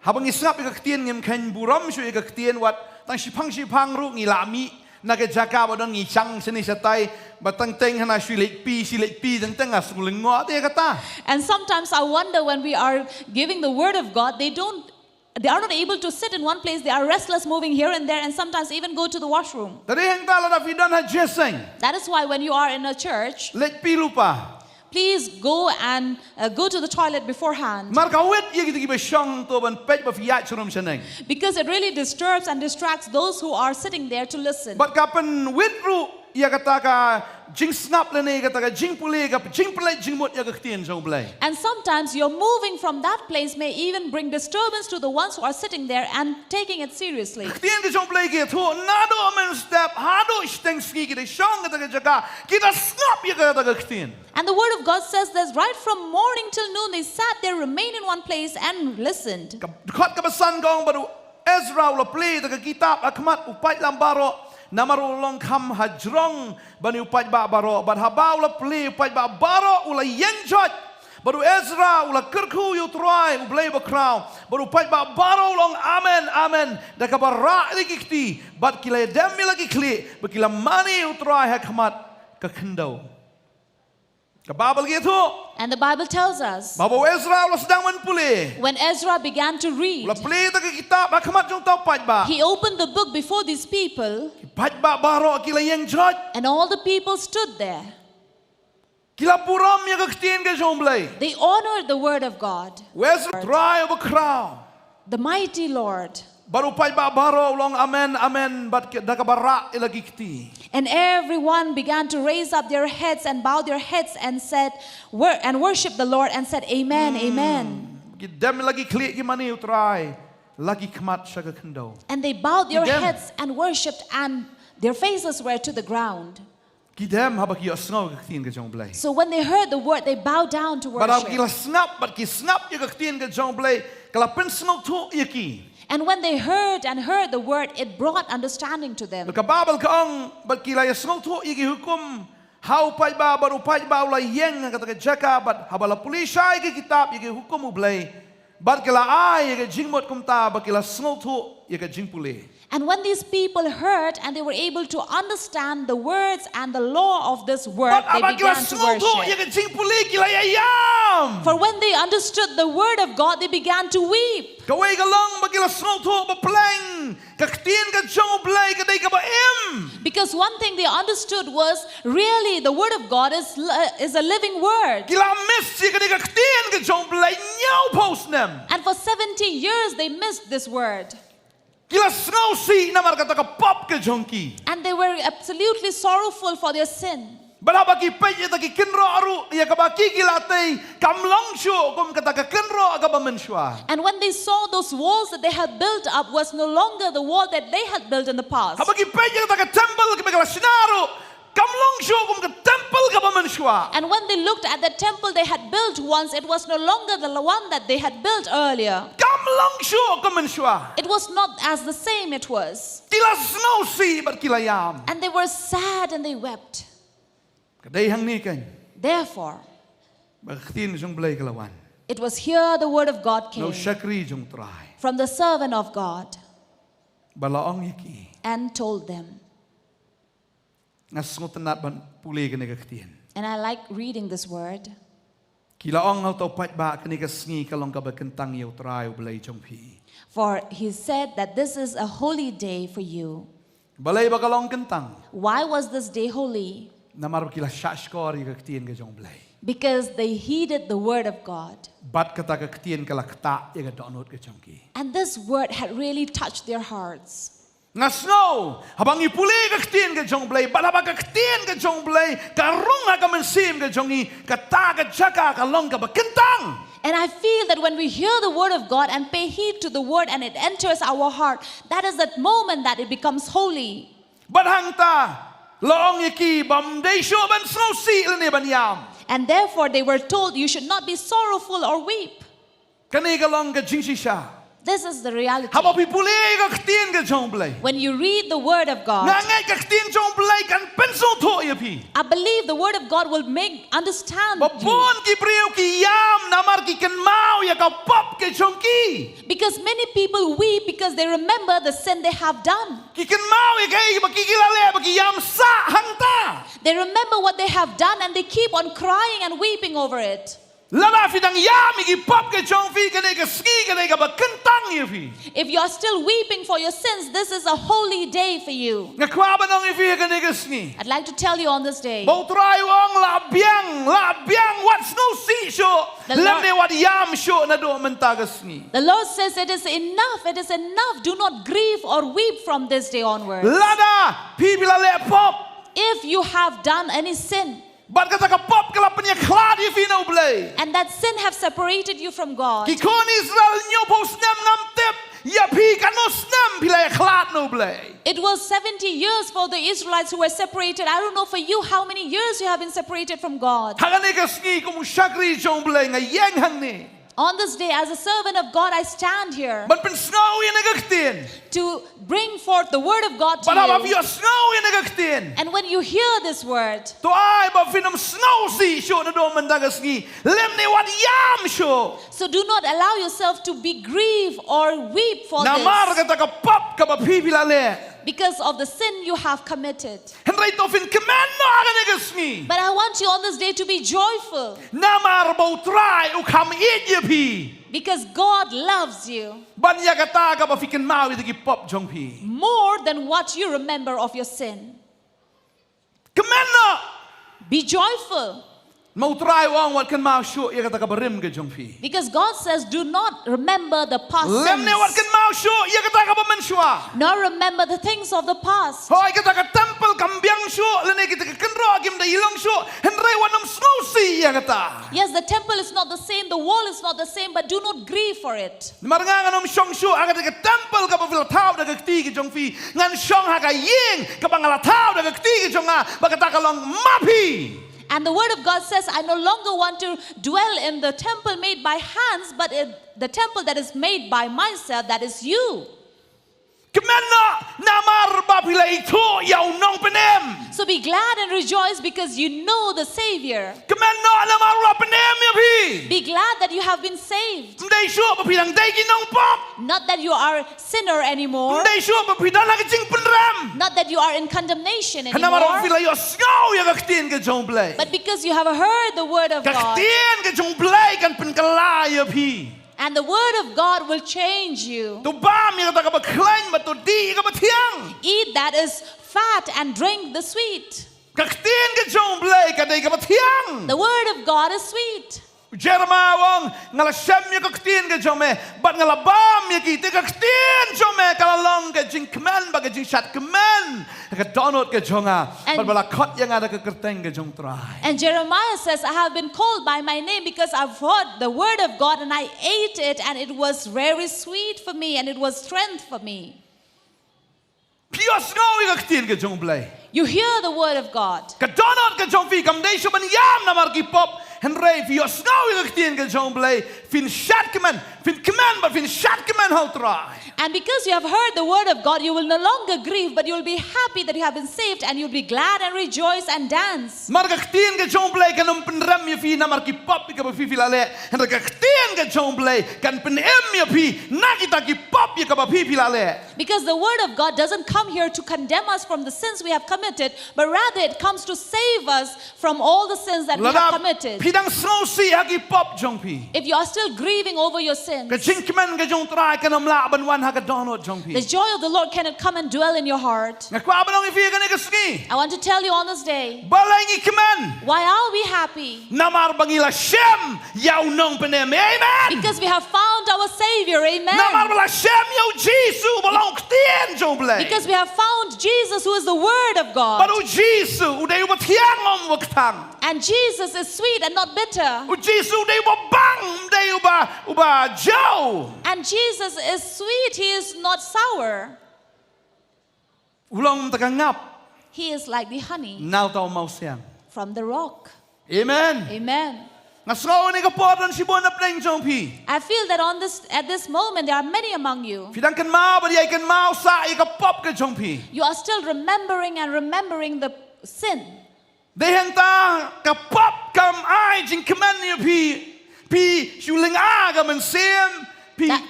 haba ngi sngap ïa ka ktien ngim kheiñ burom shuh ïa ka ktien, wat tang shiphang shiphang ruh ngi la mih na ka jaka ba don ngi shang shane shatai, ba teng teng hana shu leit phi, shu leit phi, teng teng nga sngewlyngngoh te ïa kata. And sometimes I wonder, when we are giving the word of God, they don't, they are not able to sit in one place. They are restless, moving here and there, and sometimes even go to the washroom. Te dei hangta lada phi don ha jingïaseng, that is why when you are in a church, leit phi lypa. Please go and uh, go to the toilet beforehand. Namar ka wit ïa kita kiba shong to ban peit ba phi ïaid sharum shaneng. Because it really disturbs and distracts those who are sitting there to listen. Bad ka pynwit ruh ïa kata ka jingsngap lane kata ka jingpule, ka jingpynleit jingmut ïa ka ktien jong U Blei. And sometimes your moving from that place may even bring disturbance to the ones who are sitting there and taking it seriously. Ka ktien ka jong U Blei ka ïathuh, naduh mynstep haduh shiteng sngi ki da shong ha kata ka jaka, ki da sngap ïa kata ka ktien. And the word of God says that right from morning till noon they sat there, remained in one place and listened. Ka dkhot kaba san ka ong, bad u Ezra u la plie ïa ka kitab ha khmat u paidlang baroh, namar u long kham hajrong ban ïa u paidbah baroh. Bad haba u la plie, u paidbah baroh u la ïeng joit. Bad u Ezra u la kyrkhu ïa u Trai U Blei bakhraw. Bad u paidbah baroh u la ong, Amen, amen, da kaba rah ïa la ki kti. Bad ki la ïadem ïa la ki khlieh, bad ki la mane ïa u Trai ha khmat ka khyndew. Ka Baibl ka ïathuh. And the Bible tells us, ba haba u Ezra u la sdang ban pule, when Ezra began to read, u la plie ïa ka kitab ha khmat jong uta u paidbah, he opened the book before these people. Ki paidbah baroh ki la ïeng joit. And all the people stood there. Ki la burom ïa ka ktien ka jong U Blei. They honored the word of God. U Ezra, Trai uba khraw. The mighty Lord. Bad u paidbah baroh u la ong, Amen, amen, bad ki, da kaba rah ïa la ki kti. And everyone began to raise up their heads and bow their heads and said, wor- and worship the Lord and said, Amen, amen. Ki dem ïa la ki khlieh, ki mane ïa u Trai la ki khmat sha ka khyndew. And they bowed their heads and worshipped, and their faces were to the ground. Ki dem haba ki ïohsngew ïa ka ktien ka jong U Blei. So when they heard the word, they bowed down to worship. Bad haba ki la sngap, bad ki sngap ïa ka ktien ka jong U Blei, ka la pynsngewthuh ïa ki. And when they heard and heard the word, it brought understanding to them. Ka Baibl ka ong, bad ki la ïasngewthuh ïa ki hukum ha u paidbah, bad u paidbah u la ïeng ha kata ka jaka, bad haba la pule shai ïa ka kitab ïa ki hukum U Blei, bad ki la ai ïa ka jingmut kumta ba ki la sngewthuh ïa ka jingpule. And when these people heard and they were able to understand the words and the law of this word, they began to worship. Bad haba ki la sngewthuh ïa ka jingpule, ki la ïaïam. For when they understood the word of God, they began to weep. Kawei ka long ba ki la sngewthuh ba pleng ka ktien ka jong U Blei ka dei kaba im. Because one thing they understood was, really, the word of God is li- is a living word. Ki la miss ïa ka dei ka ktien ka jong U Blei hynñiewphew snem. And for seventy years they missed this word. Ki la sngewsih namar kata ka pop ka jong ki. And they were absolutely sorrowful for their sin. Bad haba ki peit ïa kata ki kynroh ruh, ïa kaba ki ki la tei, kam long shuh kum kata ka kynroh kaba mynshuwa. And when they saw those walls that they had built up was no longer the wall that they had built in the past. Haba ki peit ïa kata ka temple kaba ki la shna ruh, kam long shuh kum ka temple kaba mynshuwa. And when they looked at the temple they had built once, it was no longer the one that they had built earlier. Kam long shuh kum mynshuwa. It was not as the same it was. Ki la sngewsih bad ki la ïam. And they were sad and they wept. Ka dei hangne keiñ. Therefore, ba ka ktien jong U Blei ka la wan. It was here the word of God came. Na u shakri jong U Trai. From the servant of God. Ba la ong ïa ki. And told them. Nga sngewtynnat ban pule kane ka ktien. And I like reading this word. Ki la ong, ha uto u paidbah, kane ka sngi ka long kaba kyntang ïa U Trai U Blei jong phi. For he said that this is a holy day for you. Balei ba ka long kyntang? Why was this day holy? Namar ba ki la shahshkor ïa ka ktien ka jong U Blei. Because they heeded the word of God. Bad kata ka ktien ka la ktah ïa ka dohnud ka jong ki. And this word had really touched their hearts. Nga sngew, haba ngi pule ka ktien ka jong U Blei, bad haba ka ktien ka jong U Blei ka rung ha ka mynsiem ka jong ngi, kata ka jaka ka long kaba kyntang. And I feel that when we hear the word of God and pay heed to the word and it enters our heart, that is that moment that it becomes holy. Bad hangta, la ong ïa ki bym dei shuh ban sngewsih lane ban ïam. And therefore they were told, "You should not be sorrowful or weep." Kane ka long ka jingshisha. This is the reality. Haba phi pule ka ktien ka jong U Blei, When you read the word of God, nga ngeit ka ktien jong U Blei kan pynsngewthuh ïa phi. I believe the word of God will make understand Ba you. bun ki briew ki ïam namar ki kynmaw ïa ka pop ka jong ki. Because many people weep because they remember the sin they have done. Ki kynmaw ïa kaei ba ki ki la leh ba ki ïam sah hangta. They remember what they have done and they keep on crying and weeping over it. Lada phi dang ïam ïa ki pop ka jong phi, kane ka sngi ka dei kaba kyntang ïa phi. If you are still weeping for your sins, this is a holy day for you. Nga kwah ban ong ïa phi ha kane ka sngi, I'd like to tell you on this day. ba U Trai u ong, la biang, la biang, wat sngewsih shuh, The Lord- lymne wat ïam shuh naduh mynta ka sngi. The Lord says, "It is enough, it is enough. Do not grieve or weep from this day onwards." Lada phi phi la leh pop, If you have done any sin, bad kata ka pop ka la pynïakhlad ïa phi na U Blei. and that sin have separated you from God, Ki khun Israel hynñiewphew snem ngam tip ïa phi katno snem phi la ïakhlad na U Blei. it was seventy years for the Israelites who were separated. I don't know for you how many years you have been separated from God. Ha kane ka sngi kum u shakri jong U Blei nga ïeng hangne. On this day, as a servant of God, I stand here Ban pynsngew ïa kane ka ktien. to bring forth the word of God to Bad haba phi you. ïohsngew ïa kane ka ktien, And when you hear this word, to ai ba phin ym sngewsih shuh naduh mynta ka sngi, lymne wat ïam shuh. so do not allow yourself to be grieved or weep for Namar this kata ka pop kaba phi phi la leh. because of the sin you have committed. Hynrei to phin kmen noh ha kane ka sngi. But I want you on this day to be joyful Namar ba U Trai u kham ïeit ïa phi. because God loves you Ban ïa kata kaba phi kynmaw ïa ki pop jong phi. more than what you remember of your sin. Kmen noh. Be joyful Ma U Trai u ong, wat kynmaw shuh ïa kata kaba rim ka jong phi. because God says, "Do not remember the past Lymne wat sins, kynmaw shuh ïa kata kaba mynshuwa. nor remember the things of the past." Hooid, kata ka temple kam biang shuh, lane kita ki kynroh kim da ïalong shuh, hynrei wat nym sngewsih ïa kata. Yes, the temple is not the same, the wall is not the same, but do not grieve for it. Namar nga ngan nym shong shuh ha kata ka temple kaba phi la thaw da ka kti ka jong phi. Ngan shong ha ka ïing kaba nga la thaw da ka kti ka jong nga, ba kata ka long ma phi. And the word of God says, "I no longer want to dwell in the temple made by hands, but in the temple that is made by myself, that is you." Kmen noh namar ba phi la ithuh ïa u nongpynim. So be glad and rejoice because you know the Savior. Kmen noh namar u la pynim ïa phi. Be glad that you have been saved. Ym dei shuh ba phi dang dei ki nongpop. Not that you are a sinner anymore. Ym dei shuh ba phi don ha ka jingpynrem. Not that you are in condemnation Namar ba phi anymore. la ïohsngew ïa ka ktien ka jong U Blei. But because you have heard the word of Ka God, ktien ka jong U Blei kan pynkylla ïa phi. and the word of God will change you. To bam ïa kata kaba khlaiñ bad to dih ïa kaba thiang. Eat that is fat and drink the sweet. Ka ktien ka jong U Blei ka dei kaba thiang. The word of God is sweet. Jeremiah u ong, nga la shem ïa ka ktien ka jong me bad nga la bam ïa ki, te ka ktien jong me ka la long ka jingkmen bad ka jingshad kmen ha ka dohnud ka jong nga. And Bad ba la khot ïa nga da ka kyrteng ka jong U Trai. And Jeremiah says, "I have been called by my name because I've heard the word of God and I ate it and it was very sweet for me and it was strength for me." Phi ïohsngew ïa ka ktien ka jong U Blei. You hear the word of God. Ka dohnud ka jong phi kam dei shuh ban ïam namar ki pop, hynrei phi ïohsngew ïa ka ktien ka jong U Blei, phin shad kmen, phin kmen bad phin shad kmen ha U Trai. And because you have heard the word of God, you will no longer grieve, but you will be happy that you have been saved, and you'll be glad and rejoice and dance. Namar ka ktien ka jong U Blei kan ym pynrem ïa phi namar ki pop ïa kaba phi phi la leh. Hynrei ka ktien ka jong U Blei kan pynim ïa phi na kita ki pop ïa kaba phi phi la leh. Because the word of God doesn't come here to condemn us from the sins we have committed, but rather it comes to save us from all the sins that we have Lada committed. Phi dang sngewsih ha ki pop jong phi. If you are still grieving over your sins, Ka jingkmen ka jong U Trai kan ym lah ban wan ha ka dohnud jong phi. The joy of the Lord cannot come and dwell in your heart. Nga kwah ban ong ïa phi kane ka sngi. I want to tell you on this day, Balei ngi kmen? Why are we happy? Namar ba ngi la shem ïa u nongpynim. Amen. Because we have found our Savior. Amen. Namar ba la shem ïa u Jisu ba long u ktien jong U Blei. Because we have found Jesus, who is the Word of God. Bad u Jisu u dei uba thiang, ym uba kthang. And Jesus is sweet and not bitter. U Jisu u dei uba bang, ym dei uba, uba jaw. And Jesus is sweet, he is not sour. U long mynta ka ngap. He is like the honey Na uta u mawsiang. From the rock. Amen. Amen. Nga sngew ha kane ka por don shibun na pdeng jong phi. I feel that on this, at this moment, there are many among you. Phi dang kynmaw bad ïai kynmaw sah ïa ka pop ka jong phi. You are still remembering and remembering the sin. Dei hangta ka pop kam ai jingkmen ïa phi. Phi shu lynga ka mynsiem. Phi That,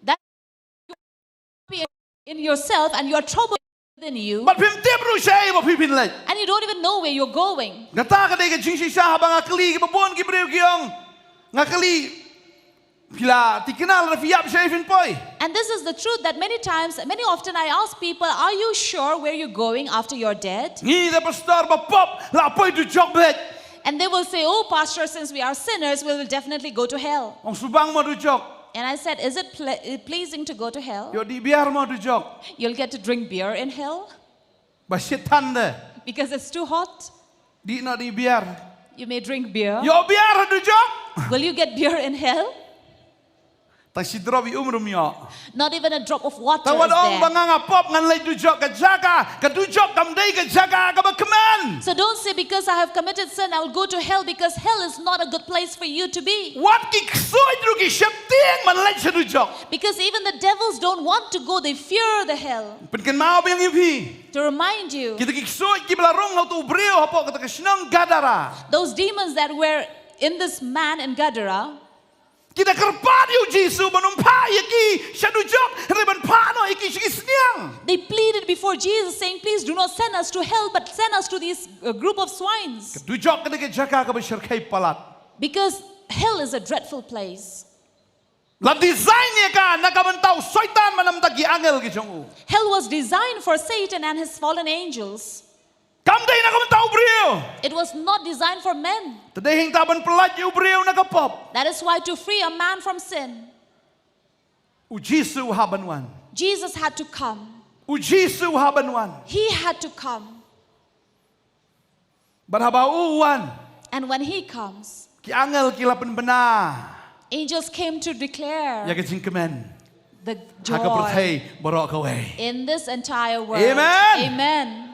that in yourself and you are troubled within you. Bad phim tip ruh shaei ba phi phin leit. And you don't even know where you're going. Kata ka dei ka jingshisha haba nga kylli kiba bun ki briew ki ong. Nga kylli, phi la thikna lada phi ïap shaei phin poi. And this is the truth that many times, many often I ask people, "Are you sure where you're going after you're dead?" Ngi da pastor ba pop la poi dujok beit. And they will say, "Oh, Pastor, since we are sinners, we will definitely go to hell." Ong shu bang mo dujok. And I said, "Is it ple- pleasing to go to hell?" Ïoh dih biar mo dujok. You'll get to drink beer in hell ba shit than de. Because it's too hot. Dih noh dih biar. You may drink beer. Ïoh biar ha dujok. Will you get beer in hell? Tang shi drop i um ruh ym ïoh. Not even a drop of water Tang wat is ong there. Ba nga nga pop ngan leit dujok, ka jaka ka dujok kam dei ka jaka kaba kmen. So don't say, "Because I have committed sin, I will go to hell," because hell is not a good place for you to be. Wat ki ksuid ruh ki sheptieng ban leit sha dujok. Because even the devils don't want to go, they fear the hell. Pynkynmaw biang ïa phi. To remind you, kita ki ksuid kiba la rung ha utu u briew hapoh kata ka shnong Gadara. Those demons that were in this man in Gadara, Ki da kyrpad ïa u Jisu ban ym phah ïa ki sha dujok, hynrei ban phah noh ïa ki sha ki sniang. They pleaded before Jesus, saying, "Please do not send us to hell, but send us to this, uh, group of swines." Ka dujok ka dei ka jaka kaba shyrkhei palat. Because hell is a dreadful place. La design ïa ka na ka bynta u Soitan bad na ka bynta ki angel ki jong u. Hell was designed for Satan and his fallen angels. Kam dei na ka bynta u briew. It was not designed for men. Te dei hangta ban pyllait ïa u briew na ka pop. That is why to free a man from sin, U Jisu u hap ban wan. Jesus had to come. U Jisu u hap ban wan. He had to come. Bad haba u wan. And when he comes, Ki angel ki la pynbna. Angels came to declare Ïa ka jingkmen. The joy Ha ka pyrthei baroh kawei. In this entire world. Amen. Amen.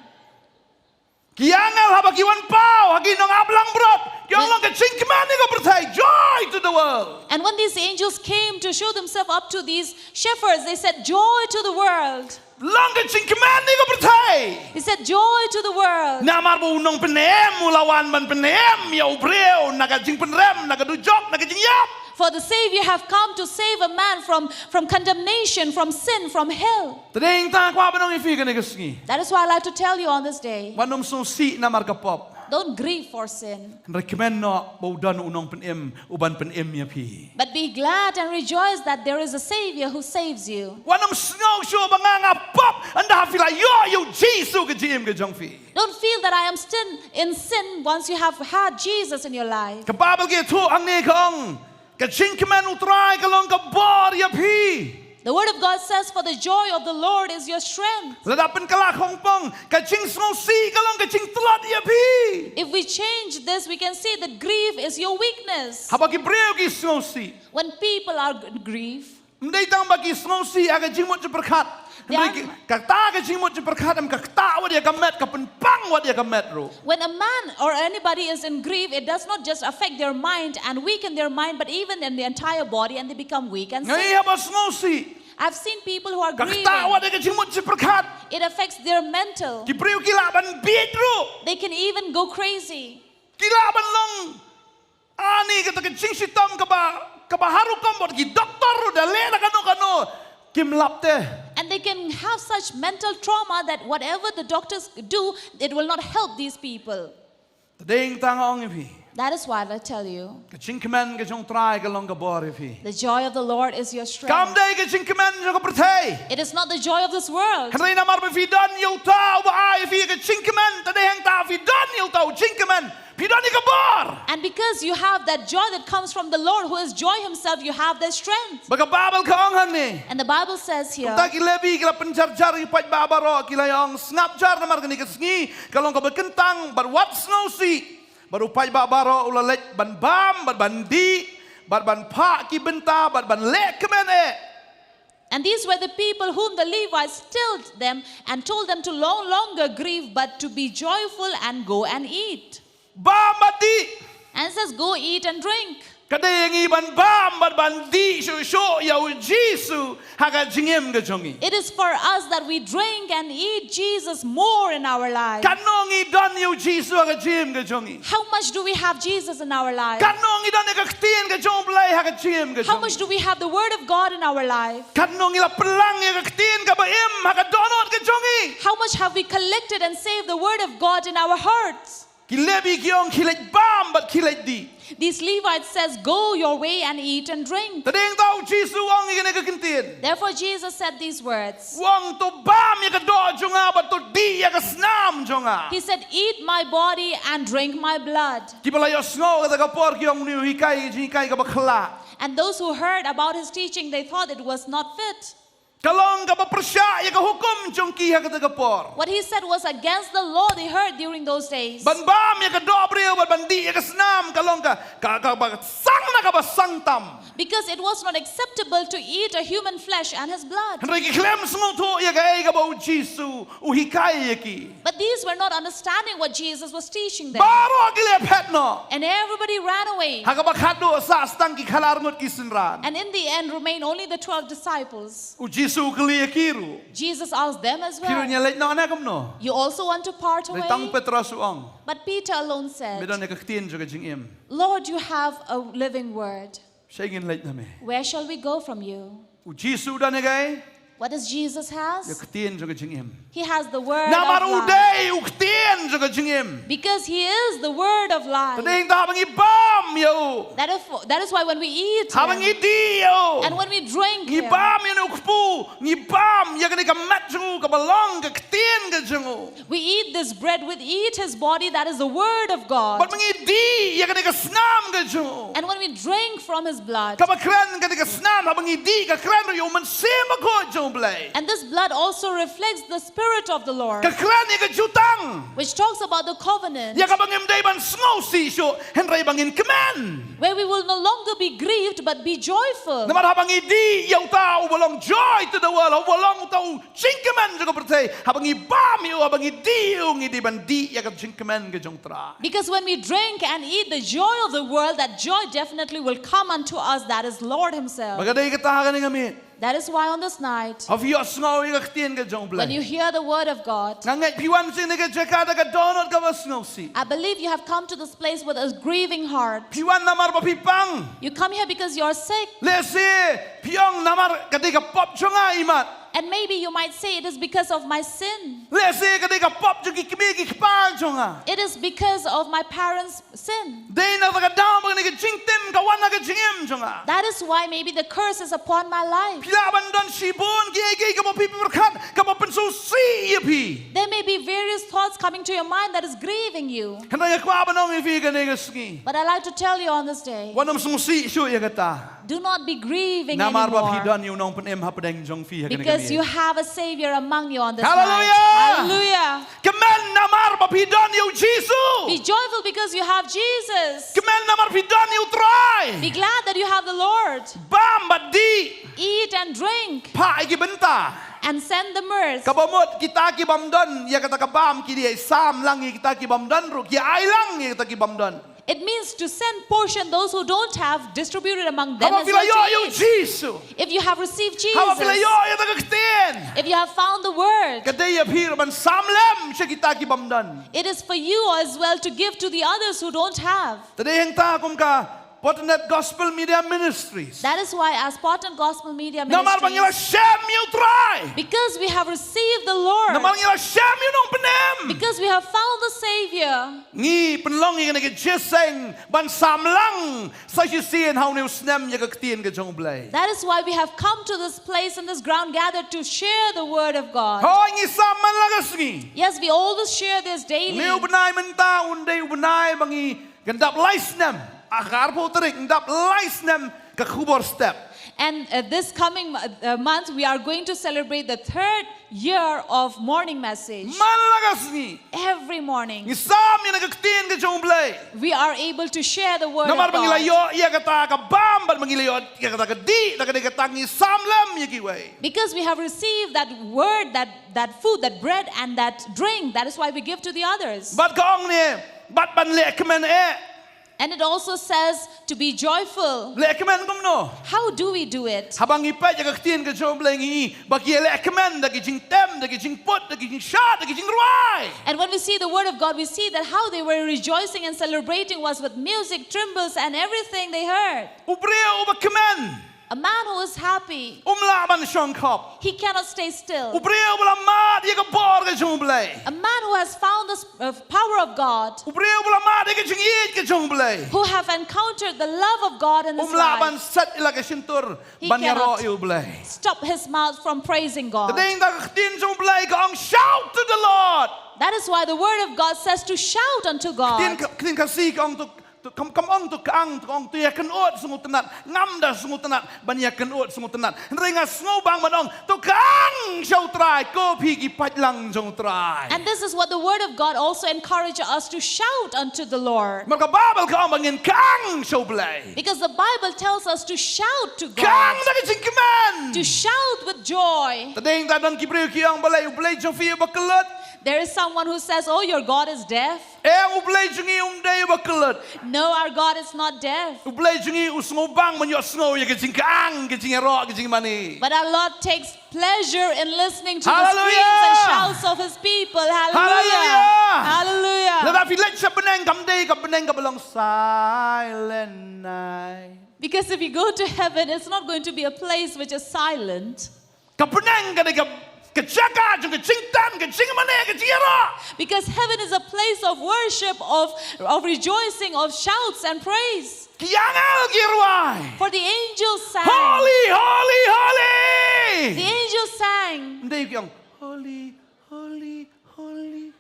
Ki angel haba ki wan paw ha ki nongap langbrot, ki ong, When long ka jingkmen ïa ka pyrthei, joy to the world. And when these angels came to show themselves up to these shepherds, they said, "Joy to the world." Long ka jingkmen ïa ka pyrthei. He said, "Joy to the world." Namar ba u nongpynim u la wan ban pynim ïa u briew na ka jingpynrem, na ka dujok, na ka jingïap. For the Savior have come to save a man from, from condemnation, from sin, from hell. Te dei hangta kwah ban ong ïa phi kane ka sngi. That is why I like to tell you on this day. Wat nym sngewsih namar ka pop. Don't grieve for sin. Hynrei kmen noh ba u don u nongpynim u ban pynim ïa phi. But be glad and rejoice that there is a Savior who saves you. Wat nym sngew shuh ba nga nga pop ynda phi la ïoh ïa u Jisu ka jingim ka jong phi. Don't feel that I am still in sin once you have had Jesus in your life. Ka Baibl ka ïathuh hangne ka ong, ka jingkmen U Trai ka long ka bor ïa phi. The word of God says, "For the joy of the Lord is your strength." Lada pynkylla khongpong, ka jingsngewsih ka long ka jingtlot ïa phi. If we change this, we can see that grief is your weakness. Haba ki briew ki sngewsih. When people are g- grief, Ym dei tang ba ki sngewsih ha ka jingmut jingpyrkhat. Ym dei ki, kata ka jingmut jingpyrkhat em ka ktah wat ïa ka met, ka pynpang wat ïa ka met ruh. When a man or anybody is in grief, it does not just affect their mind and weaken their mind, but even in the entire body, and they become weak and sick. Nga i haba sngewsih. I've seen people who are grieving. Ka ktah wat ïa ka jingmut jingpyrkhat. It affects their mental. Ki briew ki lah ban bieit ruh. They can even go crazy. Ki lah ban long Ani kata ka jingshitom kaba, kaba harum kaba ki doktor ruh da leh da kano kano kim lap te. And they can have such mental trauma that whatever the doctors do, it will not help these people. Te dei tang ong ïa phi. That is why I tell you, Ka jingkmen ka jong Trai ka long ka bor ïa phi. The joy of the Lord is your strength. Kam dei ka jingkmen jong ka pyrthei. It is not the joy of this world. Hynrei namar ba phi don ïa uta uba ai ïa phi ka jingkmen, te dei hangta phi don ïa uta u jingkmen, phi don ïa ka bor. And because you have that joy that comes from the Lord, who is joy himself, you have that strength. Ba ka Baibl ka ong hangne. And the Bible says here, Uta ki Lebi ki la pynjarjar ïa u paidbah baroh, ki la ong, sngap jar namar kane ka sngi ka long kaba kyntang, bad wat sngewsih. Bad u paidbah baroh u la leit ban bam, bad ban dih, bad ban phah ki bynta, bad ban leh kmen eh. And these were the people whom the Levites stilled them and told them to no longer grieve, but to be joyful and go and eat. Bam bad dih. And it says, "Go eat and drink." Ka dei ïa ngi ban bam bad ban dih shuh shuh ïa u Jisu ha ka jingim ka jong ngi. It is for us that we drink and eat Jesus more in our life. Katno ngi don ïa u Jisu ha ka jingim ka jong ngi. How much do we have Jesus in our life? Katno ngi don ïa ka ktien ka jong u Blei ha ka jingim ka jong ngi. How much do we have the word of God in our life? Katno ngi la pynlang ïa ka ktien kaba im ha ka dohnud ka jong ngi. How much have we collected and saved the word of God in our hearts? Ki Lebi ki ong, khie leit bam bad khie leit dih. These Levites says, "Go your way and eat and drink." Te dei hangta u Jisu u ong ïa kane ka ktien. Therefore Jesus said these words. U ong, to bam ïa ka doh jong nga bad to dih ïa ka snam jong nga. He said, "Eat my body and drink my blood." Kiba la ïohsngew kata ka por ki ong une u hikai ka jinghikai kaba khyllah. And those who heard about his teaching, they thought it was not fit. Ka long kaba pyrshah ïa ka hukum jong ki ha kata ka por. What he said was against the law they heard during those days. Ban bam ïa ka doh briew bad ban dih ïa ka snam ka long ka, ka, kaba sang na kaba sang tam. Because it was not acceptable to eat a human flesh and his blood. Hynrei ki khlem sngewthuh ïa kaei kaba u Jisu u hikai ïa ki. But these were not understanding what Jesus was teaching them. Baroh ki leh phet noh. And everybody ran away. Ha kaba khatduh sah tang ki khatar ngut ki synran. And in the end remained only the twelve disciples. U Jisu u kylli ïa ki ruh. Jesus asked them as Phi ruh well. ngi leit noh ne kumno? "You also want to part Hynrei tang away?" Petros u ong, But Peter alone me said, don ïa ka ktien jong ka jingim. "Lord, you have a living word. Shaei ngin leit na me? Where shall we go from you?" U Jisu u don ïa kaei? What does Jesus Ïa has? ka ktien jong ka jingim. He has the word Namar of u life. dei u ktien jong ka jingim. Because he is the word of life. Te dei hangta haba ngi bam ïa u, That is, that is why when we eat haba him, ngi dih ïa u, and when we drink ngi him, bam ïa une u kpu, ngi bam ïa kane ka met jong u kaba long ka ktien ka jong u. We eat this bread, we eat his body, that is the word of God. Bad ngi dih ïa kane ka snam ka jong u. And when we drink from his blood, Kaba kren kane ka snam, haba ngi dih ka kren ruh ïa u Mynsiem Bakhuid jong u Blei. And this blood also reflects the Spirit of the Lord, Ka kren ïa ka jutang. Which talks about the covenant, Ïa kaba ngim dei ban sngewsih shuh, hynrei ba ngin kmen. Where we will no longer be grieved but be joyful. Namar haba ngi dih ïa uta uba long joy to the world, uba long uta u jingkmen jong ka pyrthei, haba ngi bam ïa u, haba ngi dih ïa u, ngi dei ban dih ïa ka jingkmen ka jong u Trai. Because when we drink and eat the joy of the world, that joy definitely will come unto us, that is Lord Himself. Bad ka dei kata ha kane ka miet, That is why on this night, haba phi ïohsngew ïa ka ktien ka jong u Blei, when you hear the word of God, nga ngeit phi wan sha kane ka jaka da ka dohnud kaba sngewsih. I believe you have come to this place with a grieving heart. Phi wan namar ba phi pang. You come here because you're sick. Lehse phi ong namar ka dei ka pop jong nga imat. And maybe you might say, "It is because of my sin." Lehse ka dei ka pop jong ki kmie ki kpa jong nga. "It is because of my parents' sin." Dei na kata ka daw ba kane ka jingtim ka wan ha ka jingim jong nga. That is why maybe the curse is upon my life. Phi lah ban don shibun kiei kiei kaba phi pyrkhat kaba pynsngewsih ïa phi. There may be various thoughts coming to your mind that is grieving you. Hynrei nga kwah ban ong ïa phi kane ka sngi, But I like to tell you on this day, wat nym sngewsih shuh ïa kata. Do not be grieving Namar ba phi anymore. don ïa u Nongpynim hapdeng jong phi ha kane ka Because you miet. Have a Savior among you on this night. Hallelujah! Hallelujah. Kmen namar ba phi don ïa u Jisu. Be joyful because you have Jesus. Kmen namar phi don ïa u Trai. Be glad that you have the Lord. Bam bad dih. Eat and drink. Phah ïa ki bynta. And send the myrrh. Kaba mut kita ki bym don ïa kata ka bam ki dei ai sam lang ïa kita ki bym don ruh, ki ai lang ïa kita ki bym don. It means to send portion those who don't have, distribute it among them Haba as phi la well ïoh to ïa u eat. Jisu. If you have received Haba phi la Jesus, ïoh ïa kata ka ktien. If you have found the word, Ka dei ïa phi ruh ban sam lem sha kita ki bym don. It is for you as well to give to the others who don't have. Te dei hangta kum ka Potnet Gospel Media Ministries. That is why, as Potnet Gospel Media Namar ba ngi la Ministries, shem ïa u Trai. Because we have received the Lord, Namar ngi la shem ïa u nongpynim. because we have found the Savior, Ngi pynlong ïa kane ka jingïaseng ban samlang sa shisien ha une u snem ïa ka ktien ka jong U Blei. That is why we have come to this place in this ground gathered to share the word of God. Hooid, ngi sam man la ka sngi. Yes, we always share this daily. Une u bnai mynta un dei u bnai ba ngi kyndap lai snem. Ha ka arphew tarik kyndap lai snem ka khubor step. And uh, this coming uh, month, we are going to celebrate the third year of morning message. Man la ka sngi. Every morning, Ngi sam ïa ka ktien ka jong U Blei. we are able to share the word Namar of ba ngi la God. ïoh ïa kata ka bam, bad ba ngi la ïoh ïa kata ka dih, da kane kata ngi sam lem ïa kiwei. Because we have received that word, that, that food, that bread, and that drink. That is why we give to the others. Bad ka ong ne, bad ban leh kmen eh. And it also says to be joyful. Leh kmen kumno? How do we do it? Haba ngi peit ïa ka ktien ka jong U Blei ngi, ba ki leh kmen da ki jingtem, da ki jingput, da ki jingshad, da ki jingrwai. And when we see the word of God, we see that how they were rejoicing and celebrating was with music, trembles, and everything they heard. U briew uba kmen. A man who is happy, Um lah ban shongkop. He cannot stay still. U briew uba la mad ïa ka bor ka jong U Blei. A man who has found the uh, power of God, U briew uba la mad ïa ka jingïeit ka jong U Blei. Who have encountered the love of God in his Um lah ban life, set ïa la ka shyntur He ban ïaroh cannot. ïa U Blei. Stop his mouth from praising God. Tadei da ka ktien jong U Blei ka ong, "Shout to the Lord." That is why the word of God says to shout unto Ktien God. ka, ktien Khasi ka ong to, to kam, kam ong to kang, to ong to ïakynduh sngewtynnat. Ngam da sngewtynnat ban ïakynduh sngewtynnat. Hynrei nga sngewbang ban ong to kang sha U Trai, ko phi ki paidlang jong U Trai. And this is what the word of God also encourages us to shout unto the Lord. Namar ka Baibl ka ong ba ngin kang sha U Blei. Because the Bible tells us to shout to Kang God, da ka jingkmen. To shout with joy. Tadei da don ki briew ki ong, "Balei U Blei jong phi uba kyllut?" There is someone who says, "Oh, your God is deaf." Em, U Blei jong ngi um dei uba kyllut. No, our God is not deaf. U Blei jong ngi u sngewbang ban ïohsngew ïa ka jingkang, ka jingïaroh, ka jingmane. But our Lord takes pleasure in listening to the Hallelujah. Screams and shouts of his people. Hallelujah. Hallelujah. Hallelujah. Lada phi leit sha bneng kam dei ka bneng kaba long silent night. Because if you go to heaven, it's not going to be a place which is silent. Ka bneng ka dei ka, ka jaka jong ka jingtan, ka jingmane, ka jingïaroh. Because heaven is a place of worship, of, of rejoicing, of shouts and praise. Ki angel ki rwai. For the angels sang. Holy, holy, holy. The angels sang. Ym dei ki ong, "Holy, holy, holy."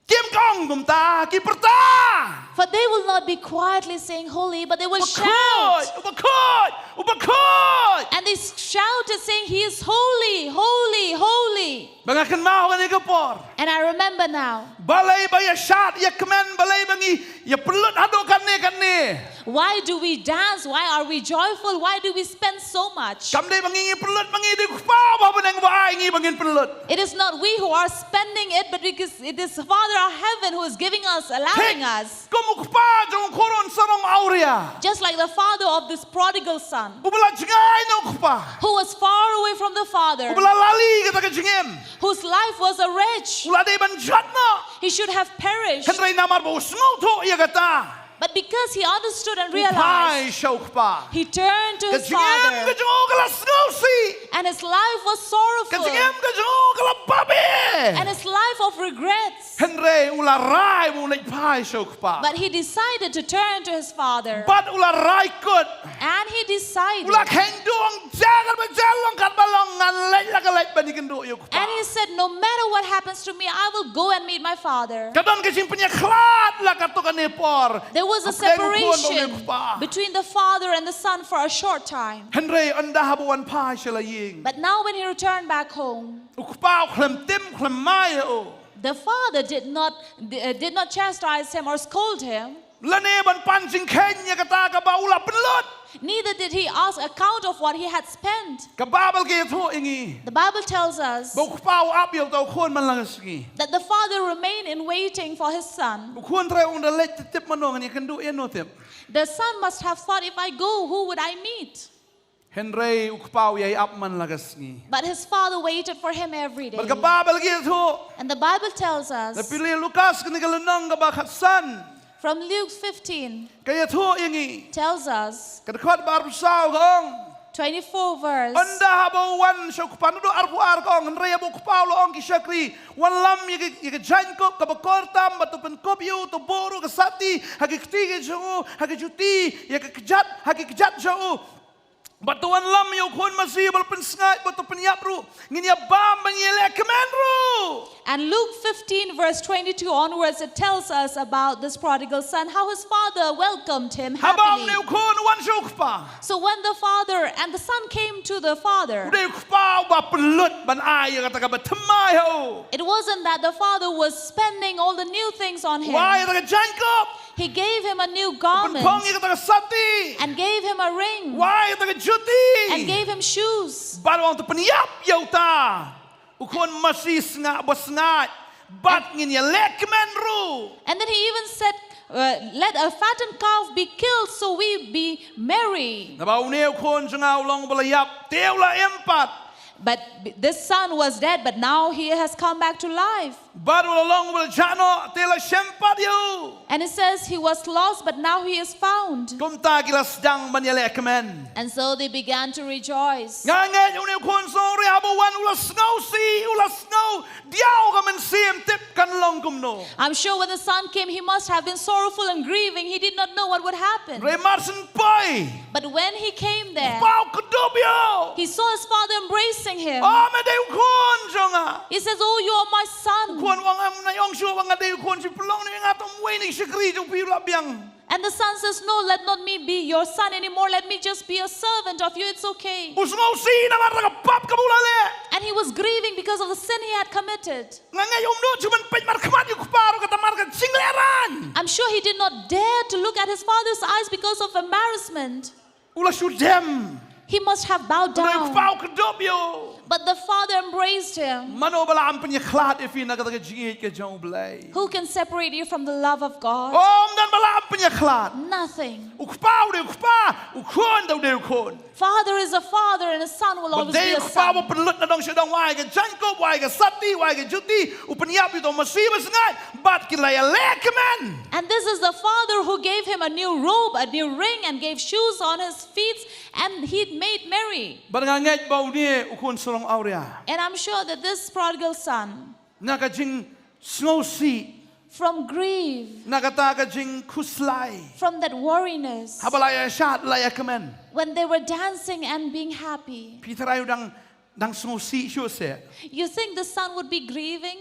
Kim ong kumta, ki pyrta. For they will not be quietly saying holy, but they will Uba khuid, shout. uba khuid, uba khuid. And they shouted saying, "He is holy, holy, holy." Ba nga kynmaw kane ka por. And I remember now. Balei ba ïa shad, ïa kmen, balei ba ngi ïa pynlut haduh kane kane. Why do we dance? Why are we joyful? Why do we spend so much? Kam dei ba ngi ngi pynlut, ba ngi dei u Kpa ba ha bneng ba ai ngi ba ngin pynlut. It is not we who are spending it, but because it is Father of Heaven who is giving us, allowing Thik. Us. Kum u kpa jong u khunlung sarong awria. Just like the father of this prodigal son, Uba la jngai na u kpa. Who was far away from the father, Uba la lali kata ka jingim. Whose life was a wretch. U la dei ban jot noh. He should have perished. Hynrei namar ba u sngewthuh ïa kata. But because he understood and U phai realized, sha u kpa. He turned to Ka his jingim ka father. jong u ka la sngewsih. And his life was Ka sorrowful. jingim ka jong u ka la babe. And his life of regrets. Hynrei u la rai ba un leit phai sha u kpa. But he decided to turn to his father. Bad u la rai kut. And he decided. U la kheiñ duh, ong, jia katba jia long, katba long, ngan leit la ka leit ban ïakynduh ïa u kpa. And he said, "No matter what happens to me, I will go and meet my father." Ka don ka jingpynïakhlad la katto katne por. There was a Hapdeng u khun bad u separation kpa. Between the father and the son for a short time. Hynrei ynda haba u wan phai sha la ïing, But now when he returned back home, u kpa u khlem tim khlem mai ïa u. The father did not, uh, did not chastise him or scold him. Lane ban pan jingkheiñ ïa kata kaba u la pynlut. Neither did he ask account of what he had spent. Ka Baibl ka ïathuh ïa ngi. The Bible tells us Ba u kpa u ap ïa uta u khun man la ka sngi. That the father remained in waiting for his son. U khun trai u ong, da leit te tip mano, ngan ïakynduh ïano tip. The son must have thought, "If I go, who would I meet?" Hynrei u kpa u ïai ap man la ka sngi. But his father waited for him every day. Bad ka Baibl ka ïathuh. And the Bible tells us Na pule Lukas kane ka lynnong kaba khatsan. From Luke fifteen Ka ïathuh ïa ngi. Tells us, Ka dkhot ba arphew saw ka ong, twenty-four verse. Ynda haba u wan sha u kpa, naduh arphew ar ka ong, hynrei haba u kpa u la ong ki shakri, wanlam ïa ka, ïa ka jaiñkup kaba kor tam, bad to pynkup ïa u, to buh ruh ka sati ha ki kti ki jong u, ha ki juti ïa ka kjat ha ki kjat jong u. Bad to wanlam ïa u khun masi ba la pynsngaid, bad to pynïap ruh. Ngin ïa bam bad ngin ïa leh kmen ruh. And Luke fifteen verse twenty-two onwards, it tells us about this prodigal son, how his father welcomed him happily. Haba une u khun u wan sha u kpa, So when the father and the son came to the father, u dei u kpa uba pynlut ban ai ïa kata kaba thymmai ha u. It wasn't that the father was spending all the new things on him. U ai ïa kata ka jaiñkup. He gave him a new garment. U pynphong ïa kata ka sati. And gave him a ring. U ai ïa kata ka juti. And gave him shoes. Bad u ong to pynïap ïa uta u khun masi sngap ba sngaid, bad ngin ïa leh kmen ruh. And then he even said, uh, "Let a fattened calf be killed so we be merry." Naba une u khun jong nga u long ba la ïap, te u la im pat. But b- this son was dead, but now he has come back to life. Bad u la long ba la jah noh, te la shem pat ïa u. And it says he was lost, but now he is found. Kumta ki la sdang ban ïa leh kmen. And so they began to rejoice. Nga ngeit une u khun sngewriah haba u wan u la sngewsih, u la sngew diaw ka mynsiem, tip kan long kumno. I'm sure when the son came, he must have been sorrowful and grieving. He did not know what would happen. Hynrei mar syn poi, But when he came there, u kpa u kdup ïa u. He saw his father embracing him. O, me dei u khun jong nga. He says, "Oh, you are my son." U khun u ong, em, nai ong shuh ba nga dei u khun, shi pynlong ne nga tang uwei na ki shakri jong phi, u la biang. And the son says, "No, let not me be your son anymore. Let me just be a servant of you. It's okay." U sngewsih namar ka pap kaba u la leh. And he was grieving because of the sin he had committed. Nga ngeit um nud shuh ban peit markhmat ïa u kpa ruh, kata namar ka jinglehrain. I'm sure he did not dare to look at his father's eyes because of embarrassment. U la shu dem. He must have bowed down. Hynrei u kpa u kdup ïa u. But the father embraced him. Mano ba lah ban pynïakhlad ïa phi na kata ka jingïeit ka jong U Blei? Who can separate you from the love of God? Ym don ba lah ban pynïakhlad. Nothing. U kpa u dei u kpa, u khun u dei u khun. Father is a father and a son will always be a son. Bad dei u kpa ba pynlut nadong shadong, u ai ka jaiñkup, u ai ka sati, u ai ka juti, u pynïap ïa uto u masi ba sngaid, bad ki la ïa leh kmen. And this is the father who gave him a new robe, a new ring, and gave shoes on his feet, and he made merry. Bad nga ngeit ba une u khun sarong awria. And I'm sure that this prodigal son, na ka jingsngewsih, from grief, na kata ka jingkhuslai, from that weariness, haba la ïa shad, la ïa kmen, when they were dancing and being happy, phi tharai u dang, dang sngewsih shuh seh? You think the son would be grieving?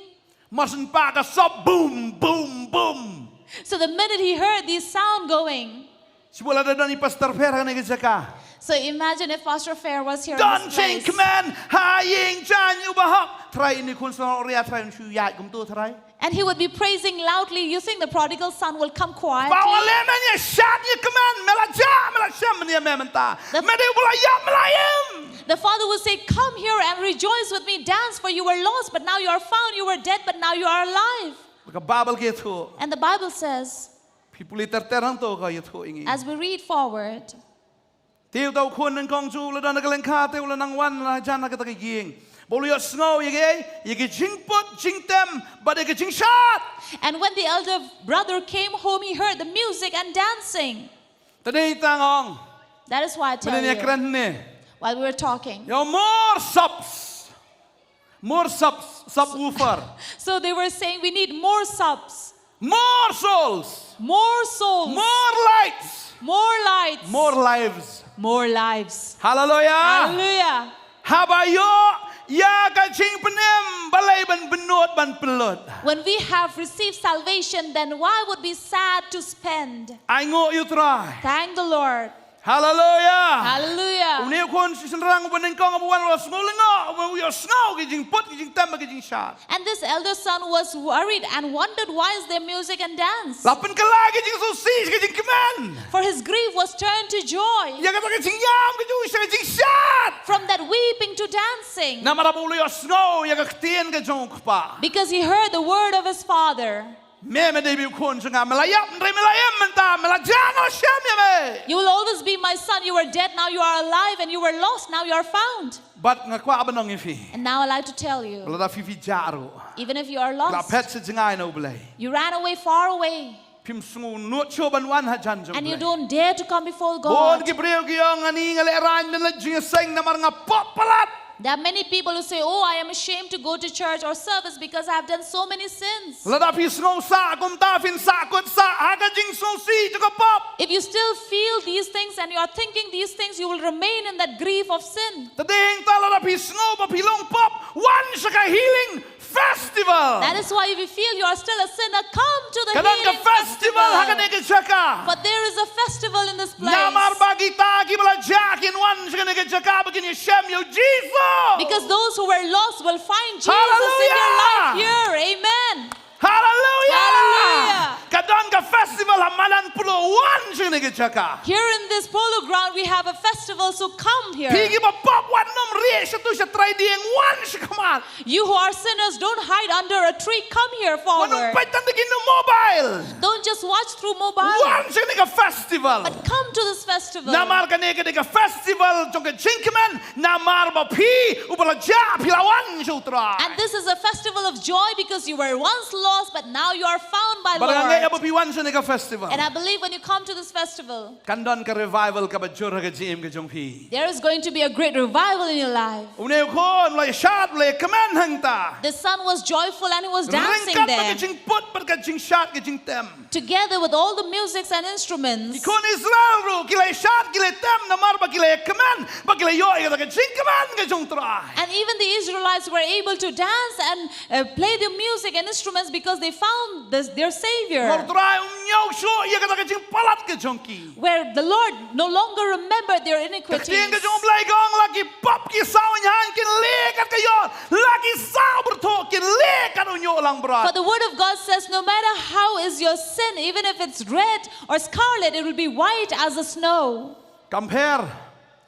Mar syn pah ka sop, boom, boom, boom. So the minute he heard this sound going, Shu ba lada don i Pastor Fair ha kane ka jaka. So imagine if Pastor Fair was here in this place. Don jingkmen ha ïing jaiñ u bahok. Tharai une u khun sarong awria, tharai un shu ïaid kumto tharai? And he would be praising loudly. You think the prodigal son will come quietly? Ba u leh, men ïa shad ïa kmen, me la jah, me la shem ïa me mynta. Me dei uba la ïap, me la im. The father will say, "Come here and rejoice with me, dance, for you were lost, but now you are found, you were dead, but now you are alive." Ka Baibl ka ïathuh. And the Bible says, Phi pule ter ter hangto, ka ïathuh ïa ngi. As we read forward, te uta u khun nyngkong jong u la don ha ka lyngkha, te u la nang wan la jan ha kata ka ïing. Ba u la ïohsngew ïa ki, ïa ki jingput jingtem bad ïa ki jingshad. And when the elder brother came home, he heard the music and dancing. Te dei tang ong. That is why I tell you. Mynne ïa kren ne. While we were talking. Ïa more subs. More subs, subwoofer. So they were saying, "We need more subs." More souls. More souls. More lights. More lights. More lives. More lives. Hallelujah. Hallelujah. Haba ïoh ïa ka jingpynim, balei ban bynnud ban pynlut? When we have received salvation, then why would be sad to spend? Ainguh ïa u Trai. Thank the Lord. Hallelujah. Hallelujah. Une u khun shynrang uba nyngkong uba wan u la sngew lyngngoh, uba ïohsngew ki jingput ki jingtem bad ki jingshad. And this elder son was worried and wondered, "Why is there music and dance?" La pynkylla ki jingsngewsih sha ki jingkmen. For his grief was turned to joy. Ïa kata ka jingïam ka jong u sha ka jingshad. From that weeping to dancing. Namar ba u la ïohsngew ïa ka ktien ka jong u kpa. Because he heard the word of his father. Me, me dei u khun jong nga, me la ïap, hynrei me la im mynta, me la jah, nga la shem ïa me. You will always be my son. You were dead, now you are alive, and you were lost, now you are found. Bad nga kwah ban ong ïa phi. And now I like to tell you, lada phi, phi jah ruh, even if you are lost, la phet sha jngai na U Blei. You ran away far away. Phim sngew nud shuh ban wan hajan jong U Blei. And you don't dare to come before God. Bun ki briew ki ong, nga ni nga lehraiñ ban leit jingïaseng namar nga pop palat. There are many people who say, "Oh, I am ashamed to go to church or service because I have done so many sins." Lada phi sngew sah kumta, phin sah kut sah ha ka jingsngewsih jong ka pop. If you still feel these things and you are thinking these things, you will remain in that grief of sin. Te dei hangta lada phi sngew ba phi long pop, wan sha ka healing festival. That is why if you feel you are still a sinner, come to the healing festival. Ka don ka festival ha kane ka jaka. But there is a festival in this place. Namar ba kita kiba la jah kin wan sha kane ka jaka ba kin ïashem ïa u Jisu. Because those who were lost will find Jesus in your life here. Hallelujah. Amen. Hallelujah. Hallelujah. Ka don ka festival ha madan Polo, wan sha kane ka jaka. Here in this Polo Ground, we have a festival, so come here. Phi kiba pop, wat nym rieh shatu sha trai dieng, wan shakhmat. You who are sinners, don't hide under a tree. Come here forward. Wat nym peit tang da ki mobile. Don't just watch through mobile. Wan sha kane ka festival. But come to this festival. Namar kane ka dei ka festival jong ka jingkmen, namar ba phi uba la jah phi la wan sha U Trai. And this is a festival of joy because you were once lost, but now you are found by Lord. Bad nga ngeit ba phi wan sha kane ka festival. And I believe when you come to this festival, kan don ka revival kaba jur ha ka jingim ka jong phi. There is going to be a great revival in your life. Une u khun u la ïashad, u la ïakmen hangta. The son was joyful and he was dancing there. Ryngkat bad ka jingput bad ka jingshad ka jingtem. Together with all the musics and instruments. Ki khun Israel ruh ki la ïashad, ki la ïatem namar ba ki la ïakmen, ba ki la ïoh ïa ka jingkmen ka jong U Trai. And even the Israelites were able to dance and, uh, play the music and instruments because they found this, their Savior. Namar U Trai um ñiew shuh ïa ka jingpalat ka jong ki. Where the Lord no longer remembered their iniquities. Ka ktien ka jong U Blei ka ong la ki pop ki saw ñiang kin lieh kat ka ïor, la ki saw byrthuh kin lieh kat u ñiuh langbrot. For the word of God says, "No matter how is your sin, even if it's red or scarlet, it will be white as the snow." Kam pher.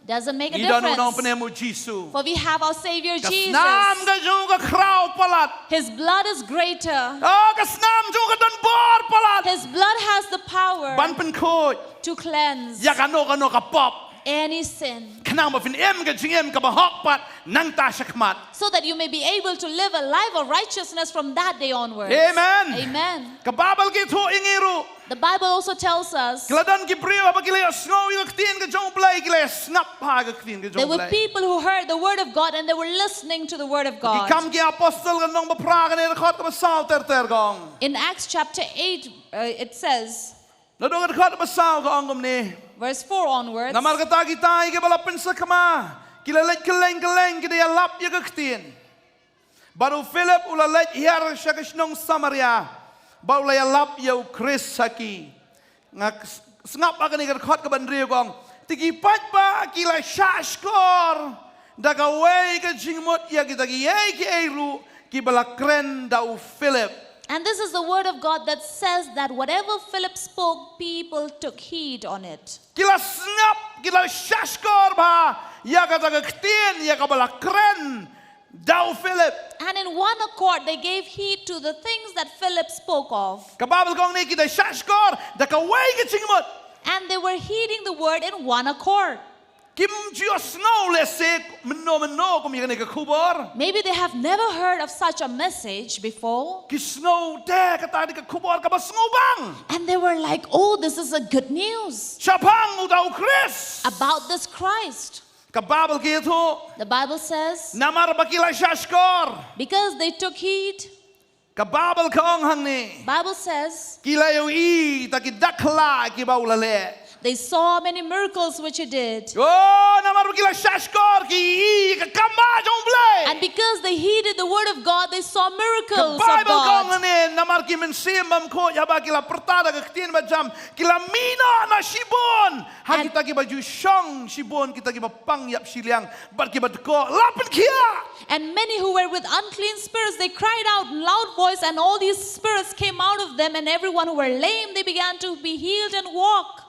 Doesn't make a difference. Ngi don u nongpynim u Jisu. For we have our Savior Jesus. Ka snam ka jong u ka khraw palat. His blood is greater. Oh, ka snam jong u ka don bor palat. His blood has the power. Ban pynkhuid. To cleanse. Ïa kano kano ka pop. Any sin. Khnang ba phin im ka jingim kaba hok pat nangta shakhmat. So that you may be able to live a life of righteousness from that day onwards. Amen. Amen. Ka Baibl ka ïathuh ïa ngi ruh. The Bible also tells us. Ki la don ki briew haba ki la ïohsngew ïa ka ktien ka jong U Blei, ki la ïa sngap ha ka ktien ka jong U Blei. There were people who heard the word of God and they were listening to the word of God. Ki Kam ki Apostol ka lynnong ba phra, kane ka dkhot kaba saw ter ter ka ong. In Acts chapter eight, uh, it says, Naduh ka dkhot ba saw ka ong kumne. Verse four onwards. Namar kata kita kiba la pynsakma ki la leit kylleng kylleng ki da ïalap ïa ka ktien. Bad u Philip u la leit hiar sha ka shnong Samaria bad u la ïalap ïa u Khrist ha ki. Nga s-, sngap ha kane ka dkhot kaba hynriew ka ong, te ki paidbah ki la shahshkor da kawei ka jingmut ïa kita kiei kiei ruh kiba la kren da u Philip. And this is the word of God that says that whatever Philip spoke, people took heed on it. Ki la sngap, ki la shahshkor bha ïa kata ka ktien ïa kaba la kren da u Philip. And in one accord, they gave heed to the things that Philip spoke of. Ka Baibl ka ong ne ki da shahshkor da kawei ka jingmut. And they were heeding the word in one accord. Kim ju ïohsngew lehse mynno mynno kum ïa kane ka khubor. Maybe they have never heard of such a message before. Ki sngew te kata ka dei ka khubor kaba sngewbang. And they were like, "Oh, this is a good news." Shaphang uta u Khrist. About this Christ. Ka Baibl ka ïathuh. The Bible says, namar ba ki la shahshkor. Because they took heed. Ka Baibl ka ong hangne. Bible says, ki la ïohi ïa kita ki dak khlaiñ kiba u la leh. They saw many miracles which he did. Oh, namar ba ki la shahshkor, ki ïohi ïa ka kam ba jong U Blei. And because they heeded the word of God, they saw miracles of God. Ka Baibl ka ong hangne, namar ki mynsiem bymkhuid haba ki la pyrta da ka ktien bajam, ki la mih noh na shibun. Ha kita kiba ju shong shibun, kita kiba pang ïap shiliang bad kiba dkoh la pynkhiah. And many who were with unclean spirits, they cried out in loud voice, and all these spirits came out of them, and everyone who were lame, they began to be healed and walk.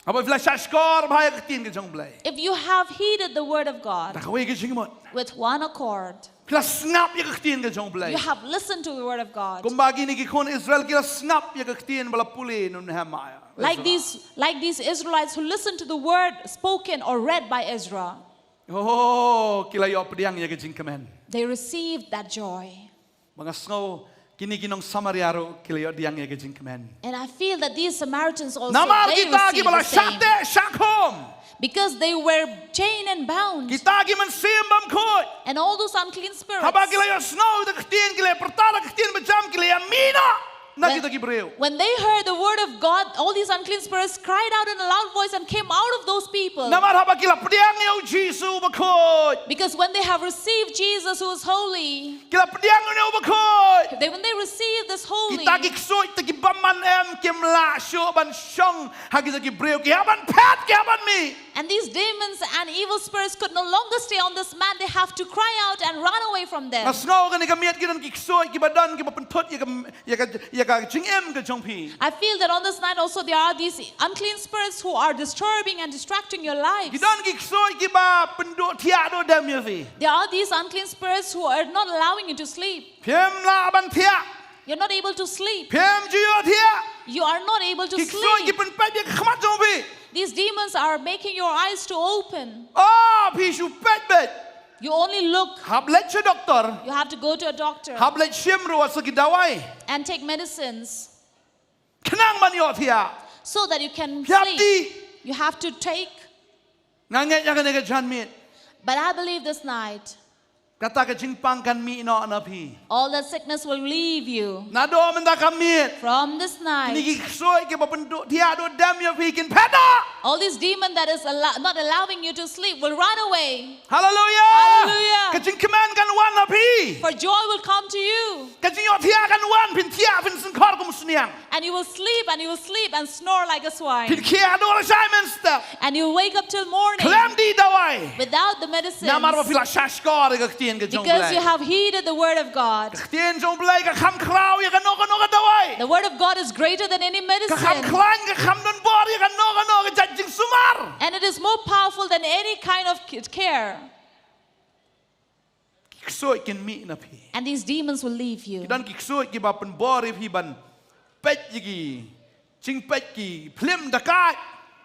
Haba phi la shahshkor bha ïa ka ktien ka jong U Blei. If you have heeded the word of God, da kawei ka jingmut, with one accord, phi la sngap ïa ka ktien ka jong U Blei. You have listened to the word of God. Kumba kine ki khun Israel ki la sngap ïa ka ktien ba la pule na u Nehemiah. Like these, like these Israelites who listened to the word spoken or read by Ezra. Oh, ki la ïoh pdiang ïa ka jingkmen. They received that joy. Ba nga sngew Kine ki nong Samaria ruh ki la ïoh pdiang ïa ka jingkmen. And I feel that these Samaritans also, Namar they kita ki received ba la the same. shah teh shah khum. Because they were chained and bound. Kita ki mynsiem bymkhuid. And all those unclean spirits. Haba ki la ïohsngew ïa ka ktien, ki la pyrta ïa ka ktien bajam, ki la ïamih noh na kita ki briew. When they heard the word of God, all these unclean spirits cried out in a loud voice and came out of those people. Namar haba ki la pdiang ïa u Jisu bakhuid. Because when they have received Jesus who is holy, Ki la pdiang ïa u bakhuid. they, when they receive this holy, Kita ki ksuid, kita ki bymman em, kim lah shuh ban shong ha kita ki briew, ki hap ban phet, ki hap ban mih. And these demons and evil spirits could no longer stay on this man. They have to cry out and run away from them. Nga sngew kane ka miet ki don ki ksuid, ki ba don, ki ba pynthut ïa ka, ïa ka, ïa ka jingim ka jong phi. I feel that on this night also there are these unclean spirits who are disturbing and distracting your lives. Ki don ki ksuid, ki ba pynduh thiah duh dem ïa phi. There are these unclean spirits who are not allowing you to sleep. Phim lah ban thiah. You're not able to sleep. Phim ju ïoh thiah. You are not able to Ki ksuid, ki sleep. pynpeit ïa ka khmat jong phi. These demons are making your eyes to open. Oh, phi shu peit beit. You only look. Hap leit sha doktor. You have to go to a doctor Hap leit shim ruh sa ki dawai. And take medicines Khnang ban ïoh thiah. So that you can Phi hap sleep. tih. You have to take. Nga ngeit ïa kane ka janmiet. But I believe this night, Kata ka jingpang kan mih noh na phi. All that sickness will leave you. Naduh mynta ka miet. From this Kine ki night, ksuid ki ba pynduh thiah duh dem ïa phi kin phet noh. All this demon that is allo- not allowing you to sleep will run away. Hallelujah. Hallelujah. Ka jingkmen kan wan na phi. For joy will come to you. Ka jingïohthiah kan wan, phin thiah, phin syngkhor kum u sniang. And you will sleep and you will sleep and snore like a swine. Phin khiah duh lashai mynstep. And you wake up till morning Khlem dih dawai. Without the medicines. Namar ba phi la shahshkor ïa ka ktien ka jong U Blei. Because you have heeded the word of God. Ka ktien jong U Blei ka kham khraw ïa kano kano ka dawai. The word of God is greater than any Ka kham medicine. khlaiñ, ka kham don bor ïa kano kano ka jait jingsumar. And it is more powerful than any kind of k- care. Ki ksuid kin mih na phi. And these demons will leave you. Ki don ki ksuid ki ba pynbor ïa phi ban peit ïa ki jingpeit ki phlim dakait.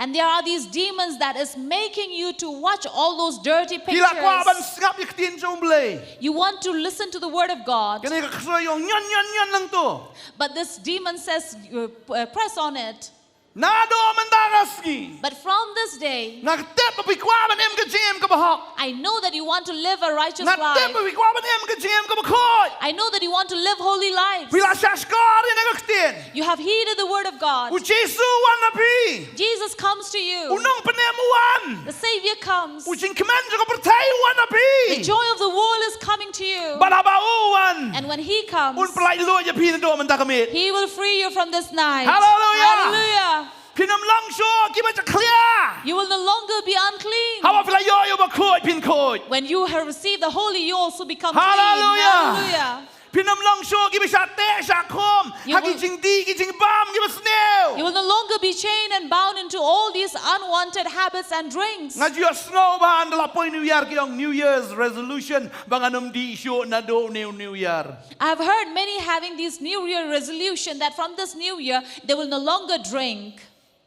And there are these demons that is making you to watch all those dirty Phi la kwah ban pictures. sngap ïa ka ktien jong U Blei. You want to listen to the word of God. Kane ka ksuid ong ñion ñion ñion nangto. But this demon says, uh, p- uh, press on it. Naduh mynta ka sngi. But from this day, Nga tip ba phi kwah ban im ka jingim kaba hok. I know that you want to live a righteous Nga tip ba life. phi kwah ban im ka jingim kaba khuid. I know that you want to live holy lives. Phi la shahshkor ïa ka ktien. You have heeded the word of God. U Jisu u wan na phi. Jesus comes to you. U nongpynim u wan. The Savior comes. U jingkmen jong ka pyrthei u wan na phi. The joy of the world is coming to you. Bad haba u wan. And when He comes, Un pyllait luid ïa phi naduh mynta ka miet. He will free you from this night. Hallelujah. Hallelujah. Phin ym long shuh ki ba jakhlia. You will no longer be unclean. Haba phi la ïoh ïa u bakhuid phin khuid. When you have received the Holy, you also become Hallelujah. clean. Hallelujah. Phin ym long shuh ki ba shah teh shah khum. You Ha ki will- jingdih ki jingbam ki ba sniew. You will no longer be chained and bound into all these unwanted habits and drinks. Nga ju ïohsngew ba haba la poi New Year ki ong New Year's resolution ba ngan ym dih shuh naduh une u New Year. I have heard many having this New Year resolution that from this New Year they will no longer drink.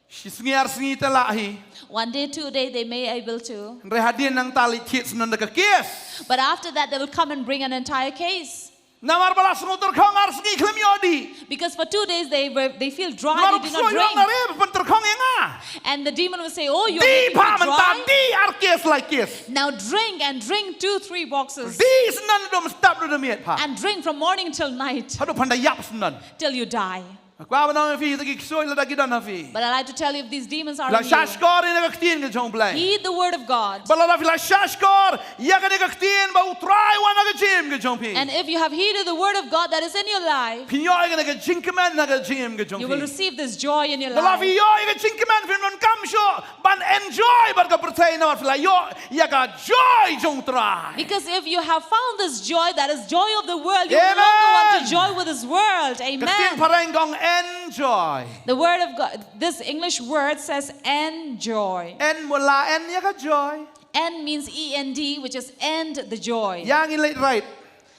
Shi sngi ar sngi te lah hi. One day, two day, they may able to. Hynrei hadien nangta leit thied syndon da ka case. But after that, they will come and bring an entire case. Namar ba la sngewtyrkhong ar sngi khlem ïoh dih. Because for two days they were, they feel dry, Namar they u did not ksuid u ong drink. nare ba pyntyrkhong ïa nga. And the demon will say, "Oh, you're Dih making me pha mynta, dry. dih ar case lai case. Now drink and drink two, three boxes. Dih syndon naduh mynstep naduh miet pha. And drink from morning till night." Haduh phan da ïap syndon. Till you die. Nga kwah ban ong ïa phi, kita ki ksuid lada ki don ha phi. But I like to tell you, if these demons are La in you, shahshkor ïa ka ktien ka jong U Blei. Heed the word of God. Bad lada phi la shahshkor ïa kane ka ktien ba U Trai u wan ha ka jingim ka jong phi. And if you have heeded the word of God that is in your life, Phin ïoh ïa kane ka jingkmen ha ka jingim ka jong phi. You will receive this joy in your Lada phi life. ïoh ïa ka jingkmen phin donkam shuh ban enjoy bad ka pyrthei namar phi la ïoh ïa ka joy jong U Trai. Because if you have found this joy, that is joy of the world, you no longer want to Amen. joy with this world. Ka ktien Amen. phareng ka ong enjoy. The word of God, this English word says enjoy. En mo la en ïa ka joy. En means E N D, which is end the joy. Ïa ngi leit ride.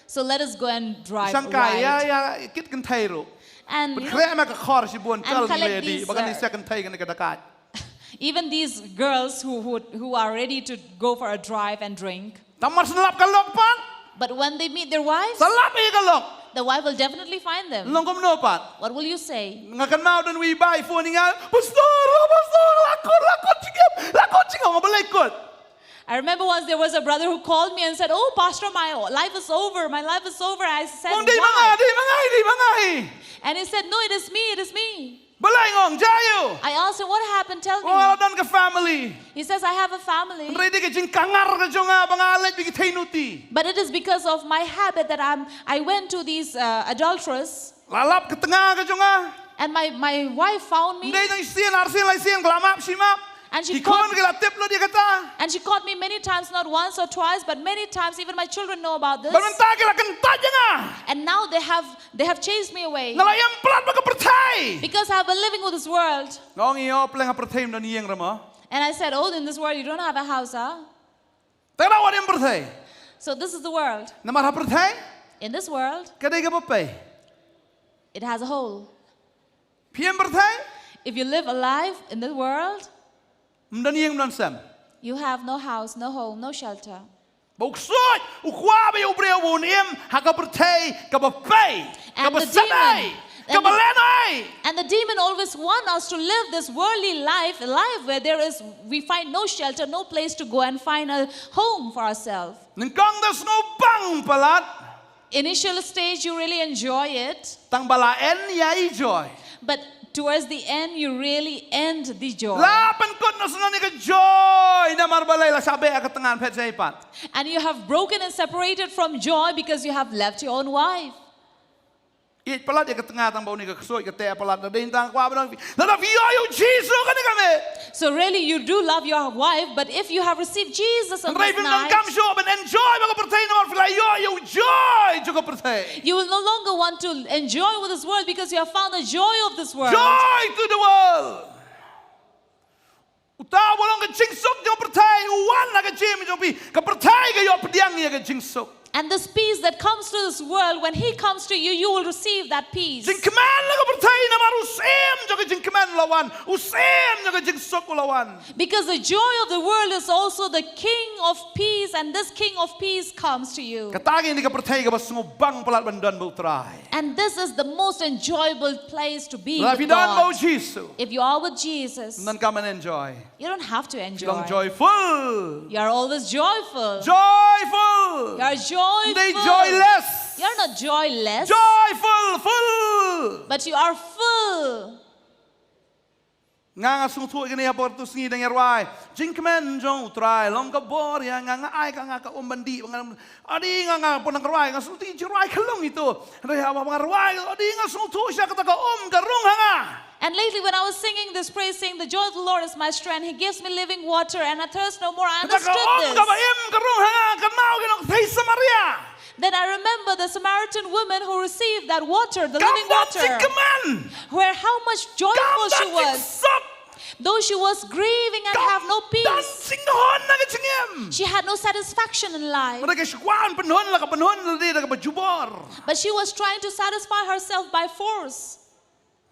So let us go and drive. Shangkai ïa Right. ïa kit kynthei ruh. And, you know, Khreh ma ka khor shibun and kal ngi collect leit di these, ba kan uh, ïa kynthei kane ka dakait. Even these girls who, who, who are ready to go for a drive and drink, Namar sa lap ka lok pat. but when they meet their wives, Sa lap ïa ka lok. The wife will definitely find them. Long kumno pat. What will you say? Nga kynmaw don wi bai phone nga. Pastor, oh, pastor, la kut, la kut jingim, la kut jingim, nga balei kut. I remember once there was a brother who called me and said, "Oh, Pastor, my life is over. My life is over." I said, Ong dei ma nga, "Why?" Dei ma nga, dei ma nga. And he said, "No, it is me. It is me." Balei ngong jayu. I asked him, "What happened? Tell Ong la me." don ka family. He says, "I have a family." Hynrei dei ka jingkangar ka jong nga ba nga leit bad ki thei nuti. But it is because of my habit that I'm, I went to these uh, adulterers. La lap ka tnga ka jong nga. And my, my wife found me. Dei dang sien ar sien lai sien ka la map shi map. And she Ki khun caught, ki la tip lut ïa kata. and she caught me many times, not once or twice, but many times. Even my children know about this. Bad mynta ki la kyntait ïa nga. And now they have, they have chased me away. Nga la ïam palat bad ka pyrthei. Because I've been living with this world. Nga ong ïa u pleng ha pyrthei ym don ïing re mo. And I said, "Oh, in this world you don't have a house, huh?" Te nga ong ïa u pyrthei. So this is the world. Namar ha pyrthei. In this world, Ka dei kaba pei. It has a hole. Phi ïam pyrthei. If you live a life in this world, Ym don ïing ym don sem. You have no house, no home, no shelter. Ba u ksuid u kwah ba ïa u briew un im ha ka pyrthei kaba pei. And Kaba the sadei. demon, and Kaba the- lenoi. And the demon always want us to live this worldly life, a life where there is, we find no shelter, no place to go and find a home for ourselves. Nyngkong te sngewbang palat. Initial stage, you really enjoy it, Tang ba la en ïa i joy. But towards the end, you really end the joy. La pynkut na sngewbha ka joy namar balei la shah beh ka tnga phet jai pat. And you have broken and separated from joy because you have left your own wife. Ïeit palat ïa ka tnga tang ba une ka ksuid ka teh palat na dei tang kwah ba dang. Lada phi ïoh ïa u Jisu kane ka miet. So really, you do love your wife, but if you have received Jesus on Hynrei this phim dang night, kam shuh ban enjoy bad ka pyrthei namar phi la ïoh ïa u joy jong ka pyrthei. You will no longer want to enjoy with this world because you have found the joy of this world. Joy to the world. Uta uba long ka jingsuk jong ka pyrthei u wan ha ka jingim jong phi. Ka pyrthei ka ïoh pdiang ïa ka jingsuk. And this peace that comes to this world, when he comes to you, you will receive that peace. Jingkmen la ka pyrthei namar u syiem jong ka jingkmen u la wan. U syiem jong ka jingsuk u la wan. Because the joy of the world is also the king of peace, and this king of peace comes to you. Kata ka dei ka pyrthei kaba sngewbang palat ban don bad u Trai. And this is the most enjoyable place to be Lada with phi don bad u God. Jisu. If you are with Jesus, Nyngkong ka enjoy. You don't have to enjoy. Long joyful. You are always joyful. Joyful. You are joyful. Dei joyless. You're not joyless. Joyful, full. But you are full. Nga nga sngewthuh kine ha por tu sngi dang ïa rwai. Jingkmen jong u Trai long ka bor ïa nga, nga ai ka nga ka um ban dih ba nga. Adi nga nga pun dang rwai nga sngewthuh jingrwai khlong ito. Hynrei haba nga rwai adi nga sngewthuh sha kata ka um ka rung ha nga. And lately, when I was singing this praise, saying, "The joy of the Lord is my strength, He gives me living water, and I thirst no more," I Kata ka understood um this. Kaba im ka rung ha nga, kynmaw ïa ka nongkynthei Samaria. Then I remember the Samaritan woman who received that water, the Kam living don water, jingkmen. Where how much Kam joyful she don was. Jingsuk. Though she was grieving and have no Kam don peace, jinghun na ka jingim. She had no satisfaction in life. Hynrei ka shu kwah ban pynhun la ka pynhun la dei da kaba jubor. But she was trying to satisfy herself by force.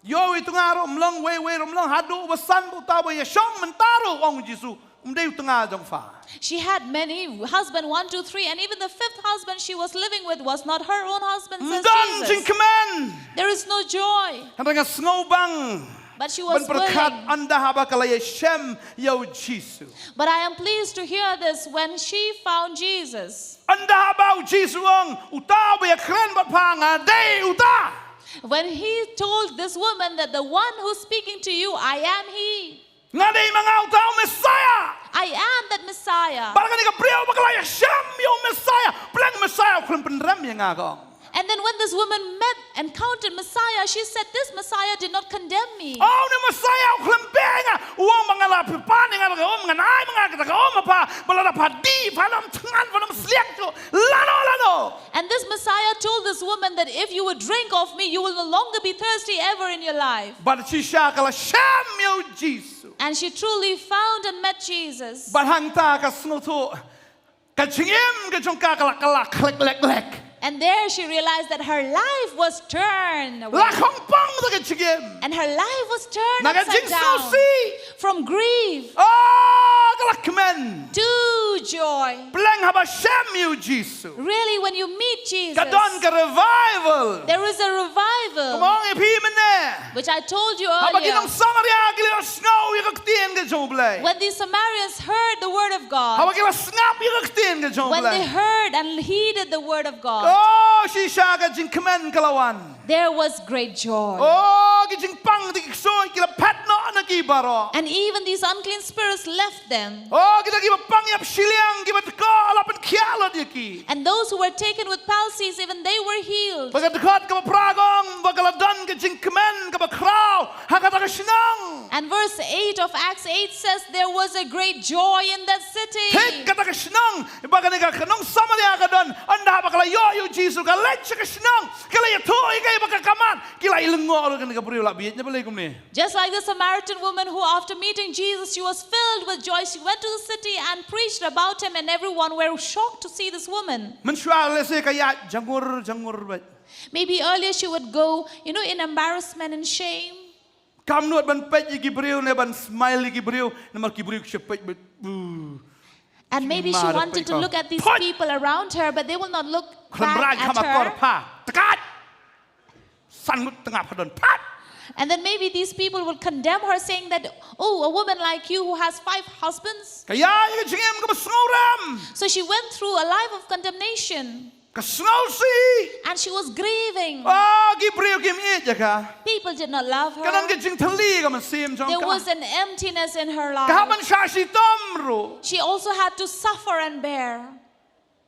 Ïoh wei u tnga ruh ym long, wei wei ruh ym long, haduh ba san bad uta uba ïashong mynta ruh, ong u Jisu, um dei u tnga jong pha. She had many husband, one, two, three, and even the fifth husband she was living with was not her own husband, Ym says don Jesus. Jingkmen. There is no joy. Hynrei nga sngewbang. But she was Ban pyrkhat willing. Ynda haba ka la ïashem ïa u Jisu. But I am pleased to hear this when she found Jesus. Ynda haba u Jisu u ong, uta uba ïakren bad pha nga dei uta. When he told this woman that the one who's speaking to you, I am he. Nga dei ma nga uta u Messiah. I am that Messiah. Bad kane ka briew ba ka la ïashem ïa u Messiah, pleng Messiah u khlem pynrem ïa nga, ka ong. And then when this woman met, encountered Messiah, she said, "This Messiah did not condemn me." Oh, une u Messiah u khlem beh ïa nga. U ong ba nga la phi pan ïa nga da ka um, ngan ai ma nga kata ka um ha pha. Ba lada pha dih, phan ym thngan, phan ym sliang shuh. Lano, lano. And this Messiah told this woman that if you would drink of me, you will no longer be thirsty ever in your life. Bad shisha ka la shem ïa u Jisu. And she truly found and met Jesus. Bad hangta ka sngewthuh ka jingim ka jong ka ka la, ka la khlek lek lek. And there she realized that her life was turned away. La khongpong da ka jingim. And her life was turned Na ka upside down. jingsngewsih. From grief. Oh, Ka la kmen. Two joy. Pleng haba shem ïa u Jisu. Really, when you meet Jesus, Ka don ka revival. There is a revival. Kumba ong ïa phi mynne. Which I told you Haba ki earlier. Nong Samaria ki la sngew ïa ka ktien ka jong u Blei. When these Samaritans heard the word of God, Haba ki la sngap ïa ka ktien ka jong u When they Blei. Heard and heeded the word of God, Oh, shisha ka jingkmen ka la wan. There was great joy. Oh, ki jingpang da ki ksuid ki la phet noh na ki baroh. And even these unclean spirits left them. Oh, kita kiba pang ïap shiliang, kiba dkhot la pynkhiah lut ïa ki. And those who were taken with palsies, even they were healed. Ba ka dkhot kaba phra ka ong ba ka la don ka jingkmen kaba khraw ha kata ka shnong. And verse eight of Acts eight says there was a great joy in that city. Thik kata ka shnong ba kane ka nong Samaria ka don, ynda haba ka la ïoh ïa u Jisu ka leit sha ka shnong, ka la ïathuh ïa ka ba ka kamman, ki la ïalyngngoh ruh, kane ka briew la bieit na balei kumne. Just like the Samaritan woman who, after meeting Jesus, she was filled with joy. She went to the city and preached about him, and everyone were shocked to see this woman. Mynshuwa lehse ka ïaid jangur jangur beit. Maybe earlier she would go, you know, in embarrassment and shame. Kam nud ban peit ïa ki briew ne ban smile ïa ki briew, namar ki briew ki shu peit beit. Buh. And maybe she Mar wanted to peit look at these Poi! People around her, but they will not look Khlem back rai at kham akor her. Pha. Tkat. San ngut tnga pha don. Phat. And then maybe these people will condemn her, saying that, "Oh, a woman like you who has five husbands." Ka ïaid ïa ka jingim kaba sngewrem. So she went through a life of condemnation. Ka sngewsih. And she was grieving. Oh, ki briew kim ïeit ïa ka. People did not love Ka don ka her. Jingthylli ka mynsiem jong There ka. Was an emptiness in her Ka hap life. Ban shah shitom ruh. She also had to suffer and bear.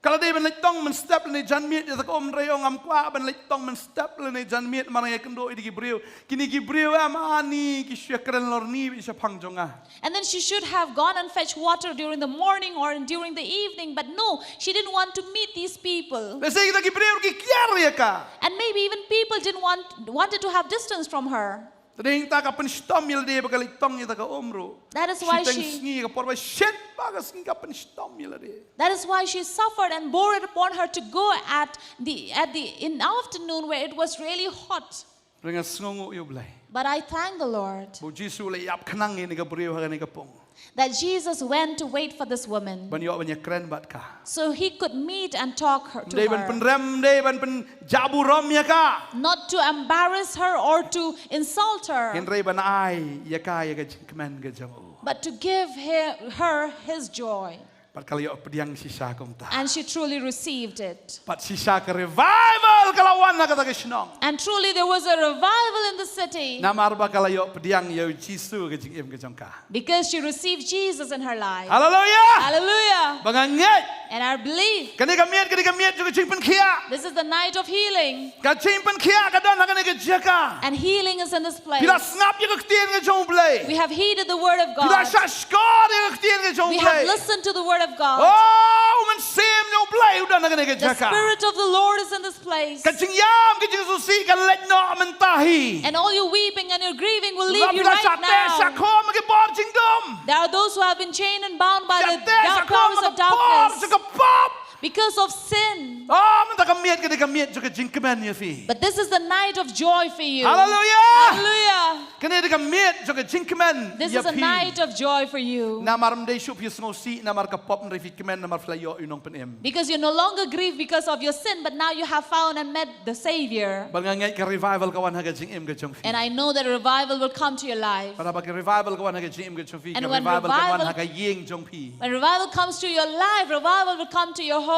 Ka la dei ban leit tong mynstep lane jan miet, ïa ta ka um, hynrei ong ngam kwah ban leit tong mynstep lane jan miet, namar nga ïakynduh ïa ki briew. Kine ki briew em, ani ki shu ïakren lorni beit shaphang jong nga. And then she should have gone and fetched water during the morning or during the evening, but no, she didn't want to meet these people. Lehse kita ki briew ki kiar ïa ka. And maybe even people didn't want wanted to have distance from her. Te dei hangta ka pynshitom ïa lade ba ka leit tong ïa ta ka um ruh. That is why she Shiteng sngi, ka por ba shit bha ka sngi, ka pynshitom ïa lade. That is why she suffered and bore it upon her to go at the at the in afternoon where it was really hot. Hynrei nga sngewnguh ïa U Blei. But I thank the Lord. Ba U Jisu u la ïap khnang ïa kane ka briew ha kane ka pung. That Jesus went to wait for this woman. Ban ïoh ban ïakren bad ka. So he could meet and talk her, to her. Ym dei ban pynrem, ym dei ban pynjah burom ïa ka. Not to embarrass her or to insult her. Hynrei ban ai ïa ka ïa ka jingkmen ka jong u. But to give her, her his joy. Bad ka la ïoh pdiang shisha kumta. And she truly received it. Bad shisha ka revival ka la wan ha kata ka shnong. And truly there was a revival in the city. Namar ba ka la ïoh pdiang ïa U Jisu ha ka jingim ka jong ka. Because she received Jesus in her life. Hallelujah. Hallelujah. Ba nga ngeit. And I believe. Kane ka miet, kane ka miet jong ka jingpynkhiah. This is the night of healing. Ka jingpynkhiah ka don ha kane ka jaka. And healing is in this place. Phi la sngap ïa ka ktien ka jong U Blei. We have heeded the word of God. Phi la shah shkor ïa ka ktien ka jong U Blei. We have listened to the word of God. Oh, u Mynsiem jong U Blei u don ha kane ka jaka. The Spirit of the Lord is in this place. Ka jingïam, ka jingsngewsih ka leit noh mynta hi. And all your weeping and your grieving will leave you right now. Phi la shah teh shah khum ha ki bor jingdum. There are those who have been chained and bound by the dark powers of darkness. Shah teh shah khum ha ki bor jong ka pop. Because of sin. Oh, mynta ka miet ka dei ka miet jong ka jingkmen ïa phi. But this is the night of joy for you. Hallelujah. Hallelujah. Kane dei ka miet jong ka jingkmen ïa phi. This is a night of joy for you. Namar ym dei shuh phi sngewsih namar ka pop, hynrei phi kmen namar phi la ïoh ïa u Nongpynim. Because you no longer grieve because of your sin, but now you have found and met the Savior. Bad nga ngeit ka revival ka wan ha ka jingim ka jong phi. And I know that revival will come to your life. Bad haba ka revival ka wan ha ka jingim ka jong phi, ka revival kan wan ha ka ïing jong phi. When revival comes to your life, revival will come to your home.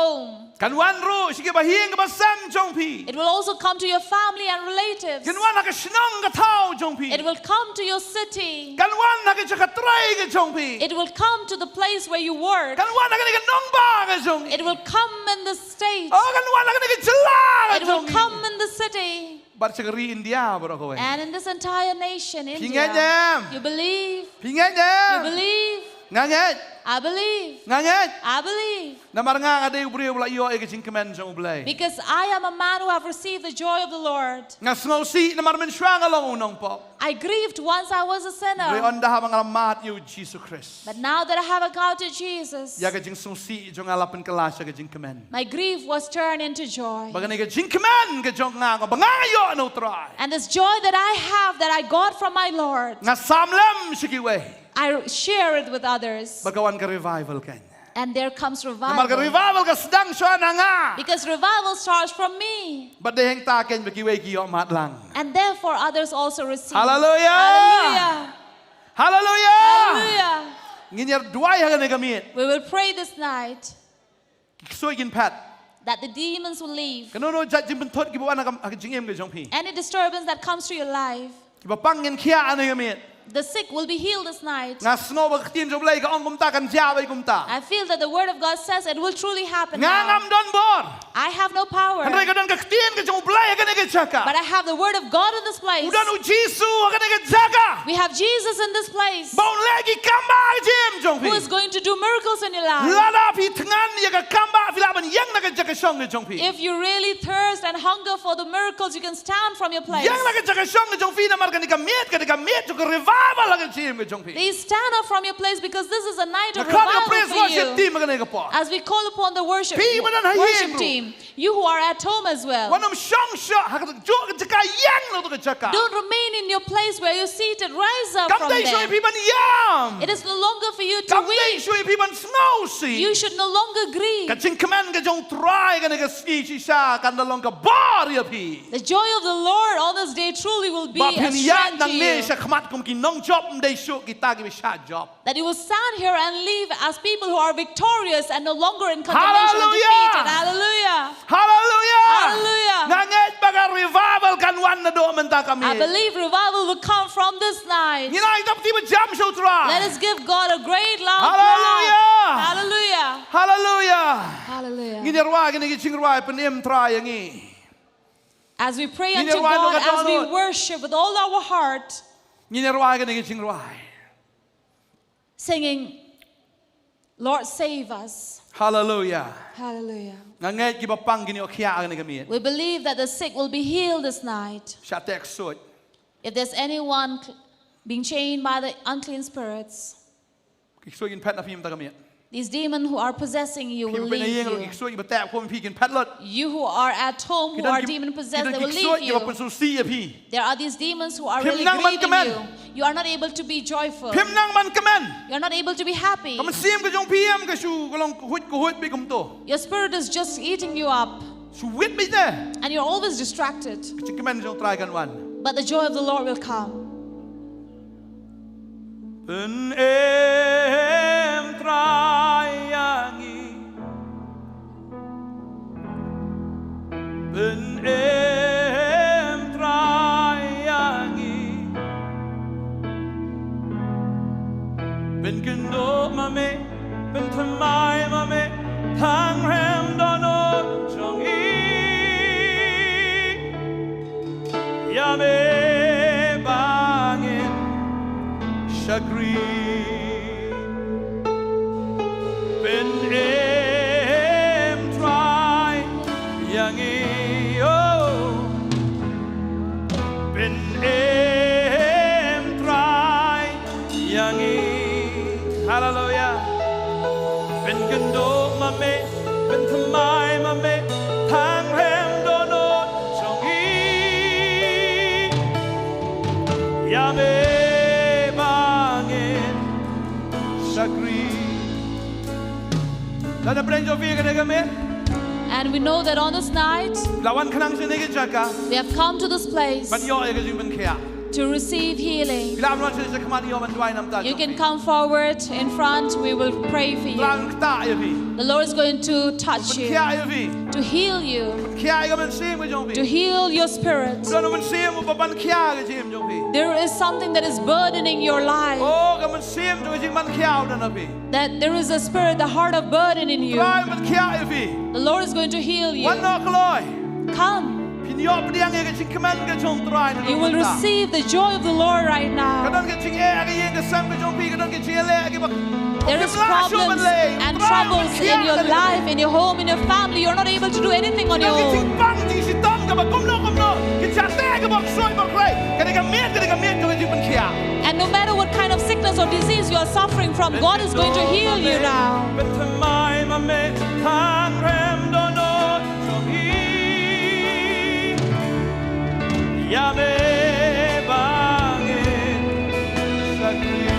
Kan wan ruh sha ki bahaïing ki basem jong phi. It will also come to your family and relatives. Kan wan ha ka shnong ka thaw jong phi. It will come to your city. Kan wan ha ka jaka trei ka jong phi. It will come to the place where you work. Kan wan ha kane ka nongbah ka jong phi. It will come in the state. Oh, kan wan ha kane ka jylla ka jong phi. It will come in the city. Bad sha ka ri India baroh kawei. And in this entire nation, India. Phi ngeit em? You believe? Phi ngeit em? You believe? Nga ngeit. I believe. Nga ngeit. I believe. Namar nga nga dei u briew ba la ïoh ïa ka jingkmen jong U Blei. Because I am a man who have received the joy of the Lord. Nga sngewsih namar mynshuwa nga long u nongpop. I grieved once I was a sinner. Hynrei ynda haba nga la mad ïa U Jisu Khrist. But now that I have encountered Jesus, ïa ka jingsngewsih jong nga la pynkylla sha ka jingkmen. My grief was turned into joy. Bad kane ka jingkmen ka jong nga, nga ba nga ïoh na U Trai. And this joy that I have, that I got from my Lord, nga sam lem sha kiwei. I share it with others. Bad ka wan ka revival kein. And there comes Namar ka revival. revival ka sdang shuwa na nga. Because revival starts from me. Bad dei hangta kein ba kiwei ki ïoh mad lang. And therefore others also receive. Hallelujah. Hallelujah. Hallelujah. Hallelujah. Ngin ïa duwai ha kane ka miet. We will pray this night. Ki ksuid kin phet. That the demons will leave. Kano kano jait jingpynthut kiba wan ha ka, ha ka jingim ka jong phi. Any disturbance that comes to your life, Kiba pang ngin khiah ha kane ka miet. The sick will be healed this night. Nga sngew ba ka ktien jong U Blei ka ong kumta, kan jia beit kumta. I feel that the word of God says it will truly happen Nga now. ngam don bor. I have no power. Hynrei ka don ka ktien ka jong U Blei ha kane ka jaka. But I have the word of God in this place. U don U Jisu ha kane ka jaka. We have Jesus in this place Ba un leh ki kambah ha ka jingim jong phi. Who is going to do miracles in your life. Lada phi thngan ïa ka kambah, phi lah ban ïeng na ka jaka shong ka jong phi. If you really thirst and hunger for the miracles, you can stand from your place. Ïeng na ka jaka shong ka jong phi, namar kane ka miet, kane ka miet jong ka revival ha ka jingim ka jong phi. Please stand up from your place because this is a night of Nga khot ïa ka revival praise for worship you. Team ha kane ka por. As we call upon the worship, Phi ba don ha worship ïing ruh. Team, you who are at home as well, Wat nym shong shoh ha kajuh ka jaka, ïeng na kato ka jaka. Don't remain in your place where you're seated. Rise up Kam from dei shuh ïa there. Phi ban ïam. It is no longer for you to Kam dei weep. Shuh ïa phi ban sngewsih. You should no longer grieve. Ka jingkmen ka jong U Trai kane ka sngi shisha kan da long ka bor ïa phi. The joy of the Lord on this day truly will be Ba phin a ïaid strength to nangne you. Shakhmat kum ki nongjop, ym dei shuh kita kiba shah jop. That you will stand here and live as people who are victorious and no longer in condemnation and Hallelujah. Defeated. Hallelujah. Hallelujah. Hallelujah. Nga ngeit ba ka revival kan wan naduh mynta ka miet. I believe revival will come from this night. Ngin ai tap ti ba jam sha U Trai. Let us give God a great loud Hallelujah. Clap. Hallelujah. Hallelujah. Hallelujah. Ngin ïa rwai kane ka jingrwai, Pynim Trai ïa ngi. As we pray Ngin unto ïa rwai God, nongkynmaw as we lut. Worship with all our heart, Ngin ïa rwai kane ka jingrwai. Singing, Lord, save us. Hallelujah. Hallelujah. Nga ngeit kiba pang kin ïoh khiah ha kane ka miet. We believe that the sick will be healed this night. Shah teh ksuid. If there's anyone cl- being chained by the unclean spirits, Ki ksuid kin phet na phi mynta ka miet. These demons who are possessing you Phi will ba peit na leave ïing ruh, you. Ki ksuid kiba teh khum phi kin phet lut. You who are at home, who Ki don are ki, demon ki possessed, don they ki will ksuid leave kiba you. Pynsngewsih ïa phi. There are these demons who are Phim really nang ban grieving kmen. You. You are not able to be joyful. Phim nang ban kmen. You're not able to be happy. Ka mynsiem ka jong phi em ka shu ka long khuid khuid beit kumto. Your spirit is just eating you up. Shu wit beit te. And you're always distracted. Ka jingkmen jong U Trai kan wan. But the joy of the Lord will come. Pynim Trai ïa ngi. Pynim Trai ïa ngi. Pynkynduh ma me, pynthymmai ma me, tang rhem dohnud jong ngi. Ïa me ba ngin shakri. Pynim Trai ïa ngi, oh. Pynim Trai ïa ngi. Hallelujah. Pynkynduh ma me, pynthymmai ma me, tang rhem dohnud jong ngi. Ïa me ba ngin shakri. Lada pyrshang jong phi kane ka miet. And we know that on this night, La wan khnang sha kane ka jaka. We have come to this place Ban ïoh ïa ka jingpynkhiah. To receive healing. Phi lah ban wan sha kane ka jaka ban duwai namar ta jong phi. You can come forward in front. We will pray for you. Trai un ktah ïa phi. The Lord is going to touch you. Pynkhiah ïa phi. To heal you. Pynkhiah ïa ka mynsiem ka jong phi. To heal your spirit. Don u mynsiem uba pynkhiah ka jingim jong phi. There is something that is burdening your life. Oh, ka mynsiem jong ka jingpynkhiah u don ha phi. That there is a spirit, the heart of burden in you. Trai pynkhiah ïa phi. The Lord is going to heal you. Wan noh kloi. Come. Phin ïoh pdiang ïa ka jingkmen ka jong Trai. You will receive the joy of the Lord right now. Ka don ka jingeh ha ka ïing ka sem ka jong phi, ka don ka jingeh ha ki ba. There is problems and troubles in your life, in your home, in your family. You're not able to do anything on your own. Ka jingpang jingshitom kaba kumno kumno. Ki jingeh kaba soi ba kloi. Kane ka miet, kane ka miet jong ka jingpynkhiah. And no matter what kind of sickness or disease you are suffering from, God is going to heal you now. Pynthymmai ma me, tang rhem dohnud jong ngi. Ïa me ba ngin shakri.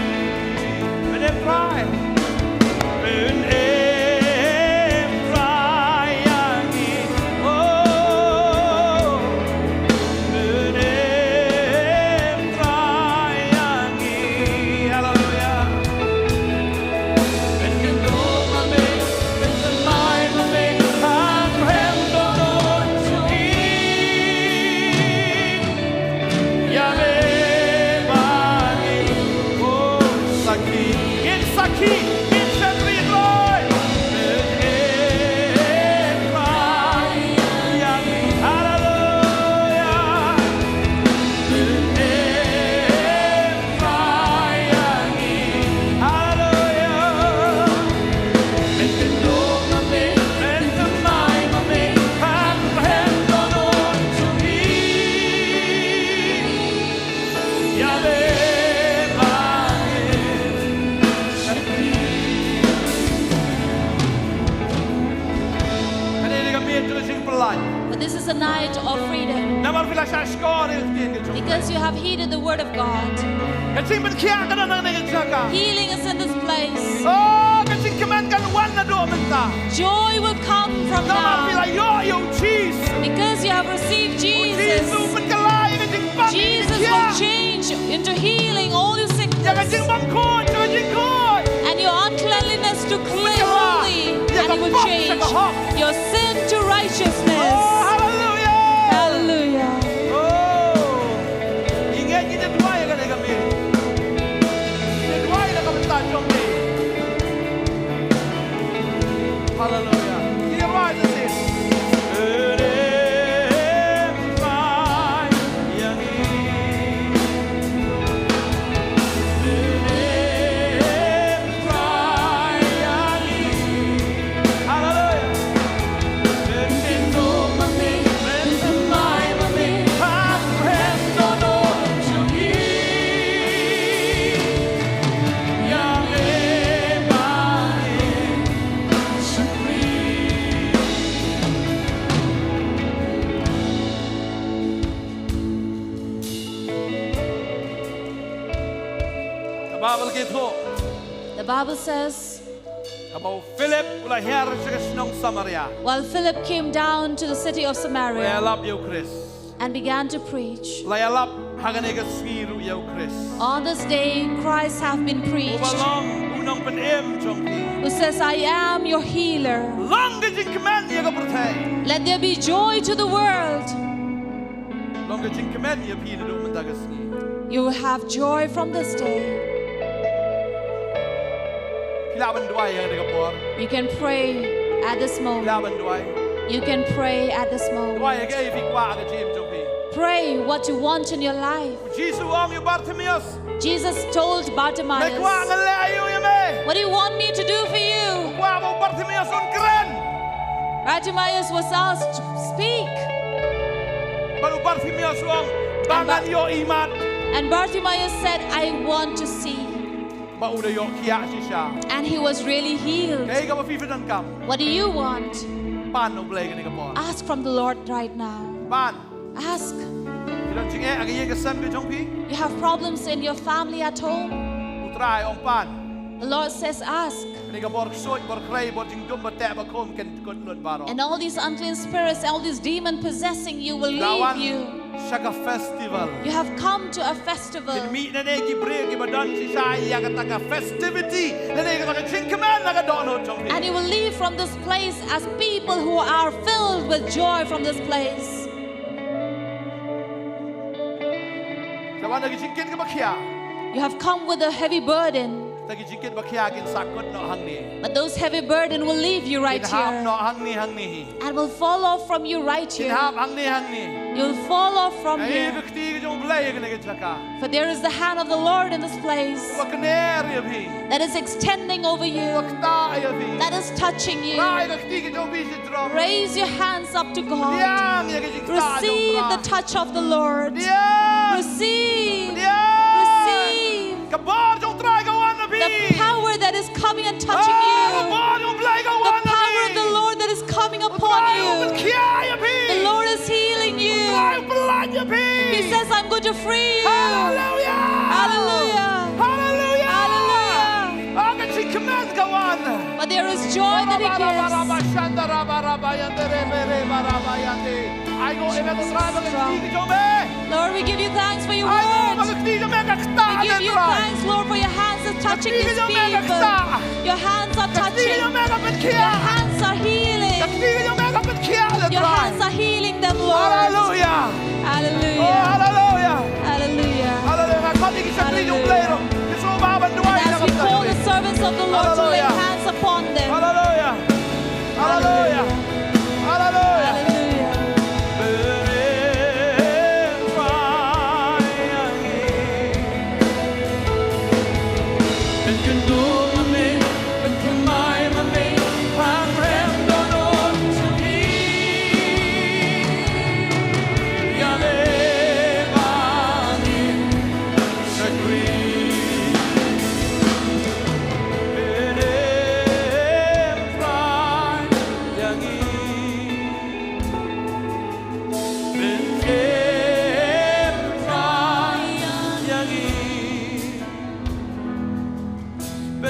Kane ka miet ka jingpyllait. But this is a night of freedom. Namar phi la shah shkor ïa ka ktien ka jong. Because you have heeded the word of God. Ka jingpynkhiah ka don ha kane ka jaka. Healing is in this place. Oh, ka jingkmen kan wan naduh mynta. Joy will come from now. Namar phi la ïoh ïa u Jisu. Because you have received Jesus. U Jisu u pynkylla ïa ka jingpang, ïa ka jingkhiah. Jesus will change into healing all your sickness. Ïa ka jingbymkhuid, ïa ka jingkhuid. And your uncleanliness to clean holy, and it will change your sin to righteousness. Oh, hallelujah. Hallelujah. Oh. Ngi ngeit ngi duwai ïa kane ka miet. Ngi duwai ïa ka bynta jong phi. Hallelujah. Ngi duwai ïa ka miet. Ka Baibl ka ïathuh. The Bible says, haba u Philip u la hiar sha ka shnong Samaria, while Philip came down to the city of Samaria, u la ïalap ïa u Khrist, and began to preach. La ïalap ha kane ka sngi ruh ïa u Khrist. On this day, Christ have been preached. Uba long u nongpynim jong phi. Who says, "I am your healer." Long ka jingkmen ïa ka pyrthei. Let there be joy to the world. Long ka jingkmen ïa phi naduh mynta ka sngi. You will have joy from this day. Phi lah ban duwai ha kane ka por. You can pray at this moment. Phi lah ban duwai. You can pray at this moment. Duwai ïa kaei phi kwah ha ka jingim jong phi. Pray what you want in your life. U Jisu u ong ïa u Bartimaeus. Jesus told Bartimaeus, me kwah ngan leh aïu ïa me? What do you want me to do for you? U kwah ba u Bartimaeus un kren. Bartimaeus was asked to speak. Bad u Bartimaeus u ong, ba ngan ïoh imat. And Bartimaeus said, "I want to see." Ba u da ïoh khiah shisha. And he was really healed. Kaei kaba phi phi donkam? What do you want? Pan na U Blei kane ka por. Ask from the Lord right now. Pan. Ask. Phi don jingeh ha ka ïing ka sem ka jong phi? You have problems in your family at home? U Trai u ong pan. The Lord says, "Ask." Kane ka bor ksuid, bor khrei, bor jingdum, bor teh bor khum kan kut lut baroh. And all these unclean spirits, all these demon possessing you will leave you. Phi la wan sha ka festival. You have come to a festival. Kin mih nangne ki briew kiba don shisha ïa kata ka festivity, nangne kata ka jingkmen na ka dohnud jong phi. And you will leave from this place as people who are filled with joy from this place. Phi la wan da ki jingkit kiba khia. You have come with a heavy burden. Te ki jingkit ba khia kin sa kut noh hangne. But those heavy burden will leave you right here. Kin hap noh hangne hangne hi. And will fall off from you right here. Kin hap hangne hangne. You'll fall off from here. Ka kti ka jong U Blei ha kane ka jaka. For there is the hand of the Lord in this place. Uba kner ïa phi. That is extending over you. Uba ktah ïa phi. That is touching you. Rai ka kti ka jong phi. Raise your hands up to God. Pdiang ïa ka jingktah jong U Trai. Receive the touch of the Lord. Pdiang. Receive. Pdiang. Receive. Ka bor jong U Trai ka wan na phi. The power that is coming and touching you. Ah, ka bor jong U Blei ka wan na phi. The power of the Lord that is coming upon you. U Trai u pynkhia ïa phi. The Lord is healing you. U Trai u pyllait ïa phi. He says, "I'm going to free you." Hallelujah. Hallelujah. Hallelujah. Hallelujah. Barabashandarabarabayande. Ai nguh ïa me ko Trai ba ka kti ka jong me. Lord, we give you thanks for your word. Ai nguh ba ka kti ka jong me ka ktah. We give you thanks, Lord, for your hands are touching these people. Your hands are touching. Your hands are healing. Your hands are healing them, Lord. Hallelujah. Hallelujah. Hallelujah. Hallelujah. Hallelujah. As we call the servants of the Lord to lay hands upon them. Hallelujah. Hallelujah. Hallelujah. Hallelujah.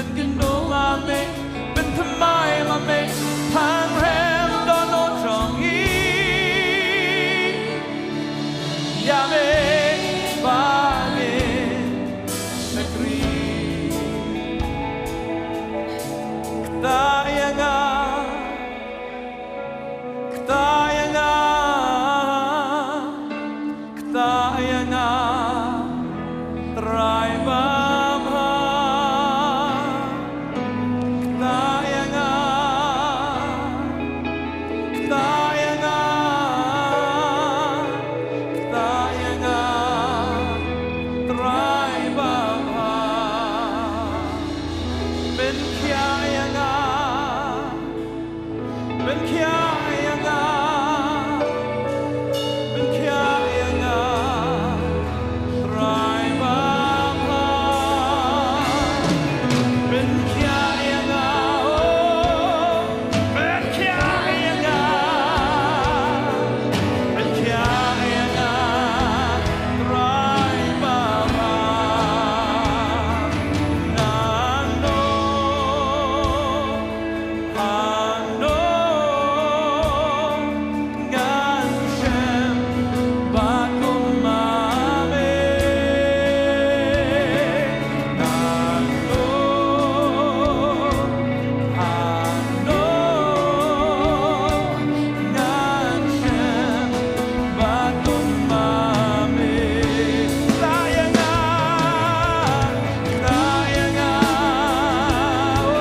Pynkynduh ma me, pynthymmai ma me, pynrem dohnud jong ngi. Ïa me ba me shakri. Ktah ïa nga, ktah ïa nga. Ktah ïa nga, Trai babha. Ktah ïa nga, ktah ïa nga, ktah ïa nga, Trai babha. Pynkhiah ïa nga. Pynkhiah ïa nga, pynkhiah ïa nga, Trai babha. Pynkhiah ïa nga, oh, pynkhiah ïa nga, pynkhiah ïa nga, Trai babha. Nangno Hangno ngan shem bad kum ma me. Hangno, hangno ngan shem bad kum ma me. Ktah ïa nga. Ktah ïa nga, oh.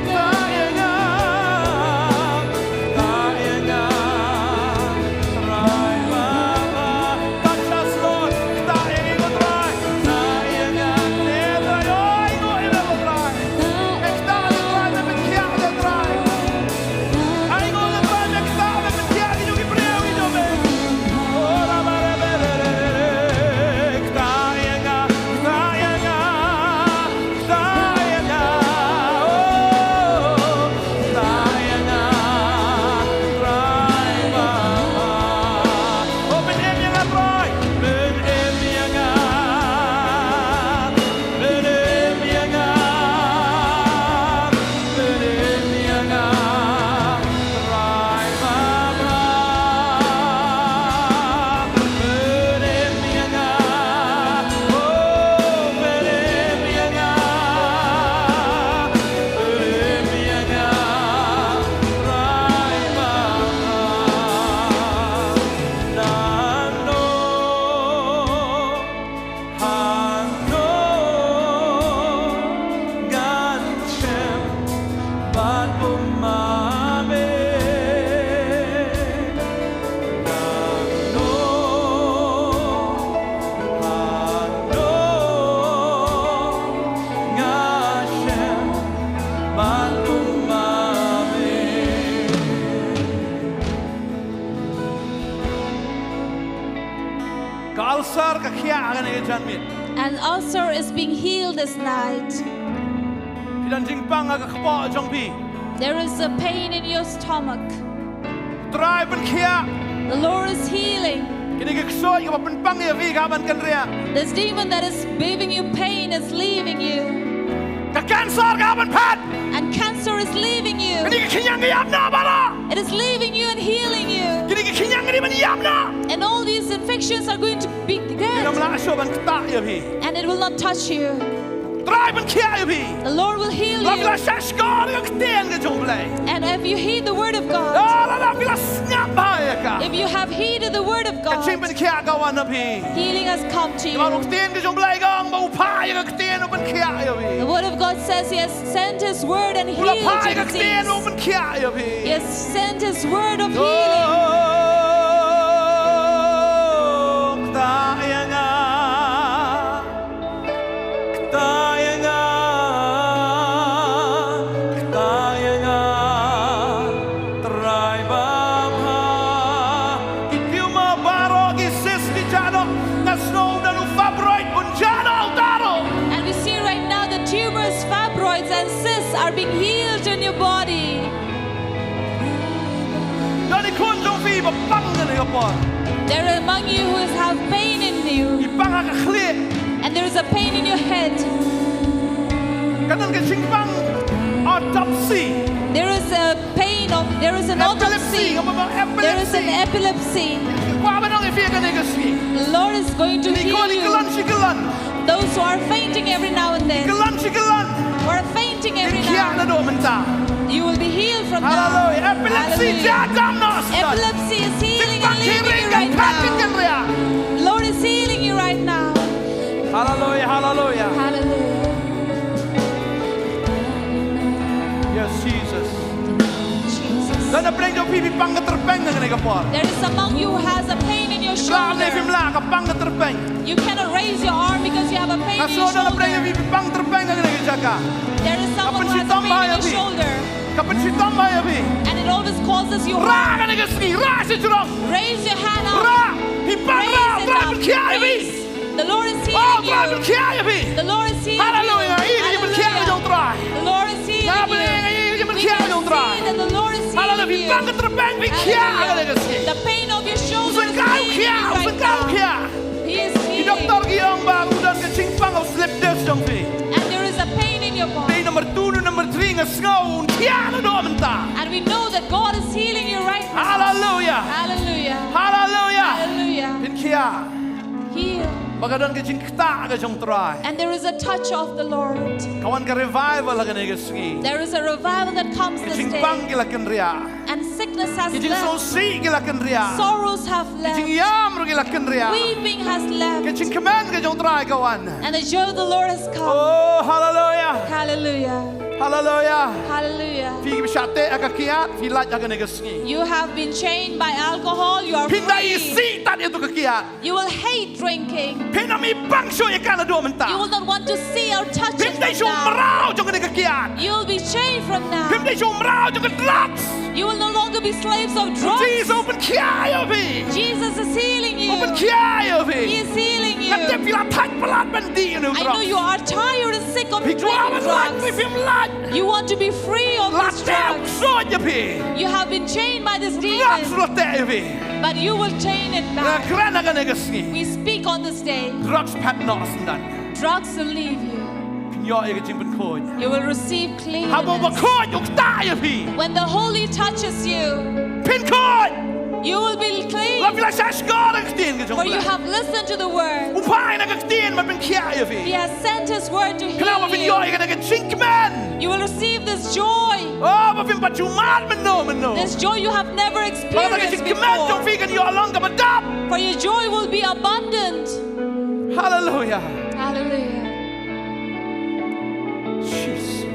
Ktah ïa nga. Ktah ïa nga. Trai babha. Touch us, Lord. Ktah ïa ngi, ko Trai. Ktah ia nga. E Trai, oh, ai nguh ïa me, ko Trai. Me ktah, ko Trai, me pynkhiah, ko Trai. Ai nguh, ko Trai, me ktah, me pynkhiah ïa ki briew, ïa me. Oh, ra ba re be re re re. Ktah ïa nga, ktah ïa nga. Ktah ïa nga, oh, ktah ïa nga, Trai babha. Oh, pynim ïa nga, Trai, pynim ïa nga, pynim ïa nga, pynim ïa nga, Trai babha. Pynim ïa nga, oh, pynim ïa nga, pynim ïa nga, Trai babha. Nangno, hangno ngan shem bad kum ma me. Hangno, hangno nga shem bad kum ma me. Ka ulcer ka khiah ha kane ka janmiet. An ulcer is being healed this night. Phi don jingpang ha ka kpoh jong phi. There is a pain in your stomach. Trai pynkhiah. The Lord is healing. Kine ki ksuid kiba pynpang ïa phi ki hap ban kynriah. This demon that is giving you pain is leaving you. Ka cancer ka hap ban phet. And cancer is Ïam noh baroh. It is leaving you and healing you. Kine ki khñiang ki dei ban ïam noh. And all these infections are going to be dead. Ngam lah shuh ban ktah ïa phi. And it will not touch you. Trai pynkhiah ïa phi. The Lord will heal you. Lada phi la shahshkor ïa ka ktien ka jong U Blei. And if you heed the word of God, lada phi la sngap bha ïa ka, if you have heeded the word of God, ka jingpynkhiah ka wan na phi. Healing has come to you. Namar ka ktien ka jong U Blei ka ong ba u phah ïa ka ktien u pynkhiah ïa phi. The word of God says He has sent His word and healed your disease. U la phah ïa ka ktien u pynkhiah ïa phi. He has sent His word of healing. Oh, ktah ïa nga. Ktah ïa nga, ktah ïa nga, Trai babha. Ki tumor baroh, ki cyst ki jah noh, nga sngew u don u fibroid un jah noh uta ruh. And we see right now the tumors, fibroids and cysts are being healed in your body. Don i khun jong phi ba pang kane ka por. There are among you who is have pain in you. I pang ha ka khlieh. And there is a pain in your head. Ka don ka jingpang autopsy. There is a pain of, there is an autopsy. Epilepsy, ka ba epilepsy. There is an epilepsy. Kwah ban ong ïa phi kane ka sngi. The Lord is going to heal you. Ki khun ki khlon shi khlon. Those who are fainting every now and then, ki khlon shi khlon, who are fainting every now and then, phin khiah naduh mynta. You will be healed from now. Hallelujah. Epilepsy, hallelujah, jah dam noh. Epilepsy is healing and leaving you right now. Phin pang khie ri, kan phet, phin kynriah. Lord is healing you right now. Hallelujah, hallelujah. Hallelujah. Yes, Jesus. Jesus. Don na pdeng jong phi, phi pang ka tyrpeng ha kane ka por. There is among you who has a pain in your shoulder. Phim lah, phim lah, ka pang ka tyrpeng. You cannot raise your arm because you have a pain in your shoulder. Nga sngew don na pdeng jong phi, phi pang tyrpeng ha kane ka jaka. There is someone who has a pain in your shoulder. Ka pynshitom bha ïa phi. And it always causes you harm. Rah kane ka sngi, rah sha jrong. Raise your hand up. Rah, phi pang, rah, Trai pynkhiah ïa phi. The Lord is healing you. Oh, Trai pynkhiah ïa phi. The Lord is healing you. Hallelujah. Nga ïohi ka jingpynkhiah ka jong U Trai. The Lord is healing you. Nga ïohi ka jingpynkhiah ka jong U Trai. We can see that the Lord is healing you. Hallelujah. Phi pang ka tyrpeng, phi khiah. Hallelujah. The pain of your shoulder is healing right now. He is healing. Ki doktor ki ong ba u don ka jingpang ha u slip disc jong phi. And there is a pain in your body. Dei number two ne number three, nga sngew un khiah naduh mynta. And we know that God is healing you right now. Hallelujah. Hallelujah. Hallelujah. Hallelujah. Phin khiah. Heal. Ba ka don ka jingktah ka jong U Trai. And there is a touch of the Lord. Ka wan ka revival ha kane ka sngi. There is a revival that comes this day. Ki jingpang ki la kynriah. And sickness has left. Ki jingsngewsih ki la kynriah. Sorrows have left. Ki jingïam ruh ki la kynriah. Weeping has left. Ka jingkmen ka jong U Trai ka wan. And the joy of the Lord has come. Oh, hallelujah. Hallelujah. Hallelujah. Hallelujah. Phi kiba shah teh ha ka kiad, phi lait ha kane ka sngi. You have been chained by alcohol, you are free. Phin da isih tad ïa tu ka kiad. You will hate drinking. Phin ym ïa pang shuh ïa ka naduh mynta. You will not want to see or touch it from now. Phim dei shuh u mraw jong kane ka kiad. You will be chained from now. Phim dei shuh u mraw jong ka drugs. You will no longer be slaves of drugs. Jisu u pynkhiah ïa phi. Jesus is healing you. U pynkhiah ïa phi. He is healing you. Nga tip phi la thait palat ban dih ïa une u drugs. I know you are tired and sick of drinking drugs. Phi kwah ban lait, phim lait. You want to be free of this drugs. La teh u ksuid ïa phi. You have been chained by this demon. Drugs la teh ïa phi. But you will chain it back. Nga kren ha kane ka sngi. We speak on this day. Drugs phet noh syndon. Drugs will leave you. Phin ïoh ïa ka jingpynkhuid. You will receive cleanness. Haba u bakhuid u ktah ïa phi. When the Holy touches you, phin khuid. You will be clean. Lada phi la shahshkor ïa ka ktien ka jong U Blei. For you have listened to the word. U phah ïa ka ktien ban pynkhiah ïa phi. He has sent his word to heal you. Khnang ba phin ïoh ïa kane ka jingkmen. You will receive this joy. Oh, ba phim pat ju mad mynno mynno. This joy you have never experienced before. Ba kata ka jingkmen jong phi kan ïoh long kaba dap. For your joy will be abundant. Hallelujah. Hallelujah. Jesus.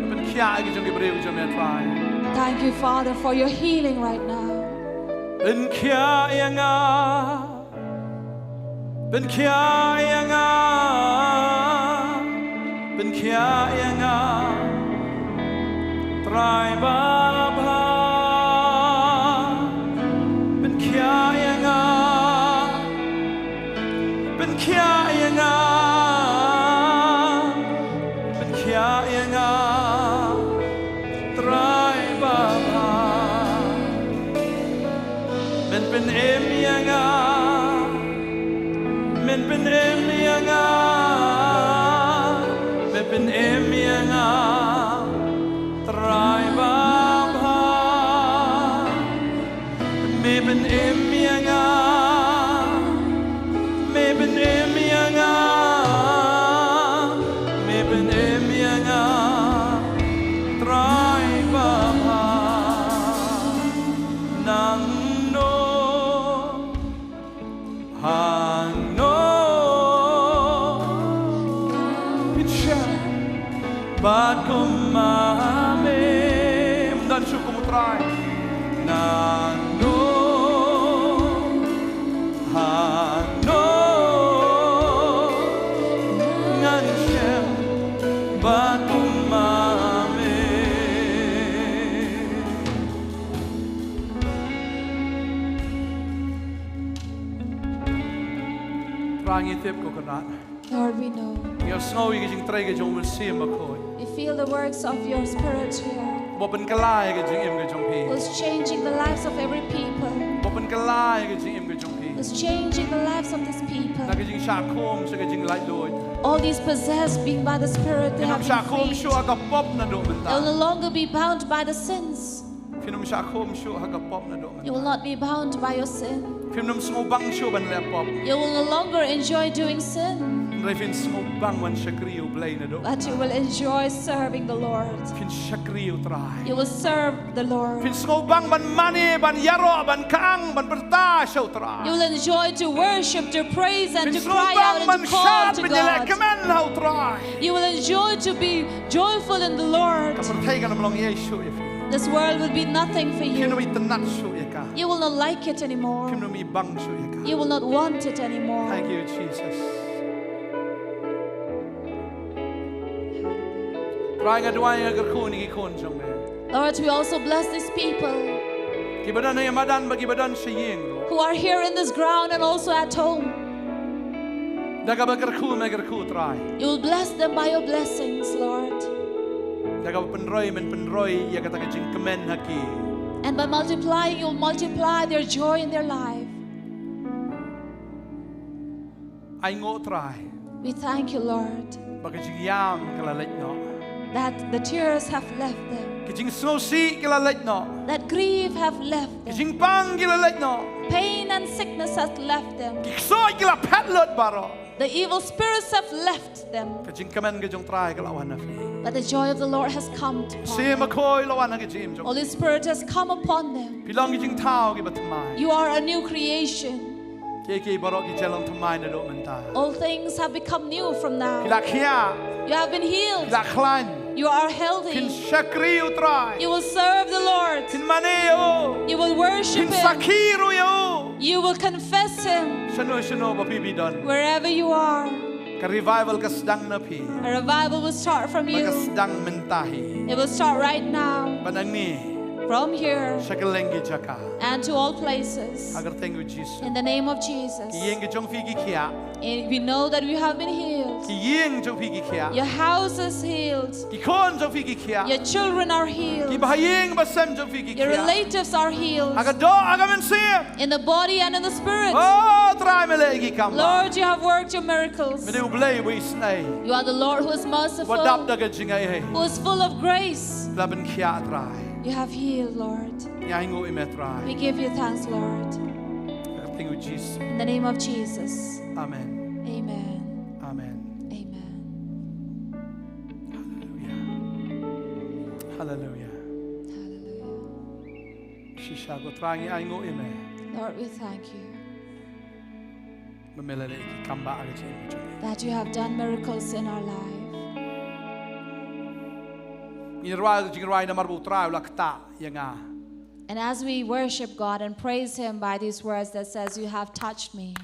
Pynkhiah ïa ki jong ki briew jong me, Trai. Thank you, Father, for your healing right now. Pynkhiah ïa nga. Pynkhiah ïa nga. Pynkhiah ïa nga. Trai babha. Pynkhiah ïa nga. Pynkhiah ïa nga. Pynkhiah ïa nga. Trai babha. Men pynim ïa nga. Men pynim ïa nga. Men pynim Hangno phin shem bad kumno me. Ym don shuh kum U Trai. Nangno, hangno ngan shem bad kumno me. Trai, ngi tip ko Kynrad, Lord, we know. Ngi sngew ïa ka jingtrei ka jong U Mynsiem Bakhuid. We feel the works of your Spirit here. Ba pynkylla ïa ka jingim ka jong phi. Who's changing the lives of every people. Ba pynkylla ïa ka jingim ka jong phi. Who's changing the lives of these people. Na ka jingshah khum sha ka jinglaitluid. All these possessed being by the Spirit, they have been freed. Phin ym shah khum shuh ha ka pop naduh mynta. They will no longer be bound by the sins. Phin ym shah khum shuh ha ka pop naduh mynta. You will not be bound by your sin. Phim nym sngewbang shuh ban leh pop. You will no longer enjoy doing sin. Hynrei phin sngewbang ban shakri ïa U Blei naduh mynta. But you will enjoy serving the Lord. Phin shakri ïa U Trai. You will serve the Lord. Phin sngewbang ban mane, ban ïaroh, ban kyang, ban pyrta sha U Trai. You will enjoy to worship, to praise, and to cry out and to call to God. Phin sngewbang ban shad, ban ïaleh kmen ha U Trai. You will enjoy to be joyful in the Lord. Ka pyrthei kan ym long ei shuh ïa phi. This world will be nothing for you. Phim nym itynnad shuh ïa ka. You will not like it anymore. Phim nym ibang shuh ïa ka. You will not want it anymore. Thank you, Jesus. Trai, nga duwai, nga kyrkhu ïa ki khun jong me. Lord, we also bless these people. Kiba don ha ïing madan bad kiba don sha ïing ruh. Who are here in this ground and also at home. Da kaba kyrkhu me kyrkhu, Trai. You will bless them by your blessings, Lord. Da kaba pynroi men pynroi ïa kata ka jingkmen ha ki. And by multiplying, you will multiply their joy in their life. Ainguh, Trai. We thank you, Lord. Ba ka jingïam ka la leit noh. That the tears have left them. Ka jingsngewsih ka la leit noh. That grief have left them. Ka jingpang ka la leit noh. Pain and sickness has left them. Ki ksoid ki la phet lut baroh. The evil spirits have left them. Ka jingkmen ka jong U Trai ka la wan ha phi. But the joy of the Lord has come upon them. Mynsiem Bakhuid la wan ha ka jingim jong. Holy Spirit has come upon them. Phi long ki jingthaw kiba thymmai. You are a new creation. Kiei kiei baroh ki jia long thymmai naduh mynta. All things have become new from now. Phi la khiah. You have been healed. Phi la khlaiñ. You are healthy. Phin shakri ïa U Trai. You will serve the Lord. Phin mane ïa U. You will worship Him. Phin sakhi ruh ïa U. You will confess Him. Shano shano ba phi ba don. Wherever you are. Ka revival ka sdang na phi. A revival will start from you. Bad ka sdang mynta hi. It will start right now. Bad nangne. From here. Sha kylleng ki jaka. And to all places. Ha ka kyrteng U Jisu. In the name of Jesus. Ki ïing ki jong phi ki khiah. And we know that you have been healed. Ki ïing jong phi ki khiah. Your house is healed. Ki khun jong phi ki khiah. Your children are healed. Ki bahaïing bahasem jong phi ki khiah. Your relatives are healed. Ha ka doh, ha ka mynsiem. In the body and in the spirit. Oh, Trai, me leh ki kam ba. Lord, you have worked your miracles. Me dei U Blei uba isynei. You are the Lord who is merciful. Uba dap da ka jingai. Who is full of grace. La pynkhiah, Trai. You have healed, Lord. Ngi ainguh ïa me, Trai. We give you thanks, Lord. Ha ka kyrteng U Jisu. In the name of Jesus. Amen. Amen. Amen. Amen. Hallelujah. Hallelujah. Hallelujah. Shisha ko, Trai, ngi ainguh ïa me. Lord, we thank you. Ba me la leh ki kam ba ha ka jingim jong ngi. That you have done miracles in our life. Ngi rwai jingrwai namar ba U Trai u la ktah ïa nga. And as we worship God and praise Him by these words that says, "You have touched me."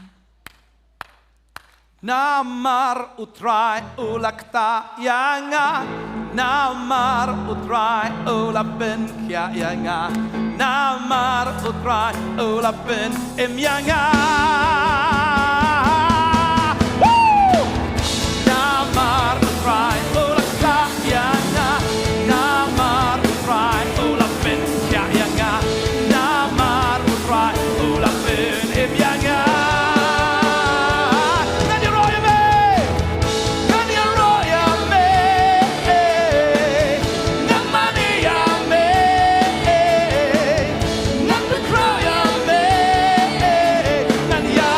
Namar U Trai u la ktah ïa nga. Namar U Trai u la pynkhiah ïa nga. Namar U Trai u la pynim ïa nga. Woo! Namar U Trai u la ktah ïa nga. Namar U Trai u la pynkhiah ïa nga. Namar U Trai u la pynim ïa nga. Ngan ïaroh ïa me. Ngan ïaroh ïa me. Ngan mane ïa me. Ngan pynkhraw ïa me. Ngan ïa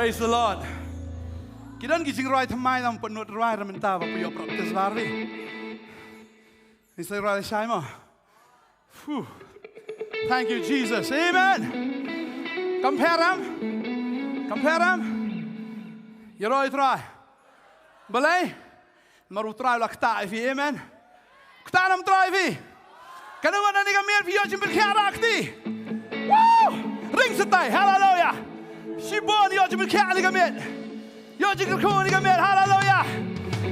Praise the Lord. Ki don ki jingrwai thymmai, nang pynnud rwai mynta ba phi ïoh practice bar ri. Ni sa rwai shai mo. Phew. Thank you, Jesus. Amen. Compare em. Compare em. Ïaroh ïa u Trai. Balei? Namar u Trai u la ktah ïa phi. Amen. Ktah ïa u Trai ïa phi. Kane, wan na kane ka miet phi ïoh jingpynkhiah da ka kti. Woo! Ring satai. Haleluya. Shibun ïoh jingpynkhiah na kane ka miet. Ïoh jingkyrkhu na kane ka miet. Haleluya.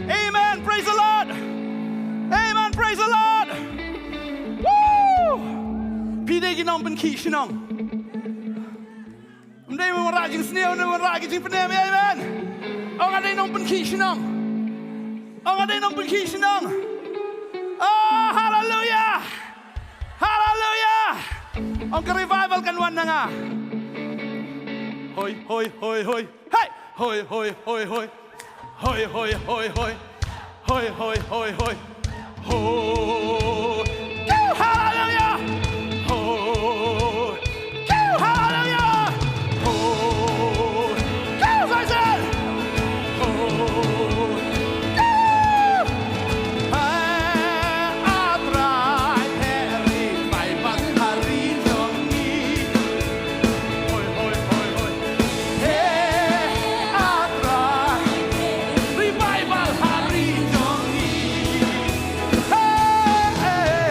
Amen. Praise the Lord. Amen. Praise the Lord. Woo! Phi dei ki nongpynkhih shnong. Ym dei ban wanrah jingsniew, ym dei ban wanrah ki jingpynim, amen. Ong nga dei nongpynkhih shnong. Ong nga dei nongpynkhih shnong. Oh, haleluya. Haleluya. Ong ka revival kan wan na nga. Hoi, hoi, hoi, hoi. Hey! Hoi, hoi, hoi, hoi. Hoi, hoi, hoi, hoi. Hoi, hoi, hoi, hoi. Ho. Go, haleluya. Ho. Go, haleluya. Ho. Go, Faisal. Ho. Go. Hei, a Trai, hei, revival ha ri jong ngi. Hoi, hoi, hoi, hoi. Hey, a Trai, revival ha ri jong ngi. Hey, hey,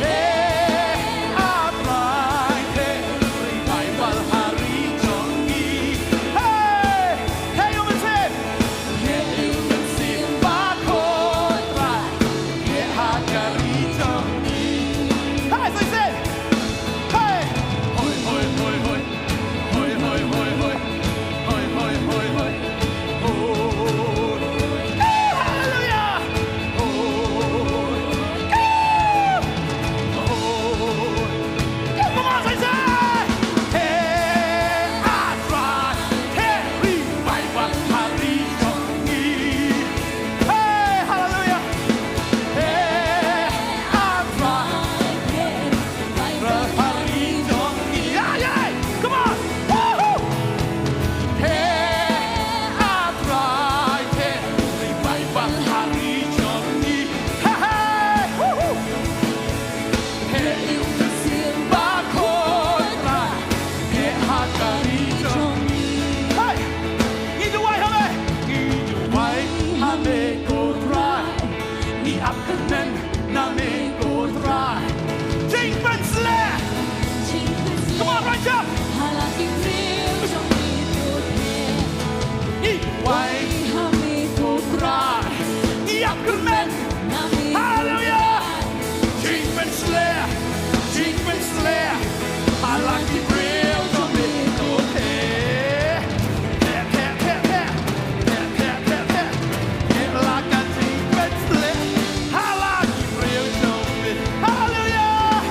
hey, a Trai, hey, revival ha ri jong ngi. Hey, hey, you will sing. Hey, you will sing, ba ko Trai. Hey, so he said, hey! Hoi, hoi, hoi, hoi. Hoi, hoi, hoi, hoi. Hoi, hoi, hoi, hoi. Hoi. Hey, hallelujah! Hoi. Hey! Hoi. Hey, come on, so he said, hey, a Trai. Hey, revival, ha ri jong ngi. Hey, hallelujah. Hey, a Trai. Revival ha ri jong ngi. Yeah, yeah. Come on. Woohoo. Hey, a Trai. Hey, revival ha ri jong ngi. Hey, hey. Woohoo. Hey, you can sing back, oh, Trai. Hey, ha ka ri jong ngi. Hey. Ngi duwai ha me. Ngi duwai ha me ko Trai. Ngi ap kyrmen na me ko Trai. Jingpynshlur. Come on, rise up. Ngi duwai ha me ko Trai. Ngi ap kyrmen. Hallelujah. Jingpynshlur. Jingpynshlur. Ha la ki briew jong me ko Trai. Teh, teh, teh, teh. Teh, teh, teh, teh. Teh la ka jingpynshlur. Ha la ki briew jong me. Hallelujah.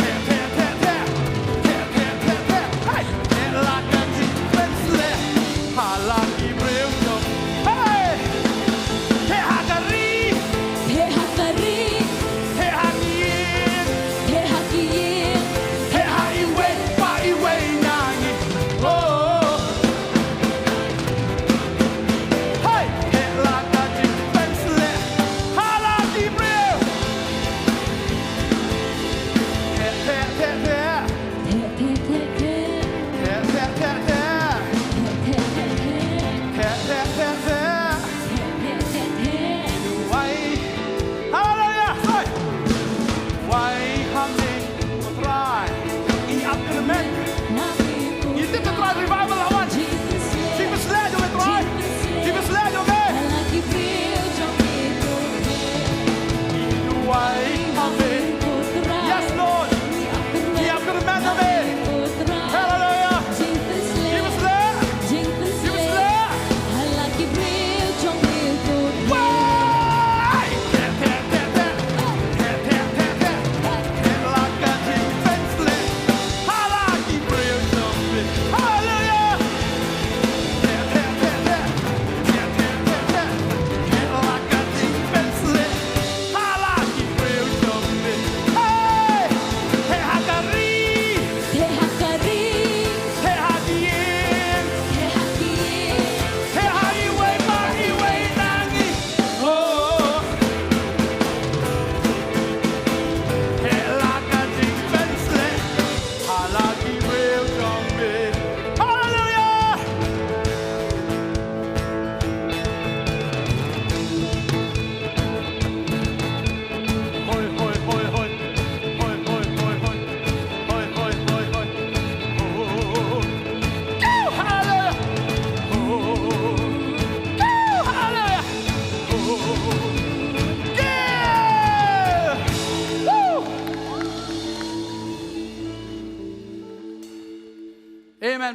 Teh, teh, teh, teh. Teh, teh, teh, teh. Hey. Teh la ka jingpynshlur. Ha la ki briew jong. Hey. Teh ha ka ri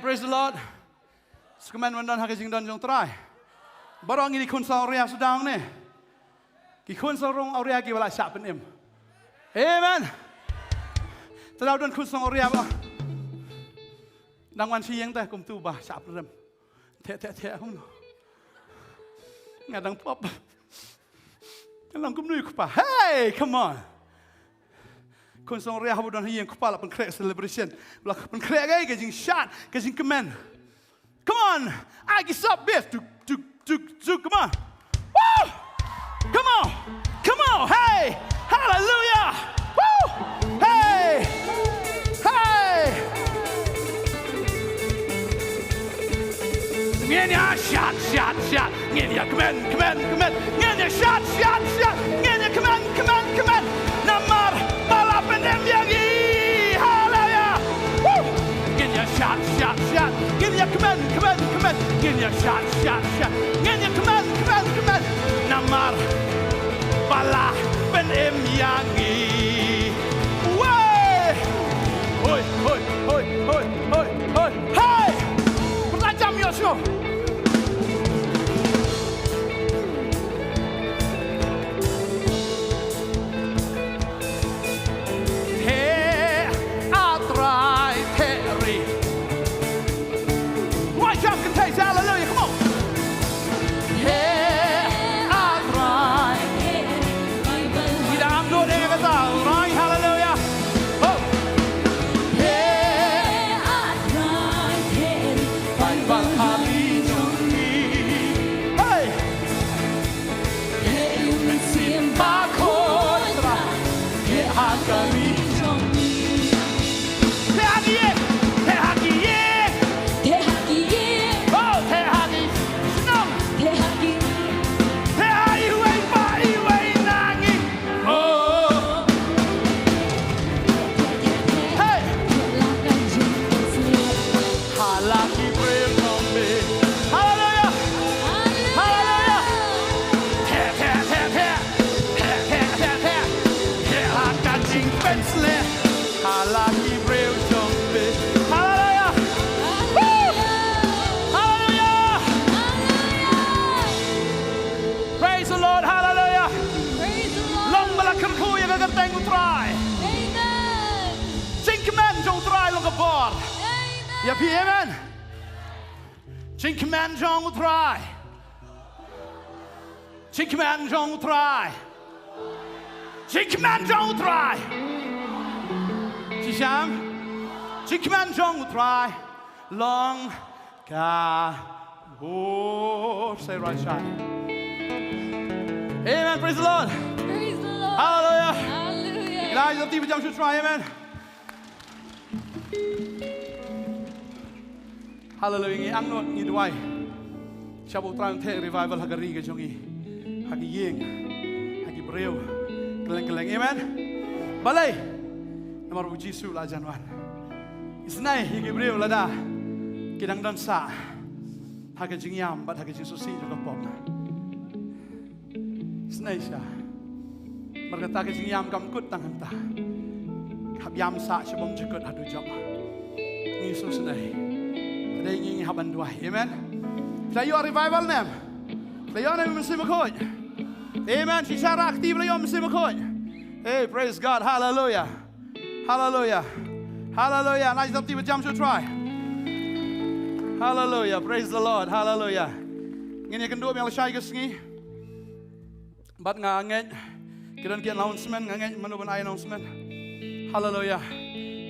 Praise the Lord. Sngewkmen ban don ha ka jingdon jong U Trai. Baroh ngi dei khun sawria sdang ne. Ki khun sawrong awria ki ba la shah pynim. Amen. Te da u don khun sawria ba dang wan sha ïing te kumtu ba shah pynim. Te te te hum. Nga dang pop. Nga long kumno ïa u kpa. Hey, come on. Khun sawria haba don ha ïing, u kpa la pynkhreh celebration. La pynkhreh ka, ka jingshad, ka jingkmen. Come on. Ai ki sop bes. Tuk tuk tuk tuk. Come on. Woo! Come on. Come on. Hey! Hallelujah! Woo! Hey! Hey! Ngin ïa shad shad shad. Ngin ïa kmen kmen kmen. Ngin ïa shad shad shad. Ngin ïa kmen kmen kmen. Namar ba la pynim ïa ngi. Haleluya. Woo! Ngin ïa shad shad shad. Ngin ïa kmen kmen kmen. Ngin ïa shad shad shad. Ngin ïa kmen kmen kmen. Namar ba la pynim ïa ngi. Woi! Hoi hoi hoi hoi hoi hoi. Hey! Pyrta jam ïoh shuh. Heh, A Trai, heh ri. Wah, jam kynthei, haleluya, come on. Heh, A Trai. Ngi dang angnud ïa kata, Trai, haleluya. Oh. Heh, A Trai, heh ri. Bai bang ha ri jong ngi. Hey. Heh ïa u Mynsiem Bakhuid Trai. Heh ha ka ri jong ngi. Heh ha ki ïing. Heh ha ki ïing. Heh ha ki ïing. Oh, heh ha ki shnong. Heh ha ki. Heh ha iwei pa iwei na ngi. Oh. Hey. Ha la ki briew jong me. Haleluya. Haleluya. Te, te, te, te. Te, te, te, te. Te ha ka jingpynshlur. Ha la ki briew jong me. Haleluya. Woo. Haleluya. Praise the Lord. Haleluya. Praise the Lord. Long ba la kyrkhu ïa ka kyrteng U Trai. Amen. Jingkmen jong U Trai long ka bor. Amen. Ïa phi, amen. Jingkmen jong U Trai. Jingkmen jong U Trai. Jingkmen jong U Trai. Shisha. Jingkmen jong U Trai long ka bor. Say right side. Amen. Praise the Lord. Praise the Lord. Hallelujah. Hallelujah. Ila ila ti bajam shu try. Amen. Hallelujah. Ngi angnud, ngi duwai. Shaba U Trai un theh revival ha ka ri ka jong ngi. Ha ki ïing. Ha ki briew. Kylleng kylleng. Amen. Balei? Namar ba U Jisu la jan wan. Isnei ïa ki briew lada ki dang don sah ha ka jingïam bad ha ka jingsngewsih jong ka pop. Isnei sha. Namar kata ka jingïam kam kut tang hangta. Hap ïam sah sha bym jukut haduh jong. Ngi sngewsynei. Ka dei ngi, ngi hap ban duwai. Amen. Phi la ïoh revival ne em? Phi la ïoh ne em Mynsiem Bakhuid? Amen. Shisha rah kti ba la ïoh Mynsiem Bakhuid. Hey, praise God. Hallelujah. Hallelujah. Hallelujah. Nai jam ti ba jam shu try. Hallelujah. Praise the Lord. Hallelujah. Ngin ïa kynduh biang lashai ka sngi. Bad nga ngeit ki don ki announcement, nga ngeit mano ban ai announcement. Hallelujah.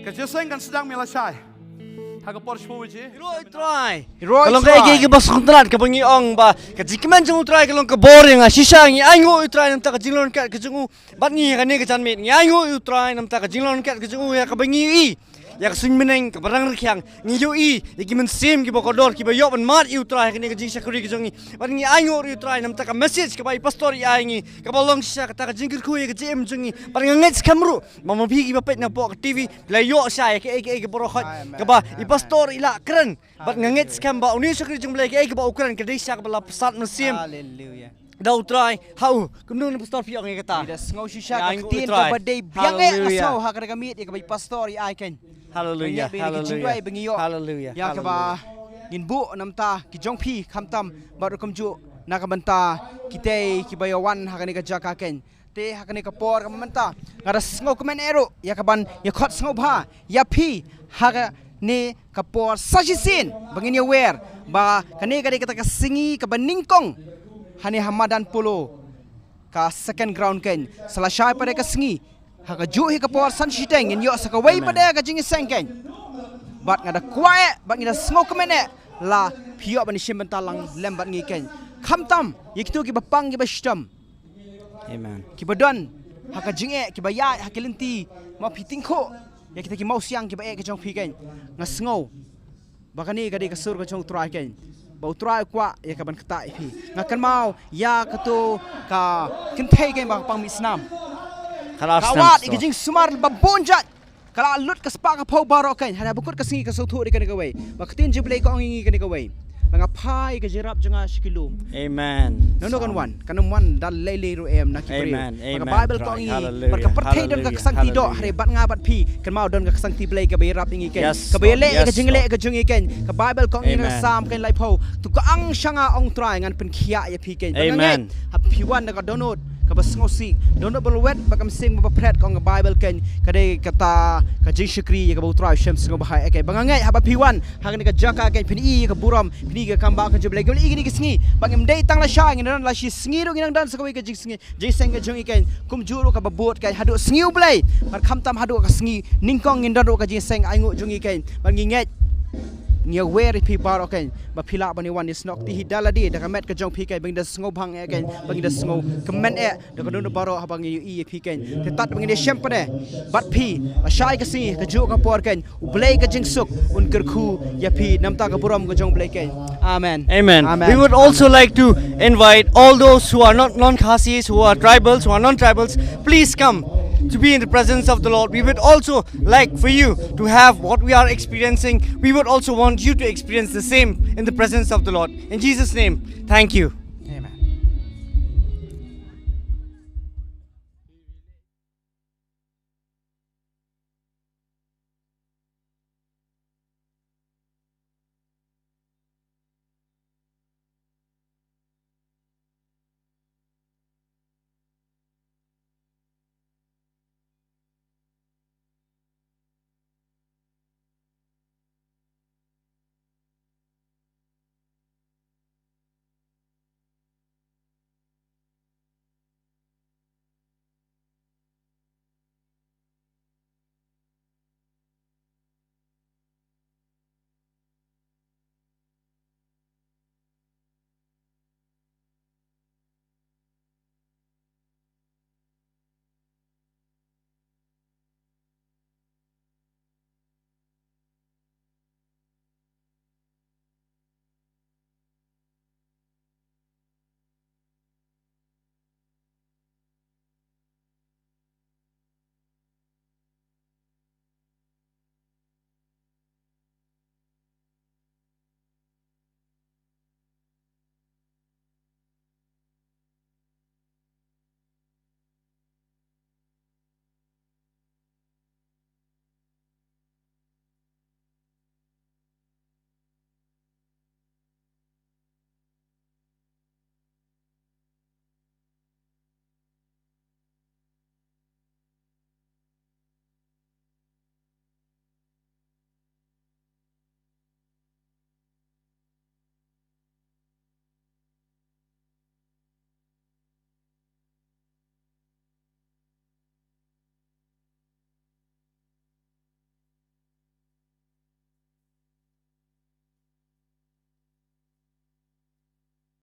Ka jingïaseng kan sdang biang lashai. Ha ka por shiphew baje. Hero U Trai. Ka long kaei kaei kaba sngewtynnat kaba ngi ong ba ka jingkmen jong U Trai ka long ka bor ïa nga. Shisha ngi ainguh ïa U Trai namar ka jinglong kat ka jong u. Bad ngi ha kane ka janmiet ngi ainguh ïa U Trai namar ka jinglong kat ka jong u ïa kaba ngi ïohi ïa ka suiñ bneng kaba rang rkhiang. Ngi ïohi ïa ki mynsiem kiba kordor kiba ïoh ban mad ïa U Trai ha kane ka jingshakri ka jong ngi. Bad ngi ainguh ïa U Trai namar ka message kaba i pastor i ai ngi kaba long shisha kata ka jingkyrkhu ïa ka jingim jong ngi. Bad nga ngeit skhem ruh ba ma phi kiba peit na poh ka T V phi la ïoh shisha ïa kaei kaei kaba baroh khoit kaba i pastor i la kren. Bad nga ngeit skhem ba une u shakri jong U Blei kaei kaba u kren ka dei shisha kaba la pyrsad mynsiem. Hallelujah. Da U Trai ha u. Kumno na pastor phi ong ïa kata? Ngi da sngew shisha ka ktien kaba dei biang eh nga sngew ha kane ka miet ïa kaba i pastor i ai kein. Hallelujah. Ngi ïa bad ki jingduwai ba ngi ïoh. Hallelujah. Ïa kaba ngin buh namar ki jong phi khamtam bad ruh kumjuh na ka bynta kitei kiba ïa wan ha kane ka jaka kein. Te ha kane ka por kaba mynta nga da sngewkmen eh ruh ïa kaban ïa khot sngewbha ïa phi ha kane ka por sa shisien ba ngin ïa wer ba kane ka dei kata ka sngi kaba nyngkong hangne ha madan polo ka second ground kein. Sa lashai pat ka sngi ha kajuh hi ka por san shiteng ngin ïoh sa kawei pat ka jingïaseng kein. Bad nga da kwah eh bad ngi da sngewkmen eh la phi ïoh ban ïashim bynta lang lem bad ngi kein. Khamtam ïa kito kiba pang kiba shitom. Amen. Kiba don ha ka jingeh kiba ïaid ha ki lynti ma phi tyngkhuh ïa kita ki mawsiang kiba eh ka jong phi kein. Nga sngew ba kane ka dei ka sur ka jong U Trai kein. Ba U Trai u kwah ïa kaban ktah ïa phi. Nga kynmaw ïa kato ka kynthei kein ba ka pang mih snam. Ka la wad ïa ka jingsumar ba bun jait. Ka la lut ka spah ka phew baroh kein. Hynrei ba kut ka sngi ka sngewthuh ïa kane kawei. Ba ka ktien jong U Blei ka ong ïa ngi kane kawei. Ba nga phai ka jingïarap jong nga sha ki lum. Amen. Nano kan wan, kan ym wan da lei lei ruh em na ki briew. Amen. Ba ka Bible ka ong ïa ngi, bad ka pyrthei don ka ksangti doh, hynrei bad nga bad phi kynmaw don ka ksangti Blei kaba ïarap ïa ngi kein. Kaba ïaleh ïa ka jingleh ka jong ngi kein. Ka Bible ka ong ïa ngi na ka Salm kein laiphew, to ka ang sha nga ong Trai ngan pynkhiah ïa phi kein. Ba nga ngeit haba phi wan da ka dohnud kaba sngewsih, dohnud ba lwet bad ka mynsiem ba phret, ka ong ka Bible kein, ka dei kata ka jingshakri ïa kaba U Trai u shem sngewbha ïa kein. Ba nga ngeit haba phi wan ha kane ka jaka kein phin i ïa ka burom, phin i ïa ka kam ba ka jong U Blei. Kaba ïa kane ka sngi ba ngim dei tang lashai, ngin don la shi sngi ruh ngin nang don sa kawei ka jingsngi. Jingïaseng ka jong ngi kein kumjuh ruh kaba bud kein haduh sngi U Blei. Bad khamtam haduh ka sngi nyngkong ngin don ruh ka jingïaseng ainguh jong ngi kein. Bad ngi ngeit ngi ïa wer ïa phi baroh kein ba phi lah ban ïa wan ïasnoh kti hi da lade da ka met ka jong phi kein. Ba ngi da sngewbha eh kein, ba ngi da sngewkmen eh da ka dohnud baroh haba ngi ïohi ïa phi kein. Te tad ba ngi da shem pat eh bad phi lashai ka sngi kajuh ka por kein. U Blei ka jingsuk un kyrkhu ïa phi namar ka burom ka jong U Blei kein. Amen. Amen. Amen. We would also like to invite all those who are not non-Khasis, who are tribals, who are non-tribals, please come to be in the presence of the Lord. We would also like for you to have what we are experiencing. We would also want you to experience the same in the presence of the Lord. In Jesus' name, thank you.